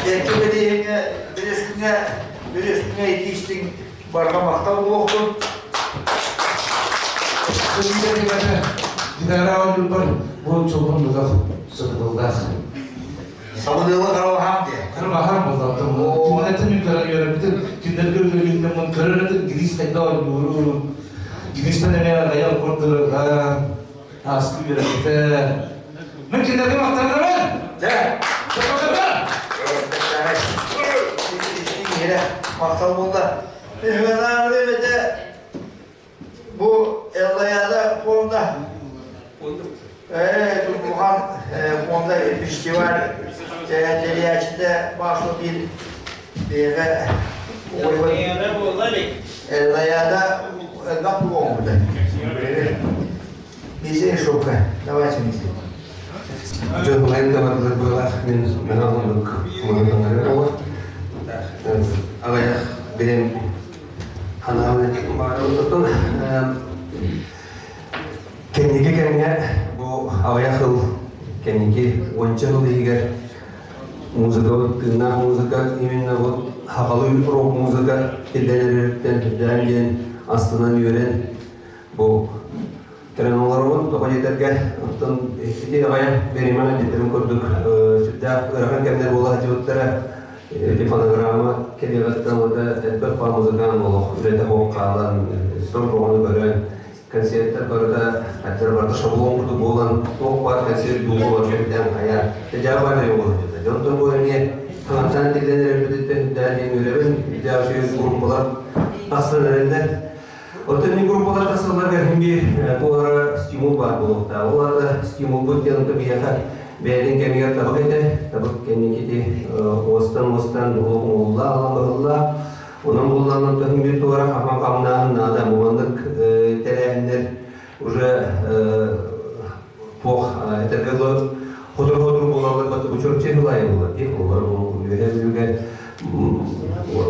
Speaker 4: Эрки билиһиҥҥэ билиһиҥҥэ билиһиҥҥэ итиистиҥ барҕа махтал буолуохтун.
Speaker 5: Гитара оонньуурбар бу чулбун быдах сытыбыллаах.
Speaker 4: Сабыдыалы карабахаам диye.
Speaker 5: Карабахаам буоллаҕым. Кинилэртэн мен көрөн үөрэммитим. Кинилэргэ үлэлииллэммин көрөр этим. Грис хайда оонньуурун. Гристэн эмиэ аҕыйах курдуга ааскы үөрэппитэ. Мен кинилэргэ махтанарым.
Speaker 4: Дьэ. Махтал буолла. Бу Эллаяда фонда Турбухан фонда фестиваль тэрийээччитэ баасыл биир бэйэҕэ Эллаяда элбэх буолбута. Мизе шока. Давайте вместе.
Speaker 11: Дьон да барылар быылаах мин мана оннук муну Аҕыйах бэйэм ханаабын баарым Кэнники кэмҥэ бу аҕыйах сыл кэнники уонча сыл иһигэр музыка тыыннаах музыка именно вот хахалыы рок музыка киллэрэртэн үрдээн диэн астынан үөрэн бу кэлэн олоробун тоҕо диэтэргэ оттон ити аҕайа биэримэҕэ диэтэрим курдук сүрдээх ыарахан кэмнэр буола сылдьыбыттара ити фонограмма кэлиэҕиттэн уонна элбэх баа музыкант олох үлэтэ суох хаалан сор оҕону көрөн концерттэр барыта аттар барыта шаблон курдук буолан туох баар концерт дууһу бар кэптээн хайа тэдьаа баар буолан дьонтон бу эмиэ. Хаҥаттан тиллэн эрэрбититтэн үрдээн үөрэбин, үрдээх үчүгэй группалар тахсан эрэллэр. Оттон мин группалар тахсалларыгар иһин биир туора стимул баар буолуохтаах. Ол аата стимулбут диэн биһиэхэ бэйэтин кэмигэр табык этэ, табык кэнникити уостан-уостан олох оҥоһулла, аламаһылла. Онон буоллаҕына иһин биир туора хафан хамнааһын наада. Бу маннык тэрээһиннэр уже туох этэргэ дылы хотур-хотур буолаллар бат учурче хылайы буолар дии олор үөһэ бүлүүгэ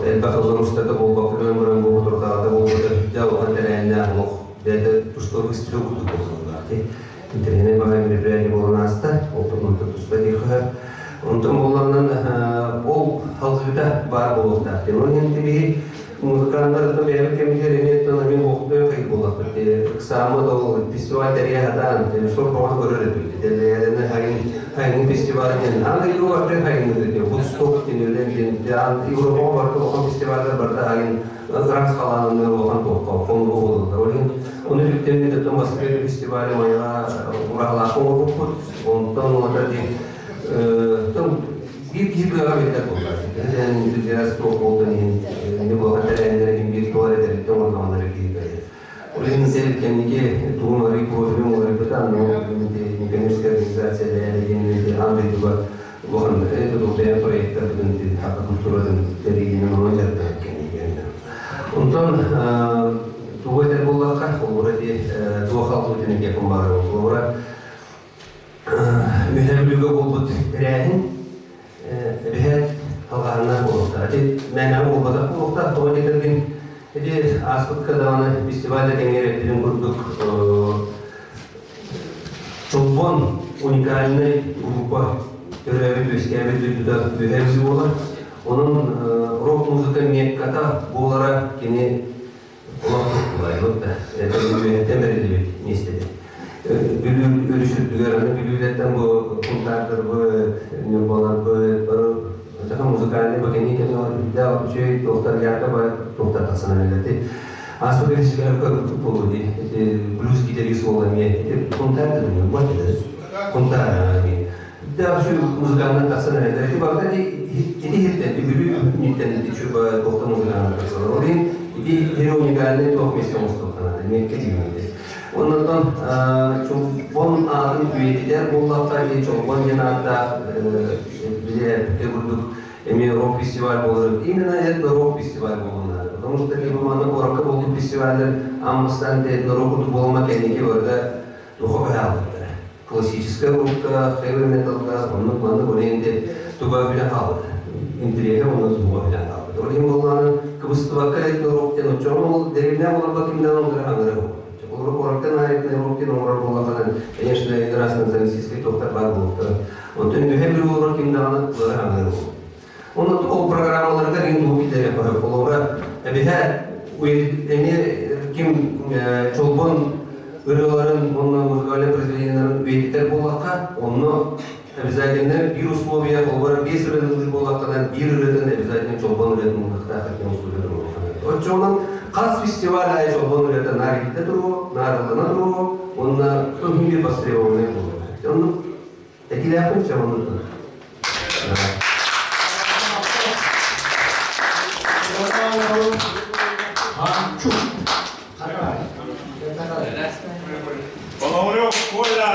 Speaker 11: элбэх ыллар устата буолбакка гынан баран бу хотурдаата буолбута дьэ улахан тэрээһиннээх олох бэйэтэ туспа выстрел курдук буолаллар дии интэриэһинэй баҕайы мероприятие буолан ааста ол туһунан туспа дии хыһар онтон буолланнан ол халҕыыта баар буолуохтаах диэн ол иһин тибиһи Музыканнар бэйэбит кэмигэр эмиэ оттон эмиэ уохтуйа хайы буоллахпыт. Ыксааммыт ол фестиваль тэрийэ сатаан, сор боҕон көрөр этибит. Тэллэйэлэринэ хайын хайыҥҥы фестиваль диэн аан дойду барыта хайыҥҥы диэн Вудсток диэн үлэн диэн аан Европаҕа барыта улахан фестиваллар барыта хайын ыраас халаанныыр улахан туохха хонуу буолаллар. Ол иһин ону түктэммит оттон Москва фестивалі майаҕа ураһалаах оҥорбуппут. Онтон уота диэн биир киһи кыаҕа биллэр буоллар. Эн энтузиаст туох буолтун иһин не буолар тэрээһиннэр иһин биир туох эрэ тэрилтэ оҥордоҕунара киһи кыайар. Ол иһин сэл кэнники тугун арый профилин уларыйбыта, но некоммерческая организация лэйэлэгин аан дойдуга улахан тутултайан проекттарбытын хакка культуратын тэрийиинэн онон дьарыктанар кэнники. Онтон тугу этэр буоллахха, холобура дии туох халбытын этиэхпин баҕарабын. Холобура Үөһээ Бүлүүгэ буолбут тэрээһин эбэһээт халҕаһыннаах буолуохтаах. Ити мээнэҕэ буолбатах буолуохтаах. Тоҕо диэтэргин ити ааспыкка даҕаны фестиваль да тэҥҥэ эрэппитин курдук Чолбон уникальнай группа төрөөбүт үөскээбит дойдута Үөһээ Бүлүү буолар. Онон рок-музыка мекката буолара кини Олох тулайбыт да, үөһэттэн бэриллибит миэстэтэ. Бүлүү өрүс үрдүгэр аны Бүлүүлэртэн бу Кунтаардарбыт, Ньурбаларбыт, бары саха музыкальный бу кэнники кэмҥэ үрдээх үчүгэй туохтар ярко баар туохтар тахсан эрэллэр. Ааспыт фестиваль көрбүт буолуо дии. Ити блюз гитарист уол эмиэ ити Кунтаар да Ньурба этэ. Кунтаар эмиэ. Үрдээх үчүгэй музыканнар тахсан эрэллэр. Ити барыта ити иһиттэн, Бүлүү инниттэн ити үчүгэй туохтан музыканнар тахсаллар. Ол иһин ити иһи уникальнай туох миэстэ оҥостуохтанаата, миэккэ тигиннэ. Оннуттан Чолбон аатын үйэтитэр буоллахха, ити Чолбон диэн ааттаах билээбиккэ курдук эмиэ рок-фестиваль буолар. Именно это рок-фестиваль буолуон Потому что типа манна куоракка буолбут фестиваллар Аммастан этно-рок курдук буолма кэнники барыта духовка хаалбыттара. Классическая рукка, хэви металга, оннук маннык ориенте туга билэн хаалбыта. Интэриэһэ онно туга билэн хаалбыта. Ол иһин буоллаҕына кыбыстыбакка этно-рок диэн оччоҕо ол дэриэбинэ олорбот кимнээн оҥорор хаҥыра буолар. Олору куоракка наар этно-рок диэн оҥорор буоллаххына, конечно, раз националистическай туохтар баар буолуохтара. Онтон үһэ бір олорор ким даҕаны ылара хаҥыра буолар. Онон ол программаларыгар иҥ тугу киллэриэх бары. Холобура, эбиһэ эмиэ ким Чолбон ырыаларын уонна музыкальнай произведениеларын үйэтитэр буоллахха, онно обязательно биир условие, холобура, биэс ырыаны ыллыыр буоллаххына, биир ырыатын обязательно Чолбон ырыатын ылыахтаах диэн условие туруохха. Оччоҕунан хас фестиваль аайы Чолбон ырыата наар иһиттэ туруо, наар ыллана туруо, уонна күн биир востребованный буолуо. Оннук этилээхпин чэ оннук.
Speaker 13: Пономарев Коля!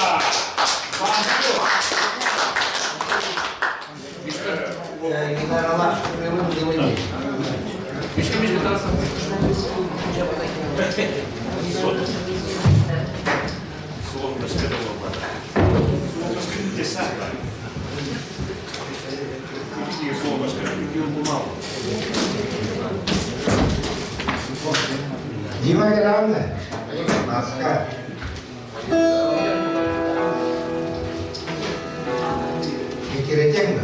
Speaker 11: Дима Геранда, Москва. Кирэтиэҥ да?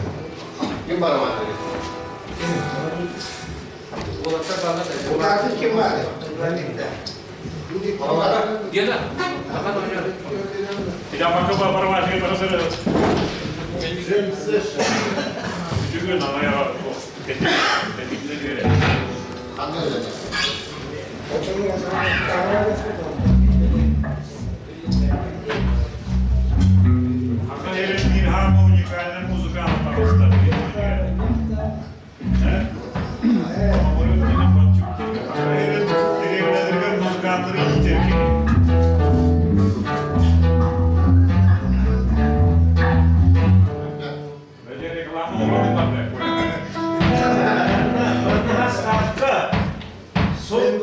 Speaker 13: Ким барабан
Speaker 11: Утаатын ким баар?
Speaker 13: Гена, Я пока барабан Бүгүн анаяга Уникальная музыка.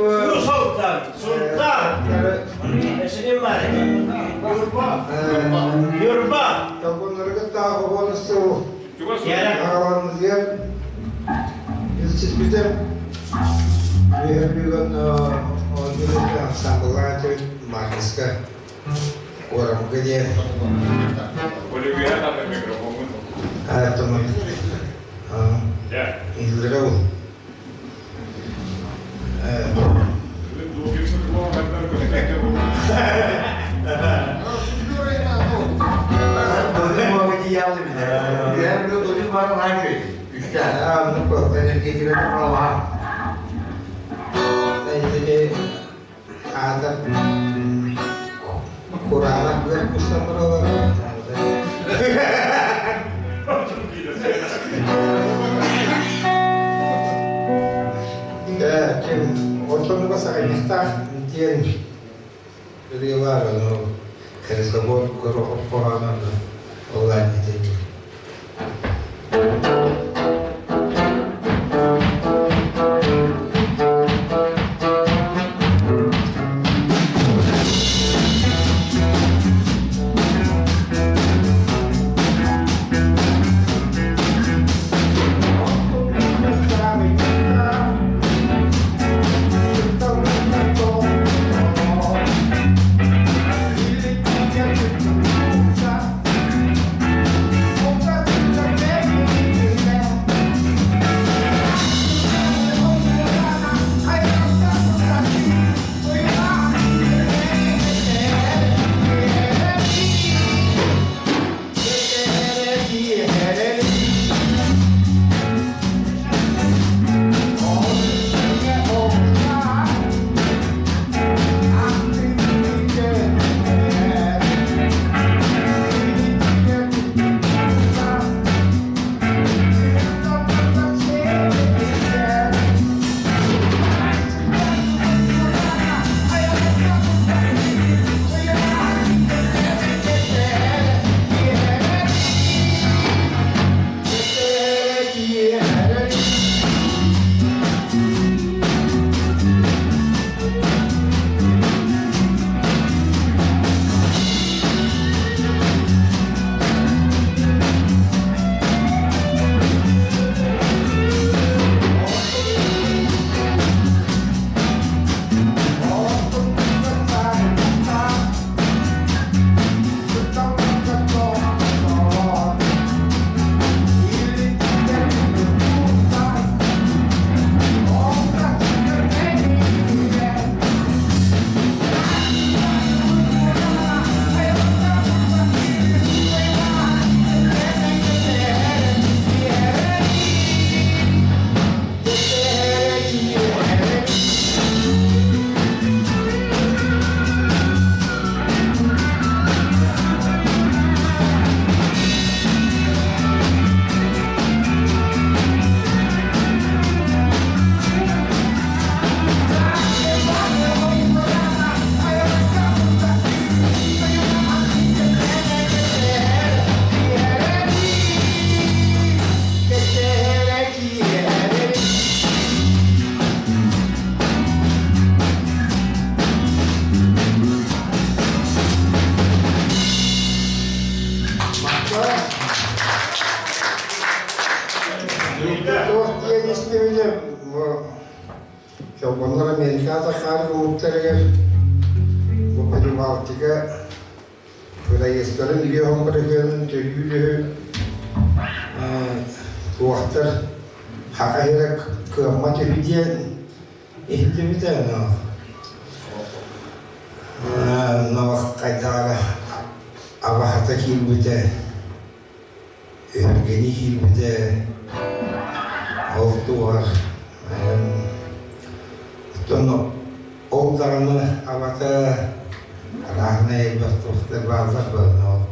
Speaker 2: Султан, Султан. Эсиним бар. Юрба. Юрба.
Speaker 11: Толкуннарыгыт тағы бонусы Агаларымызгер илсизбитем. Бүгін ансамблға Маркиска Орамга диэн. Аатымын. Илдере ол. Ортонуга саҕайнахтаах диэн ырыалар ону Хрисогон хоһоонун ыллаан этин. Чолбоннор Америката хаар кулуптарыгар бу Прибалтика проездарын биоһон бырыгын төлүүлүһү туохтар хахайра кыамма түһү диэн иһиттибитэ но хайдаҕара абаһата киирбитэ өһүргэни киирбитэ ол туоһар оттон ол даҕаны абата арааһынай элбэх туохтар бааллар буолла ол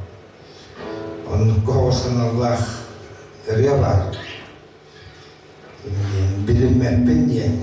Speaker 11: оннукка оҕус саналлаах ырыа баар билиммэппин диэн.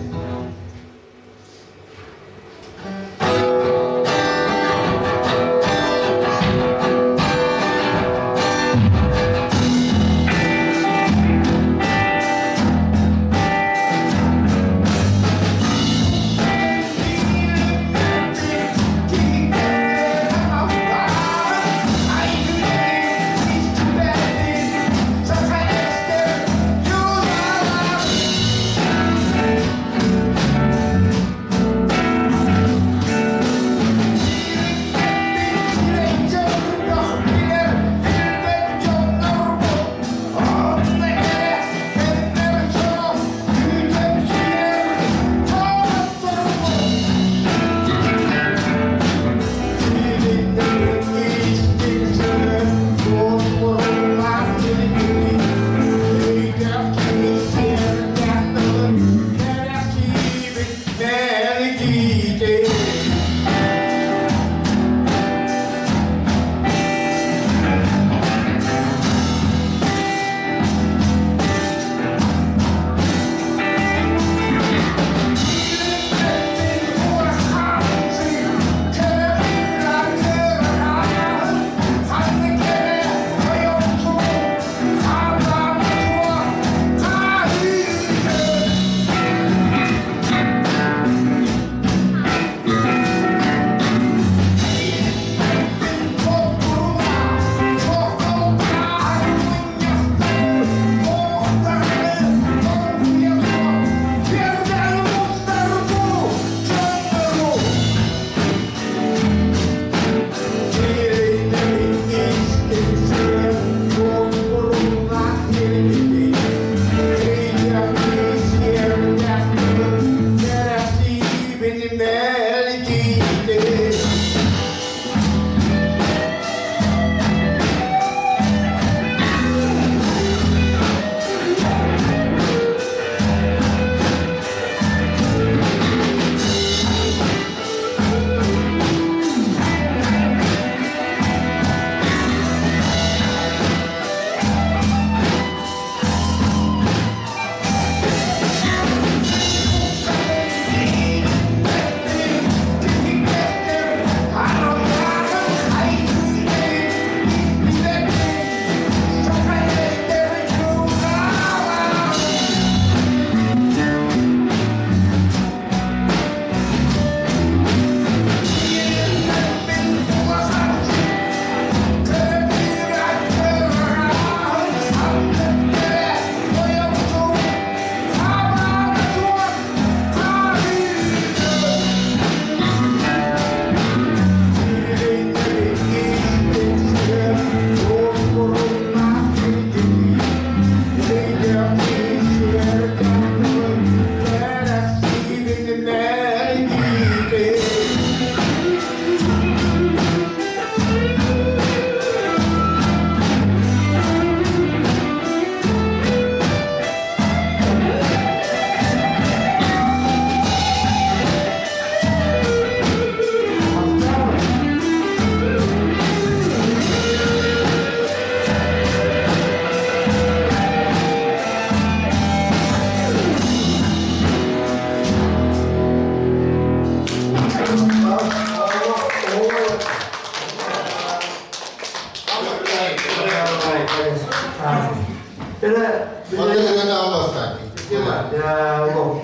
Speaker 4: Дьэ, олох.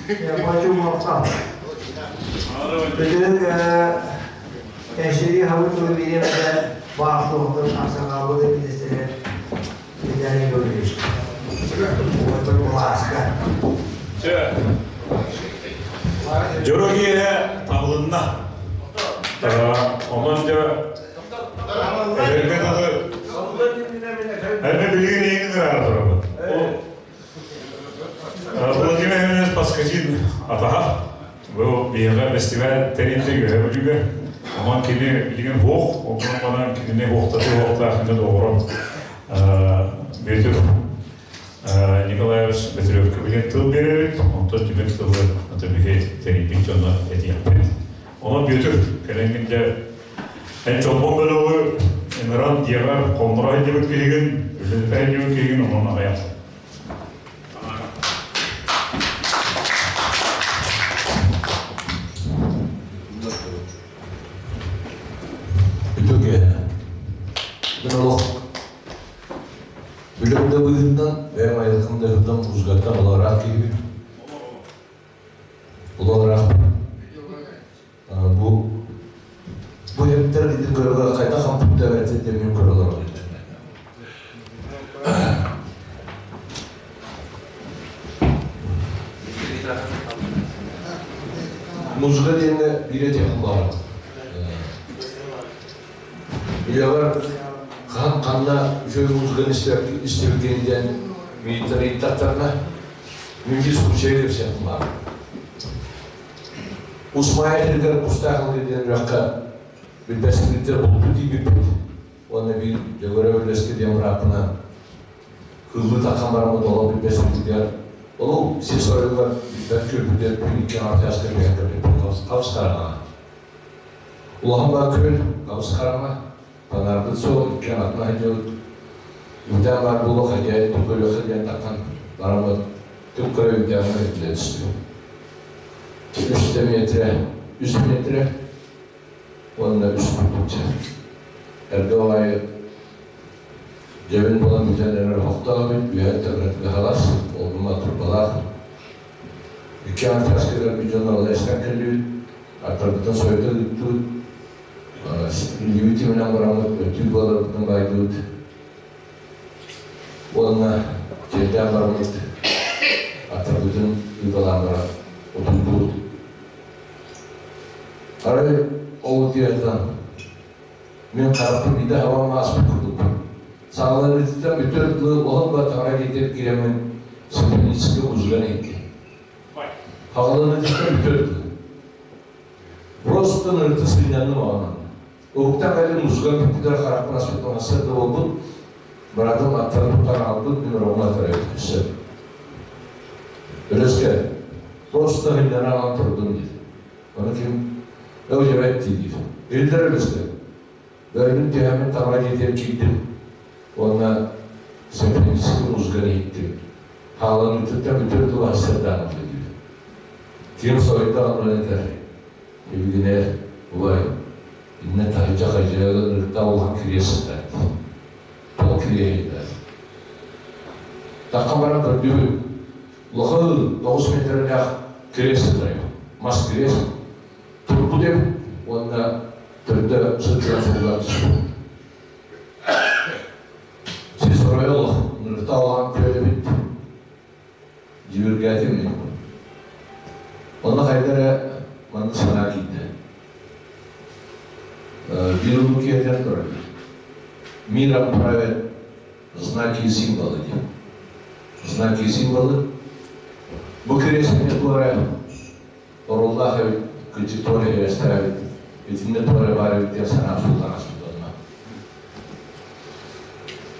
Speaker 4: Бочу Бүгүн кэнсиэри хабы тылы бириэмэтэ баар суоҕун аксакалбыт министрэ Виталий Гаврильевич. Уотун былааска.
Speaker 1: Дьоро киэһэ табылынна. Онон дьэ эһэргэ дылы Эбэ билигин эйигин ыраара турабын. Владимир Иванович Паскатин атаһа. Бу биһиэхэ фестиваль тэрилтэ үөһэ бүлүүгэ. Онон кини билигин хуох, онон манан кинини хуохтаты хуохтаах инде доҕором Бүөтүр Николаевич Бөтүрүөпкэ билигин тыл биэрэбит, онтон түмүк тылы аты биһи тэрийбит дьоно этиэхпит. Онон Бүөтүр кэлэҥҥин дьэ эн чолбон бөлөҕү ыҥыран дьиэҕэр хонноро сылдьыбыт киһигин, үлэлэтэ сылдьыбыт киһигин онон аҕыйах.
Speaker 5: Үтүө киэһэ. Мин олох үлэм да быыһынан, бэйэм айылҕам да ыһыллан музыкаттан олораах киһибин. Олораахпын. Бу бу эптэр ити көрөгө хайдах хампыттар этин диэн мин көрө олоробун. Музыка диэҥҥэ биир этиэхпин баҕарабын. Үйэҕэр хаһан ханна үчүгэй музыканы истибиккин диэн мииттэн ыйыттахтарына, мин биир случайы кэпсиэхпин баҕарабын. Усмая сиригэр кустаах ылыы диэн үрэххэ билбэстибиттэр бултуу тиийбиппит уонна биир Дьөгүөрэ Үллэски диэн бырааппынан кыыллыы таххан бараммыт олох билбэстибитигэр ол сир соройугар билбэт күөлбүтүгэр күн икки аҥар чааска түһэн көрбүппүт хабыс хараҥаҕа. Улахан баар күөл хабыс хараҥа, панаарбыт суох икки аҥатына сылдьабыт. Үтээн баар буолуох хадьайын тук көрүөххэ диэн таххан бараммыт түк көрө үтээҥҥэ өттүлэ түстүм. Үстэ метрэ, үс метрэ уонна үс курдукча. Эргэ баҕайы дьэбин буолан бүтэн эрэр оһохтоох эбит, үөһэ өттө хаҕас, олгума турбалаах. Икки аҥар чааскыгар бүтэн дьон истэн кэллибит, аттарбытын сойута ыыттыбыт, Илиибит иминэн бараммыт, өттүк буоларбытын баайдыбыт уонна дьиэтээн бараммыт, аттарбытын ыыталаан баран утуйдубут. Арай ол утуйартан мин харахпын биирдэ хабан ааспыт курдукпун. Саҕаланыытыттан бүтэр дылы олох ба таҥара дьиэтигэр киирэммин симфоническай музыканы иһиттим. Хаҕаланыытыттан бүтэр дылы. Просто ырыты сынньанным аҕанан. Уһуктан кэлин музыка бүппүтэр харахпын аспыт маҥассар да буолбут, быраатым аттарын тутан аҕалбыт, мин ороҥҥо атарайбыт өссө. Өрөскө, просто сынньана аҕалан турдум диир. Ону ким өлүбэт диир. Биллэр өрөскө. Бөрүнүн түһэммин таҥара дьиэтигэр киирдим уонна симфоническай музыканы иһиттим. Хаалан үтүктэн бүтүр дуу сырдаан диир. Ким соруйда онон этэр, Ибигинээр, убай, иннэ таһырдьа хадьыалын ырта улахан кириэс сытар. Тоҕо кириэһийдэр? Тахха баран көрдүбүт. Улахан 9 метрэлээх кириэс сытар. Мас кириэс. Турбут эбит уонна төрдө сылдьан сууллан түспүт. Сис оройол ырта улахан күөл эбит. Дьүөргээтим мин. Онно хайда эрэ маннык санаа киирдэ. Биир улуу киһи этэн турар. Миром правят знаки и символы диэн. Знаки и символы. Бу кириэстэни туора оруллаах эбит, кырдьык туора кириэстэр эбит, итиннэ туора баар эбит диэн санаа сууллан аспыт онно.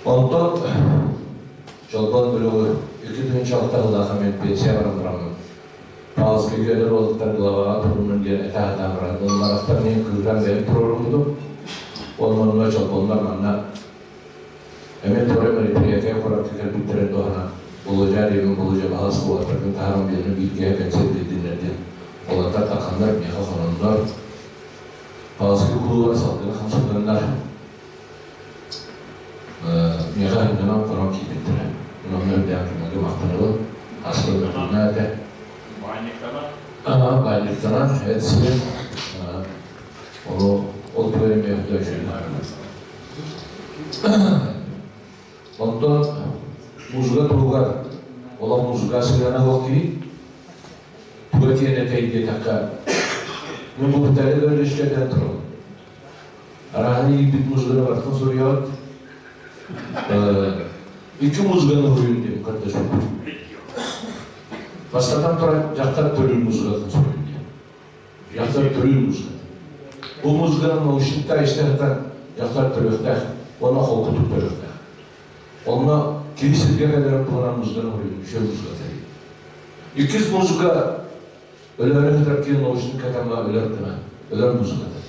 Speaker 5: Онтон Чолбон бөлөҕү 2006 сыллаахха мен пенсия баран бараммын Павловскай үөрэр уолаттар главаҕа туруннун диэн этэ сатаан баран ылларахтар мин кыыран бэйэм туруоруммутум. Уонна онно чолбоннор манна эмиэ туора мероприятие куоракка кэлбиттэрин туһанан Болудьа диэбин Болудьа баһылас уолаттаргын таһааран биэрэн бииргэ кэнсиэр биэрдиннэр диэн уолаттар тахханнар миэхэ хононнор Павловскай кулууба салгыны хамсатаннар миэхэ ынньанан хонон киирбиттэрэ. Онно үрдээх күннэргэ махтанабын. Астынным. Тутунна этэ. Баанньыктанан, эт сиэн, ол ол түгэн эмиэ өйдөөн Онтон музыка туһугар олох музыка сыһыана суох киһи туга тиэн этэй диэтэххэ, мин бу Виталий Гаврильевичка этэн турабын. Арааһын иирбит музыканы барытын суруйабыт. Икки музыканы суруйун диэн көрдөспүт. Бастатан туран дьахтар төрүүр музыкатын суруйун диэн. Дьахтар төрүүр музыката. Бу музыканы наушниктаах истэхтэн дьахтар төрүөхтээх уонна холкутук төрүөхтээх. Онно киһи сиргэ кэлэрин туһунан музыканы суруйун, үчүгэй музыката. Иккис музыка өлөөрү сытар киһи наушник катамма өлөр гына, өлөр музыката.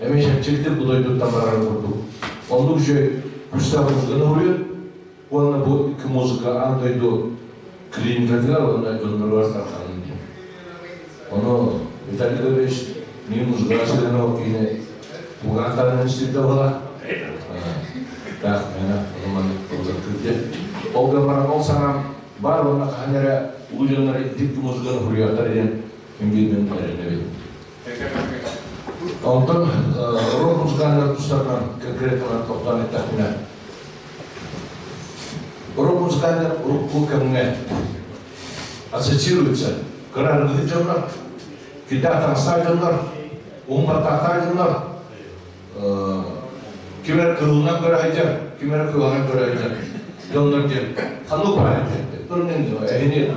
Speaker 5: Эмиэ чэпчэкитик бу дойдуттан барарын курдук. Оннук үчүгэй күүстээх музыканы суруйун уонна бу икки музыка аан дойду клиникатыгар уонна дьонноругар тарҕанын диэн. Ону Виталий Григорьевич мин музыкаҕа сыһыана ол киһини кулгаахтарынан истибитэ буолар. Таах мээнэ ону маннык тылларгыт диэн. Ол гынан баран ол санаам баар уонна хаһан эрэ улуу дьоннор итик музыканы суруйуохтар диэн мин биирдэн эрэнэбин. Онтон рок музыканнар тустарынан конкретно тохтоон эттэхпинэ, рок музыканнар урукку кэмҥэ ассоциируются кыра дьоннор, кидаах таҥастаах дьоннор, уһун баттаахтаах дьоннор, ким эрэ кыһылынан көрө сылдьар, ким эрэ кыһылынан көрө сылдьар дьоннор диэн ханнык баар эппэппин, эһини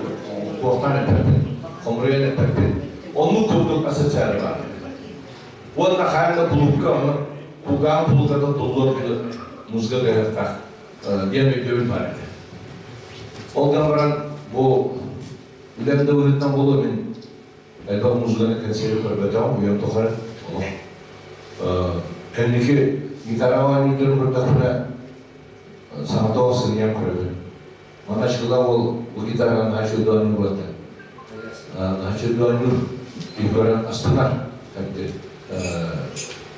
Speaker 5: туохтаан эппэппин, хомуруйан эппэппин. Оннук курдук ассоциация баар. Уонна хаһан да кулуупка онно кулгааҕын кулукатын туллуор дылы музыка кыһыахтаах диэн өйдөбүл баар этэ. Ол гынан баран бу үлэм да быһыытынан буолуо мин элбэх музыканы концерты көрбөтөҕүм үйэм тухары олох кэнники гитараҕа оонньуурдарын көрдөхпүнэ саҥата ол сыныйан көрөбүн. Манна чылла ол бу гитараҕа наһаа үчүгэй оонньуур буолта. Наһаа үчүгэй оонньуур киһи көрөн астынар.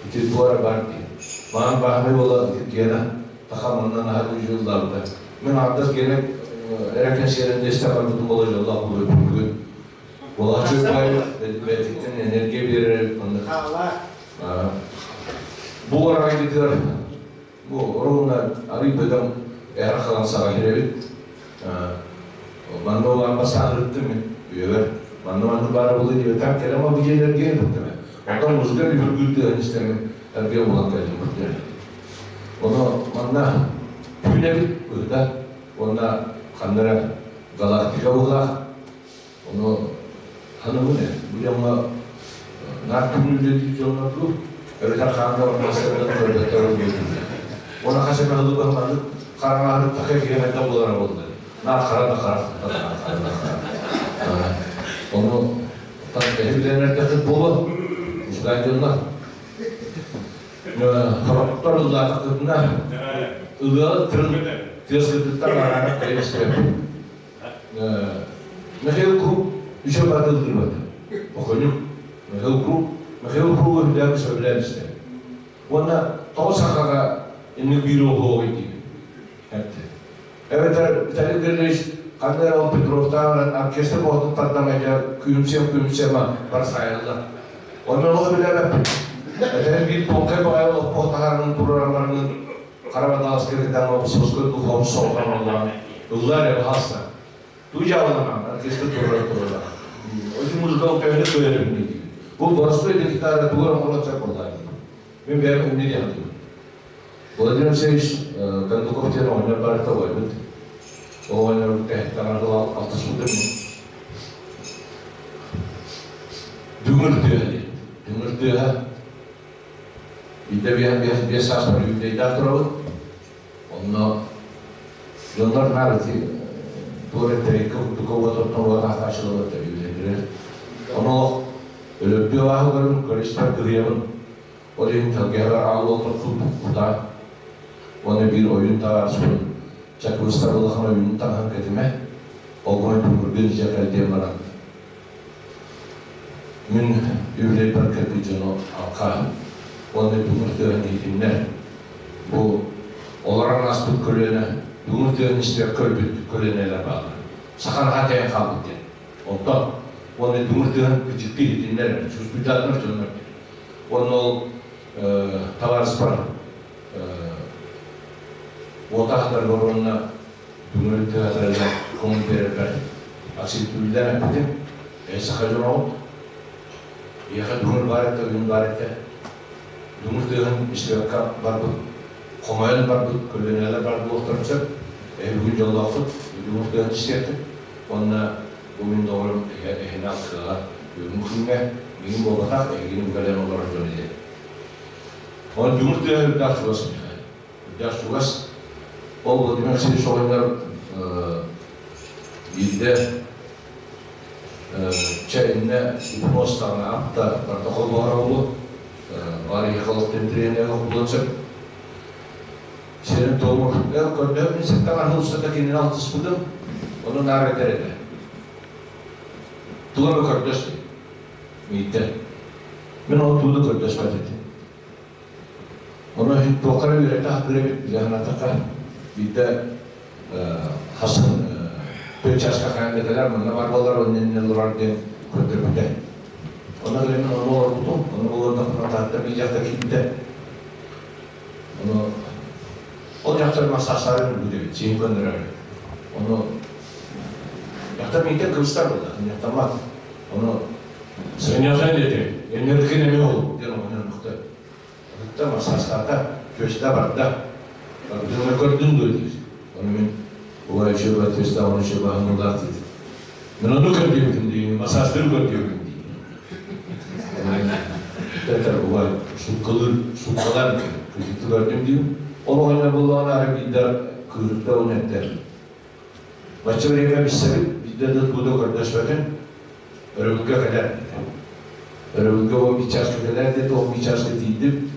Speaker 5: Ити туора бар дии. Маан бааһынай буола Гена таха манна наһаа үчүгэй ыллаабыта. Мин аҥардас Гена эрэ кэнсиэрин да истэ барбытым буола дьоллоох буолуо Болачы бай бэйэтиттэн энергия биэрэр оннук. Бу арайдытыгар бу ровно арый бөдөҥ эһэр халан саҕа кирэбит. Манна улаан басаан ырыттым мин үйэбэр. Манна манна баара булы диэбэтэх кэлэн ол дьиэ энергия ырыттым. Онтон музыка лүһүргүүр тыаһын истэммин эргэ булан кэллим бу Ону манна түүнэбит быһыта уонна ханна эрэ галактика быһылаах. Ону ханыбын ээ, бу дьоҥҥо наар күнүүллүү дьоннор дуу, эбэтэр хаан да барбастарынан көрбөттөр диэтилэр. Уонна хас эмэ ылы баһыманнык хараҥаһыт такай киһи хайдах буолара буолла. Наар хара да хара, хара да хара. Ону эһи билэн эрдэххит буолуо, музыкант дьоннор. Хороттор ыллаатахтарына ылыа тырын тыас кытыттан араанах кэлэн истибэппин. Михаил Круг үчүгэй бардыллыбат. Охонюк Михаил Круг Михаил Кругу үрдээн сөбүлээн истэ. Уонна тоҕо сахаҕа инник биир оһуоҕуй диир. Этти. Эбэтэр Виталий Григорьевич ханна эрэ ол Петровтаан оркестр боһотун тардан айа күлүмсэм күлүмсэм бар сайылла. Онно олох билээбэппин. Этэрин биир туонкай баҕайы олохпох таһаарынын туруоралларынын хара бадаласка кытан обсуска духову солхан оллаан ыллар эрэ хаста. Ту дьааланан оркестр турар турар. Очень музыкал көмөнү көйөрүм дии. Бу боростуой да гитара тугар оҥорон боллаа дии. Мин бэйэм инне диэн Владимир Алексеевич Кондуков диэн оҕонньор барыта уойбут. Ол оҕонньор тэһиттэн алтыспытым. Дүҥүр тыаһа диэн. Дүҥүр тыаһа Биирдэ биэс сааспар юбилейдаах турабыт. Онно дьоннор наар ити туор эттэриҥкэ курдук уот оттон уот аахтааччылар юбилейдэрэ. Ону олох өлөрдүү абааһы көрөн, көрүстэр кыһыйабын. Ол иһин тэлгэһэбэр аал уот кутаа. Уонна биир ойуун табаарыспын чакыбыстар улахан ойуунун таҥаһын кэтимэ. Ол гынан күҥүргүн дьиэ кэлдиэн баран Мин юбилейбар кэлбит дьону алҕаа уонна дүҥүр тыаһын иһитиннэр. Бу олорон ааспыт көлүөнэ дүҥүр тыаһын истибэккэ өлбүт көлүөнэлэр бааллар. Саха наһаа тэйэн хаалбыт диэн.
Speaker 7: Онтон уонна дүҥүр тыаһын кыдьыктыы иһитиннэр, чувствуйдаатынар дьоннор. Уонна ол табаарыспар уотаахтарга уонна дүҥүр тыаһатарыгар көҥүл биэрэрбэр акцентүүллээн эппитим. Эй, саха дьоноҕут, эйиэхэ дүҥүр баар этэ, ойуун баар этэ. Дүҥүр тыаһын истибэккэ барбыт, хомойон барбыт, көлүөнэлэр бар буолуохтарын сөп. Эһи бүгүн дьоллооххут, дүҥүр тыаһын истиэххит. Уонна бу мин доҕорум эһини алкыаҕа бүгүҥҥү күҥҥэ миигин буолбатах, эһигини кэлэн олорор дьон диэн. Онон дүҥүр тыаһа үрдээх чугас миэхэ. Үрдээх чугас. Ол Владимир Алексеевич оҕонньор биирдэ чэ иннэ гипноз даҕаны апта барыта холбоһоро буолуо. Баар эһиэхэ олох тэмтириэнэ буолуон сөп. Сирин туомур эл көрдөһөн мин сиртэн аһыл устата кинини алтыспытым, ону наар этэр этэ. Тугу эмэ көрдөс мииттэн. Мин ол тугу да көрдөспөт этим. Ону иһин туохха эрэ үөрэтэ сатыыр эбит, билэ санаатахха, биирдэ хасын түөрт чааска хаһан дэтэлэр, манна бар буолар, уонна иннинэ олорор диэн көрдөрбүтэ. Онно кэлэн мин ону олорбутум, ону олордохпуна таатта биир дьахтар киирбитэ. Ону ол дьахтар массаастаары өлбүт эбит, сиһин көннөрөөрү. Ону дьахтар миитин кыбыстар буолла, дьахтаммат. Ону сынньалаҥ диэтим, энергин эмиэ ол диэн оҕонньор мөхтө. Ытта массаастаата, түөстэ барда. Барбытын көрдүн дуо диир. Ону мин убай үчүгэй түөстэ, ону үчүгэй баһын диир. Мин ону көрдүбүтүм дии, массаастыры көрдүбүтүм дии. Петр убай сууккалыыр, сууккалаан кыдьыкты көрдүм диим. Ол оҕонньор буоллаҕына ары биирдэ кыырыкта уонна эттэр. Бачча время билсэбит, биирдэ да тугу да көрдөспөтүн, өрөбүлгэ кэлэр диэтэ. Өрөбүлгэ 11 чааска кэлэр диэтэ, 11 чааска тиийдим.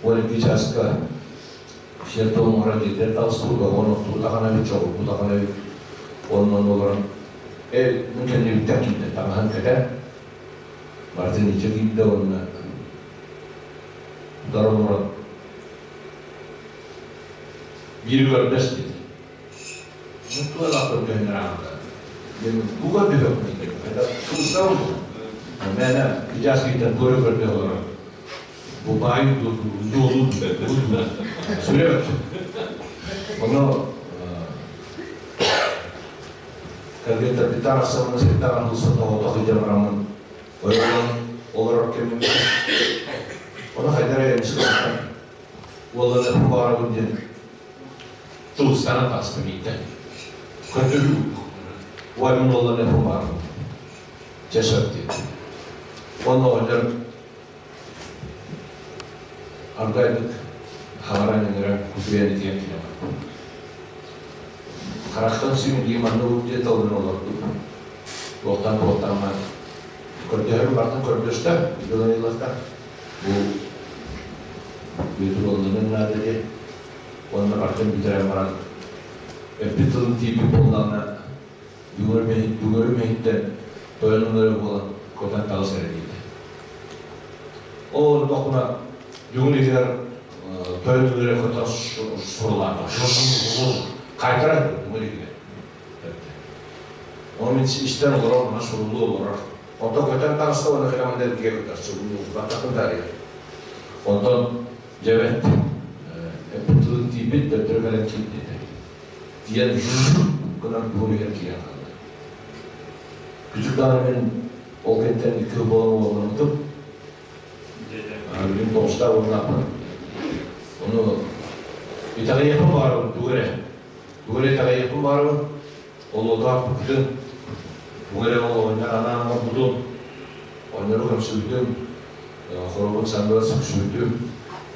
Speaker 7: 12 чааска сиэр-туом оҥорон дьиэтигэр таҕыстыбыт, оҕон оттубутахына эбит, чоҕурбутахына эбит. Онон олорон Э, мин кэннибиттэн киирдэ, таҥаһын кэтэн, барытын илдьэ киирдэ уонна утары олорон биири көрдөс диэтэ. Мин туох көрдөһүннэр аҕалла. Диэн бу көрдөһүөхпүн диэн. Это кыбыстабын. Мээнэ кыдьаас киһиттэн туора көрдөһө олорор. Бу баай дуолу сүрэ Ону Кэлгиттэрбиттэн арахсаммын сиртэн андылсан оҕотох илдьэ бараммын ойолон олорор кэмим Ону хайдах эрэ эмискэ уолланыахпын баҕарабын диэн тылыстанан таҕыстым биирдэ. Көрдөрүү уоймун уолланыахпын баҕарабын. Чэ сөп диэн. Уонна оҕонньор аргайдык хаҥаран иҥэрэн кутуйан итиэн киирэн барбыт. Харахтан сүүн манна ук диэн тылын олордум. Туохтан туохтан көрдөһөрүм бартын көрдөстө, дылайыллахта. Бу Бүөтүр уолланын наада диэн. Уонна бартын бүтэрэн баран эппит тылын тиийбит буоллаҕына дүҥүрүм иһиттэн тойон ылара буолан көтөн таҕыс эрэ диэтэ. Ол олордохпуна дүҥүр иһигэр тойон ылара көтөн сурулаата. Хайтарар дүҥүр иһигэр. Ол мин истэн олорор, мана суруллуу олорор. Онтон көтөн таҕыста уонна кэлэн манна эргийэ көтөр, суруллуу баттахпын таарыйар. Онтон дьэбэт эппит тылын тиийбит, төттөрү кэлэн киир диэтэ. Тиийэн гынан буһун иһэр киирэн хаалла. Күчүк даҕаны мин ол кэнниттэн икки сыл буолан уолламмытым. Билим тоҕустаах уоллаахпын. Ону итэҕэйиэхпин баҕарабын тугу эрэ. Тугу эрэ итэҕэйиэхпин баҕарабын. Ол отоохпутун, тугу эрэ ол оҕонньор анаан оҥорбутун, оҕонньору көрсүбүтүм, хоробун санныгар сүксүбүтүм,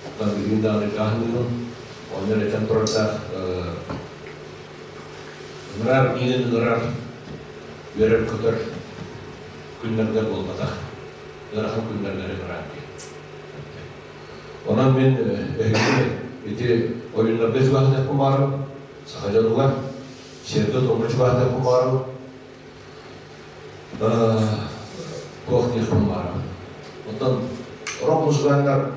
Speaker 7: оттон билигин даҕаны кааһыныыбын. Оҕонньор этэн турардаах ыҥырар миигин ыҥырар, үөрэр-көтөр күннэргэр буолбатах, ыарахан күннэргэр ыҥырар диэн. Онон мин эһигини ити ойууннарга чугаһатыахпын баҕарабын, саха дьонугар, сиэргэ-туомҥа чугаһатыахпын баҕарабын. Туох диэхпин баҕарабын. Оттон рок музыканнар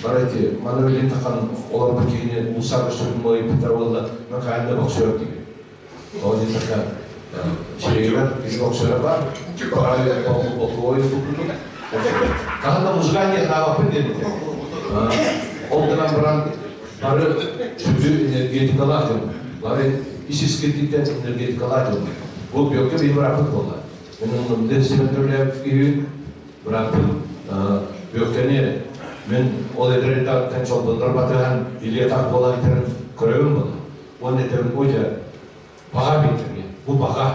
Speaker 7: бары ити маны билин тахан олорбут киһини улусаа көстөрүн ыйыппыттар буолла, мен хаһан да боксер диибин. Тоҕо диэтэххэ,
Speaker 5: Сирэйигэр кини боксера бар, полковой курдук. Хаһан да музыкант диэн хаалаппын диэн этэ. Ол гынан баран бары сүдү энергетикалаах дьон. Бары ис-искититтэн энергетикалаах дьон. Бу Бүөккэ биир бырааппыт буолла. Мен онно сибэттөрлээбит киһи бырааппыт Бүөккэни мен ол эдэр эрдэҕиттэн чолбоннор батыһан илии-атах буолан итэрин көрөбүн буолла. Уонна этэбин бу дьэ баҕа биттэргэ бу баҕа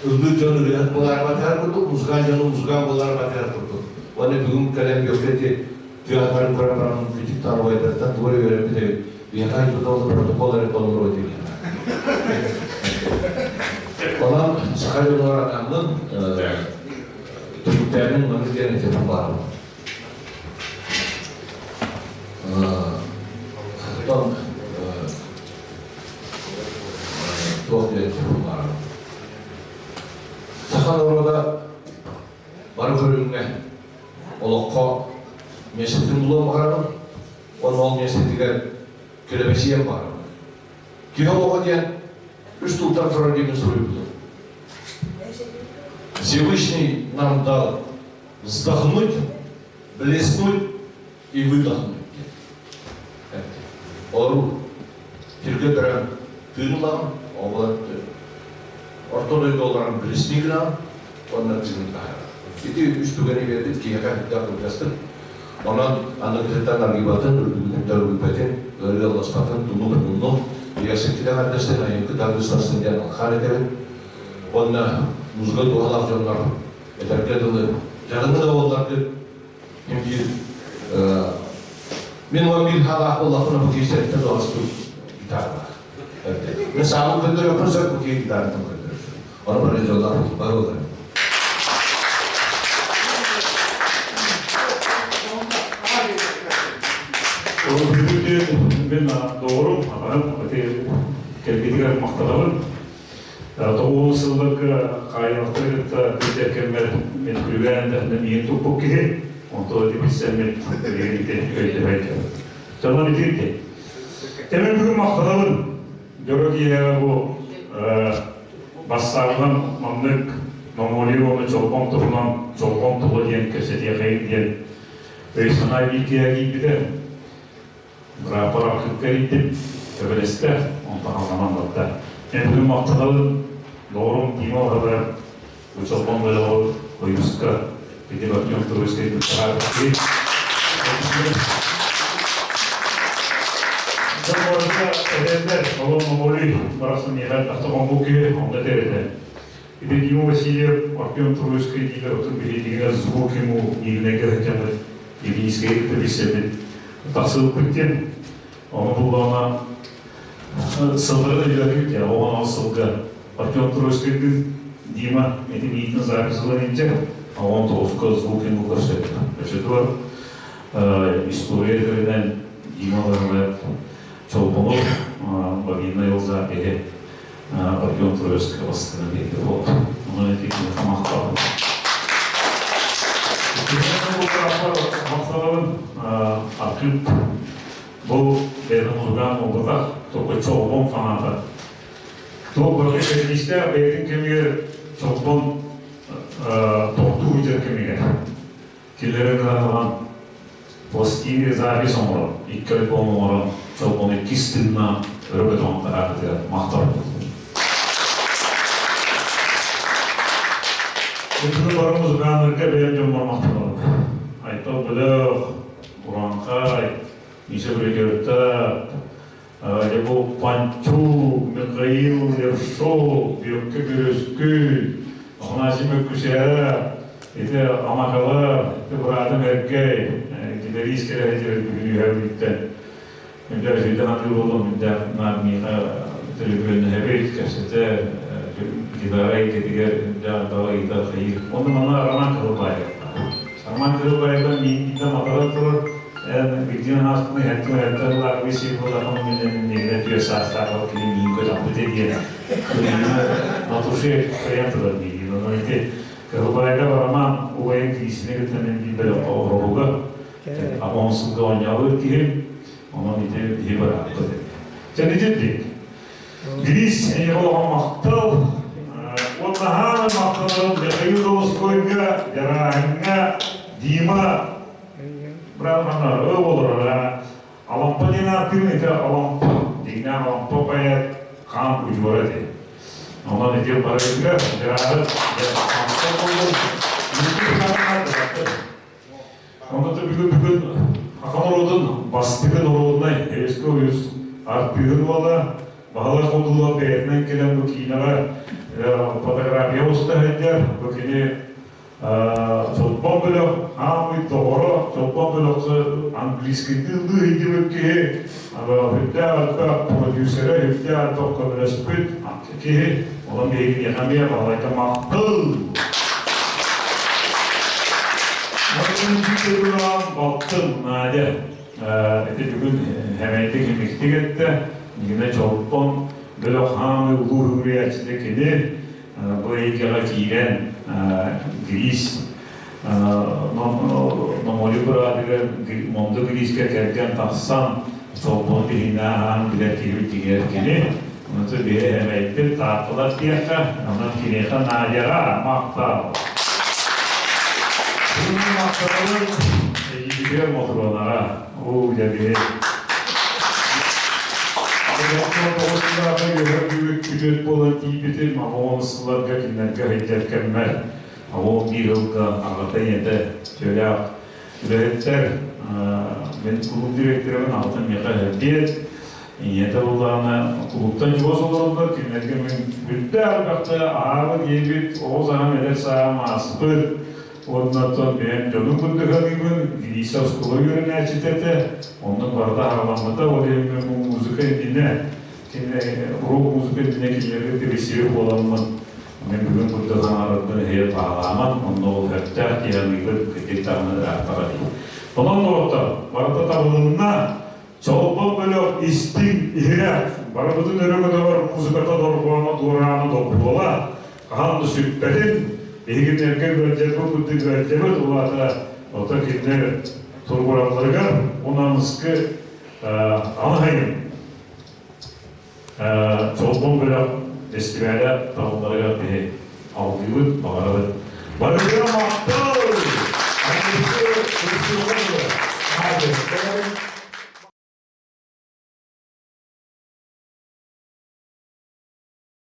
Speaker 5: ыллыыр дьон ырыаһыт буолар батыһар курдук, музыкант дьону музыкант буолар батыһар курдук. Уонна бүгүн кэлэн Бүөккэ ити тыаһатарын көрөн баран бүтүк таруайдарыттан тугу эрэ үөрэппит эбит. Биһиэхэ айтыта протокол эрэ толоруо диэн. Онон саха дьонугар анааммын түмүктээммин маннык диэн этиэхпин баҕарабын. Оттон туох диэн этиэхпин баҕарабын. Саха норуота бары көрүҥҥэ олоххо миэстэтин булуон баҕарабын. Уонна ол миэстэтигэр килэбэчийэн баҕарабын. Киһи олоҕо диэн үс тылтан турар диэн суруйбутум. Всевышний нам дал вздохнуть, блеснуть и выдохнуть. Олору сиргэ көрөн тыын ылаҕын, ол орто дойду олорон блесни гынаҕын уонна тыынын таһаарар. Ити үс түгэни биэрбит киһиэхэ элбэх кылгастык. Онон аныгытыттан аргыйбатын, үрдүгүтүттэн үргүппэтин, ыарыы ылласпатын, тумну тумунну, ийэсиктилэх эрдэстэн айыҥкы тардыстарсын диэн алхаар этэбин. Уонна музыка туһалаах дьоннор этэргэ дылы дьарыҥы да буолларгыт мин биир мин 11 хаалаах буоллахпына бу киһи сэттэ тоҕустуу гитаралаах. Мен саамын көндөрөппүн сөп бу киһи гитаратын көндөрөппүн. Ону бары дьоллоох бары олар.
Speaker 1: Мен доҕорум, аҕам, кэлбитигэр махтанабын. Тоҕуон сылларга хаайылахтары кытта кырдьар кэммэр мен күлүгээн да миин туппут киһи, онто ити билсэммит билигин ити өйдөбөйдө. Дьонон итирди. Темин бүгүн махтанабын. Дьоро киэһэ бу бассаабынан маннык Моңолия уонна Чолбон туһунан Чолбон тула диэн кэпсэтиэхэйин диэн өй-санаа бииргэ киирбитэ. Бырааппар архыыпка эрийдим, көмөлөстө, онтон алланан барда. Мен бүгүн махтанабын, доҕорум Дима Оһабар, бу Чолбон бөлөҕү Ойууска, ити Артем Троицкай таһаарбыт. Дьон барыта эдэрдэр, олон Моңолий барахсан миэхэ элбэхтэ хоммут киһи, онно этэр этэ. Ити Дима Васильев, Артем Троицкай диилэр отун биһиэтигэр звук ему Мииринэйгэ сылдьаммыт Евгенийскэйи кытта билсэммит тахсыбыппыт диэн. Ону буллаҕына сыллары өйдөөтүбүт дии, оҕон сылга Артем Троицкайдыын Дима ити миитин запись ылан илдьэ, оҕон тоҕуска звук ему көрсөттө. Өчөтүгэр история этэринэн Дима Ларылаев Чолбонов бобинный запиһи Артем Троицкай бастыҥа диэки буолла. Онон ити киниэхэ махталым. Махталабын архыып бу бэйэтин музыкант буолбатах, только чолбон фаната. Туох барыта кэлиистээх бэйэтин кэмигэр чолбон тохтуу сылдьар кэмигэр кинилэри ыҥыран пластины запись оҥорон, икки альбом оҥорон, чолбону иккис тыыннаах өрө көтөҕөн таһаарбытыгар махталбыт. Итини бары музыканнарга бэйэм дьоммор махтанабын. Айтал Бөлөх, Ураҥхай, Миша Бригерта, Лебов Пантюк, Михаил Ершов, Бүөккэ Бүрүскү, Афанасий Мөккүсээрэ, ити Амакалар, ити быраатым Эргэй, гитарист кэлэһитигэр бүгүн үһэ Мындаа үчүгэйдик хантыы буолуом, мындаа наар миэхэ төлөпүөннэһэбит, кэпсэтэр, гитара эйгэтигэр мындаа дала ыйытар хайыыр. Онно манна Роман Кыһылбаев. Роман Кыһылбаевтан миигиттэн матаран турар, эн Virgin Хаспыны эһэттэн эһэттэн ылаах сир буоллаххына мин миигинэн түөрт саастаах ол кини миигин көтөхпүтэ диэн на душе кыайан турар миигин. Онон ити Кыһылбаевка Роман убайын киисини кытта мин биир бөлөххө оһоруга Амон сылга оонньообут киһи, онон ити биһи бырааппыт. Чэ, итирдик. Грис эйиэхэ улахан махтал. Уонна хаана махтанарым Михаил Донскойга, Дьарааһыҥҥа, Дима Братана олорор. Алампа диэн ааттыын ити Алампа, дьиҥнээх Алампа поэт хаан удьуора этэ. Онон ити барыга Дьарааһын махтал буоллун. Онно бүгүн бүгүн Аха норуотун бастакы норуодунай Эвеско Уйус артыыһын уола Баһылай Ходулов бэйэтинэн кэлэн бу киинэҕэ фотография уста сылдьар. Бу кини Чолбон бөлөх аамый доҕоро, Чолбон бөлөх английскайдыы ыллыы сылдьыбыт киһи, үрдээх элбэх продюсера, үрдээх элбэх көмөлөспүт киһи. Онон биһиги эмиэ Баһылайга махтал! Балтым Надя ити бүгүн хэмэйдик имиктик эттэ. Нина Чолбон бөлөх хаамыы улуу үгүрүйээччитэ кини бу эйгэҕэ киирэн Грис Номолю быраатыгар Мондо Грискэ кэргэн тахсан Чолбону биһиҥнээн билэр киһи дьиҥэр кини. Ону биһи хэмэйдик таатталар диэххэ, онон киниэхэ Надяҕа махтал. Бүгүн махталын эйигитигэр Мотуруонаҕа. Оо, дьэ биһи. Тоҕус үөһэ күтүөт буолан тиийбитим, оҕом сылларга кинилэргэ сылдьар кэммэр оҕом биир ылга аҕата ийэтэ төлөөх үлэһиттэр мин кулууп директорын аҕатын миэхэ эһэрдиэт Ийэтэ буоллаҕына кулууптан чугас олороллор, кинилэргэ мин бүттэ элбэхтэ аһаабыт ийэбит, оҕо саһан эдэр сааһым ааспыт. Уонна оттон бэйэм дьонум курдук саныыбын, Гриша оскуола үөрэнээччитэ этэ, онно барыта аһаҕаламмыта, ол иһин мин бу музыка иннинэ, кини рок музыка иннинэ кинилэргэ пересиэ буоламмын, мин бүгүн курдук хаҥарарбын эһиэ баалааман, онно ол өптөөх киһи аныыбын, кырдьык даҕаны ыраахтаҕа дии. Онон доҕоттор, барыта табылынна, Чолбон бөлөх истиҥ, иһирэх, барыбытын өрө көтөҕөр музыката дорҕооно дуораана добуола, хаһан да сүппэтин, биһигиннэргэ ыалдьарбыт курдук ыалдьабыт, улаата ото кинилэр туругуралларыгар унаныскы аныһайын Чолбон бөлөх фестиваля табылларыгар биһи алгыыбыт, баҕарабыт. Барыгыра махтал! Аныгы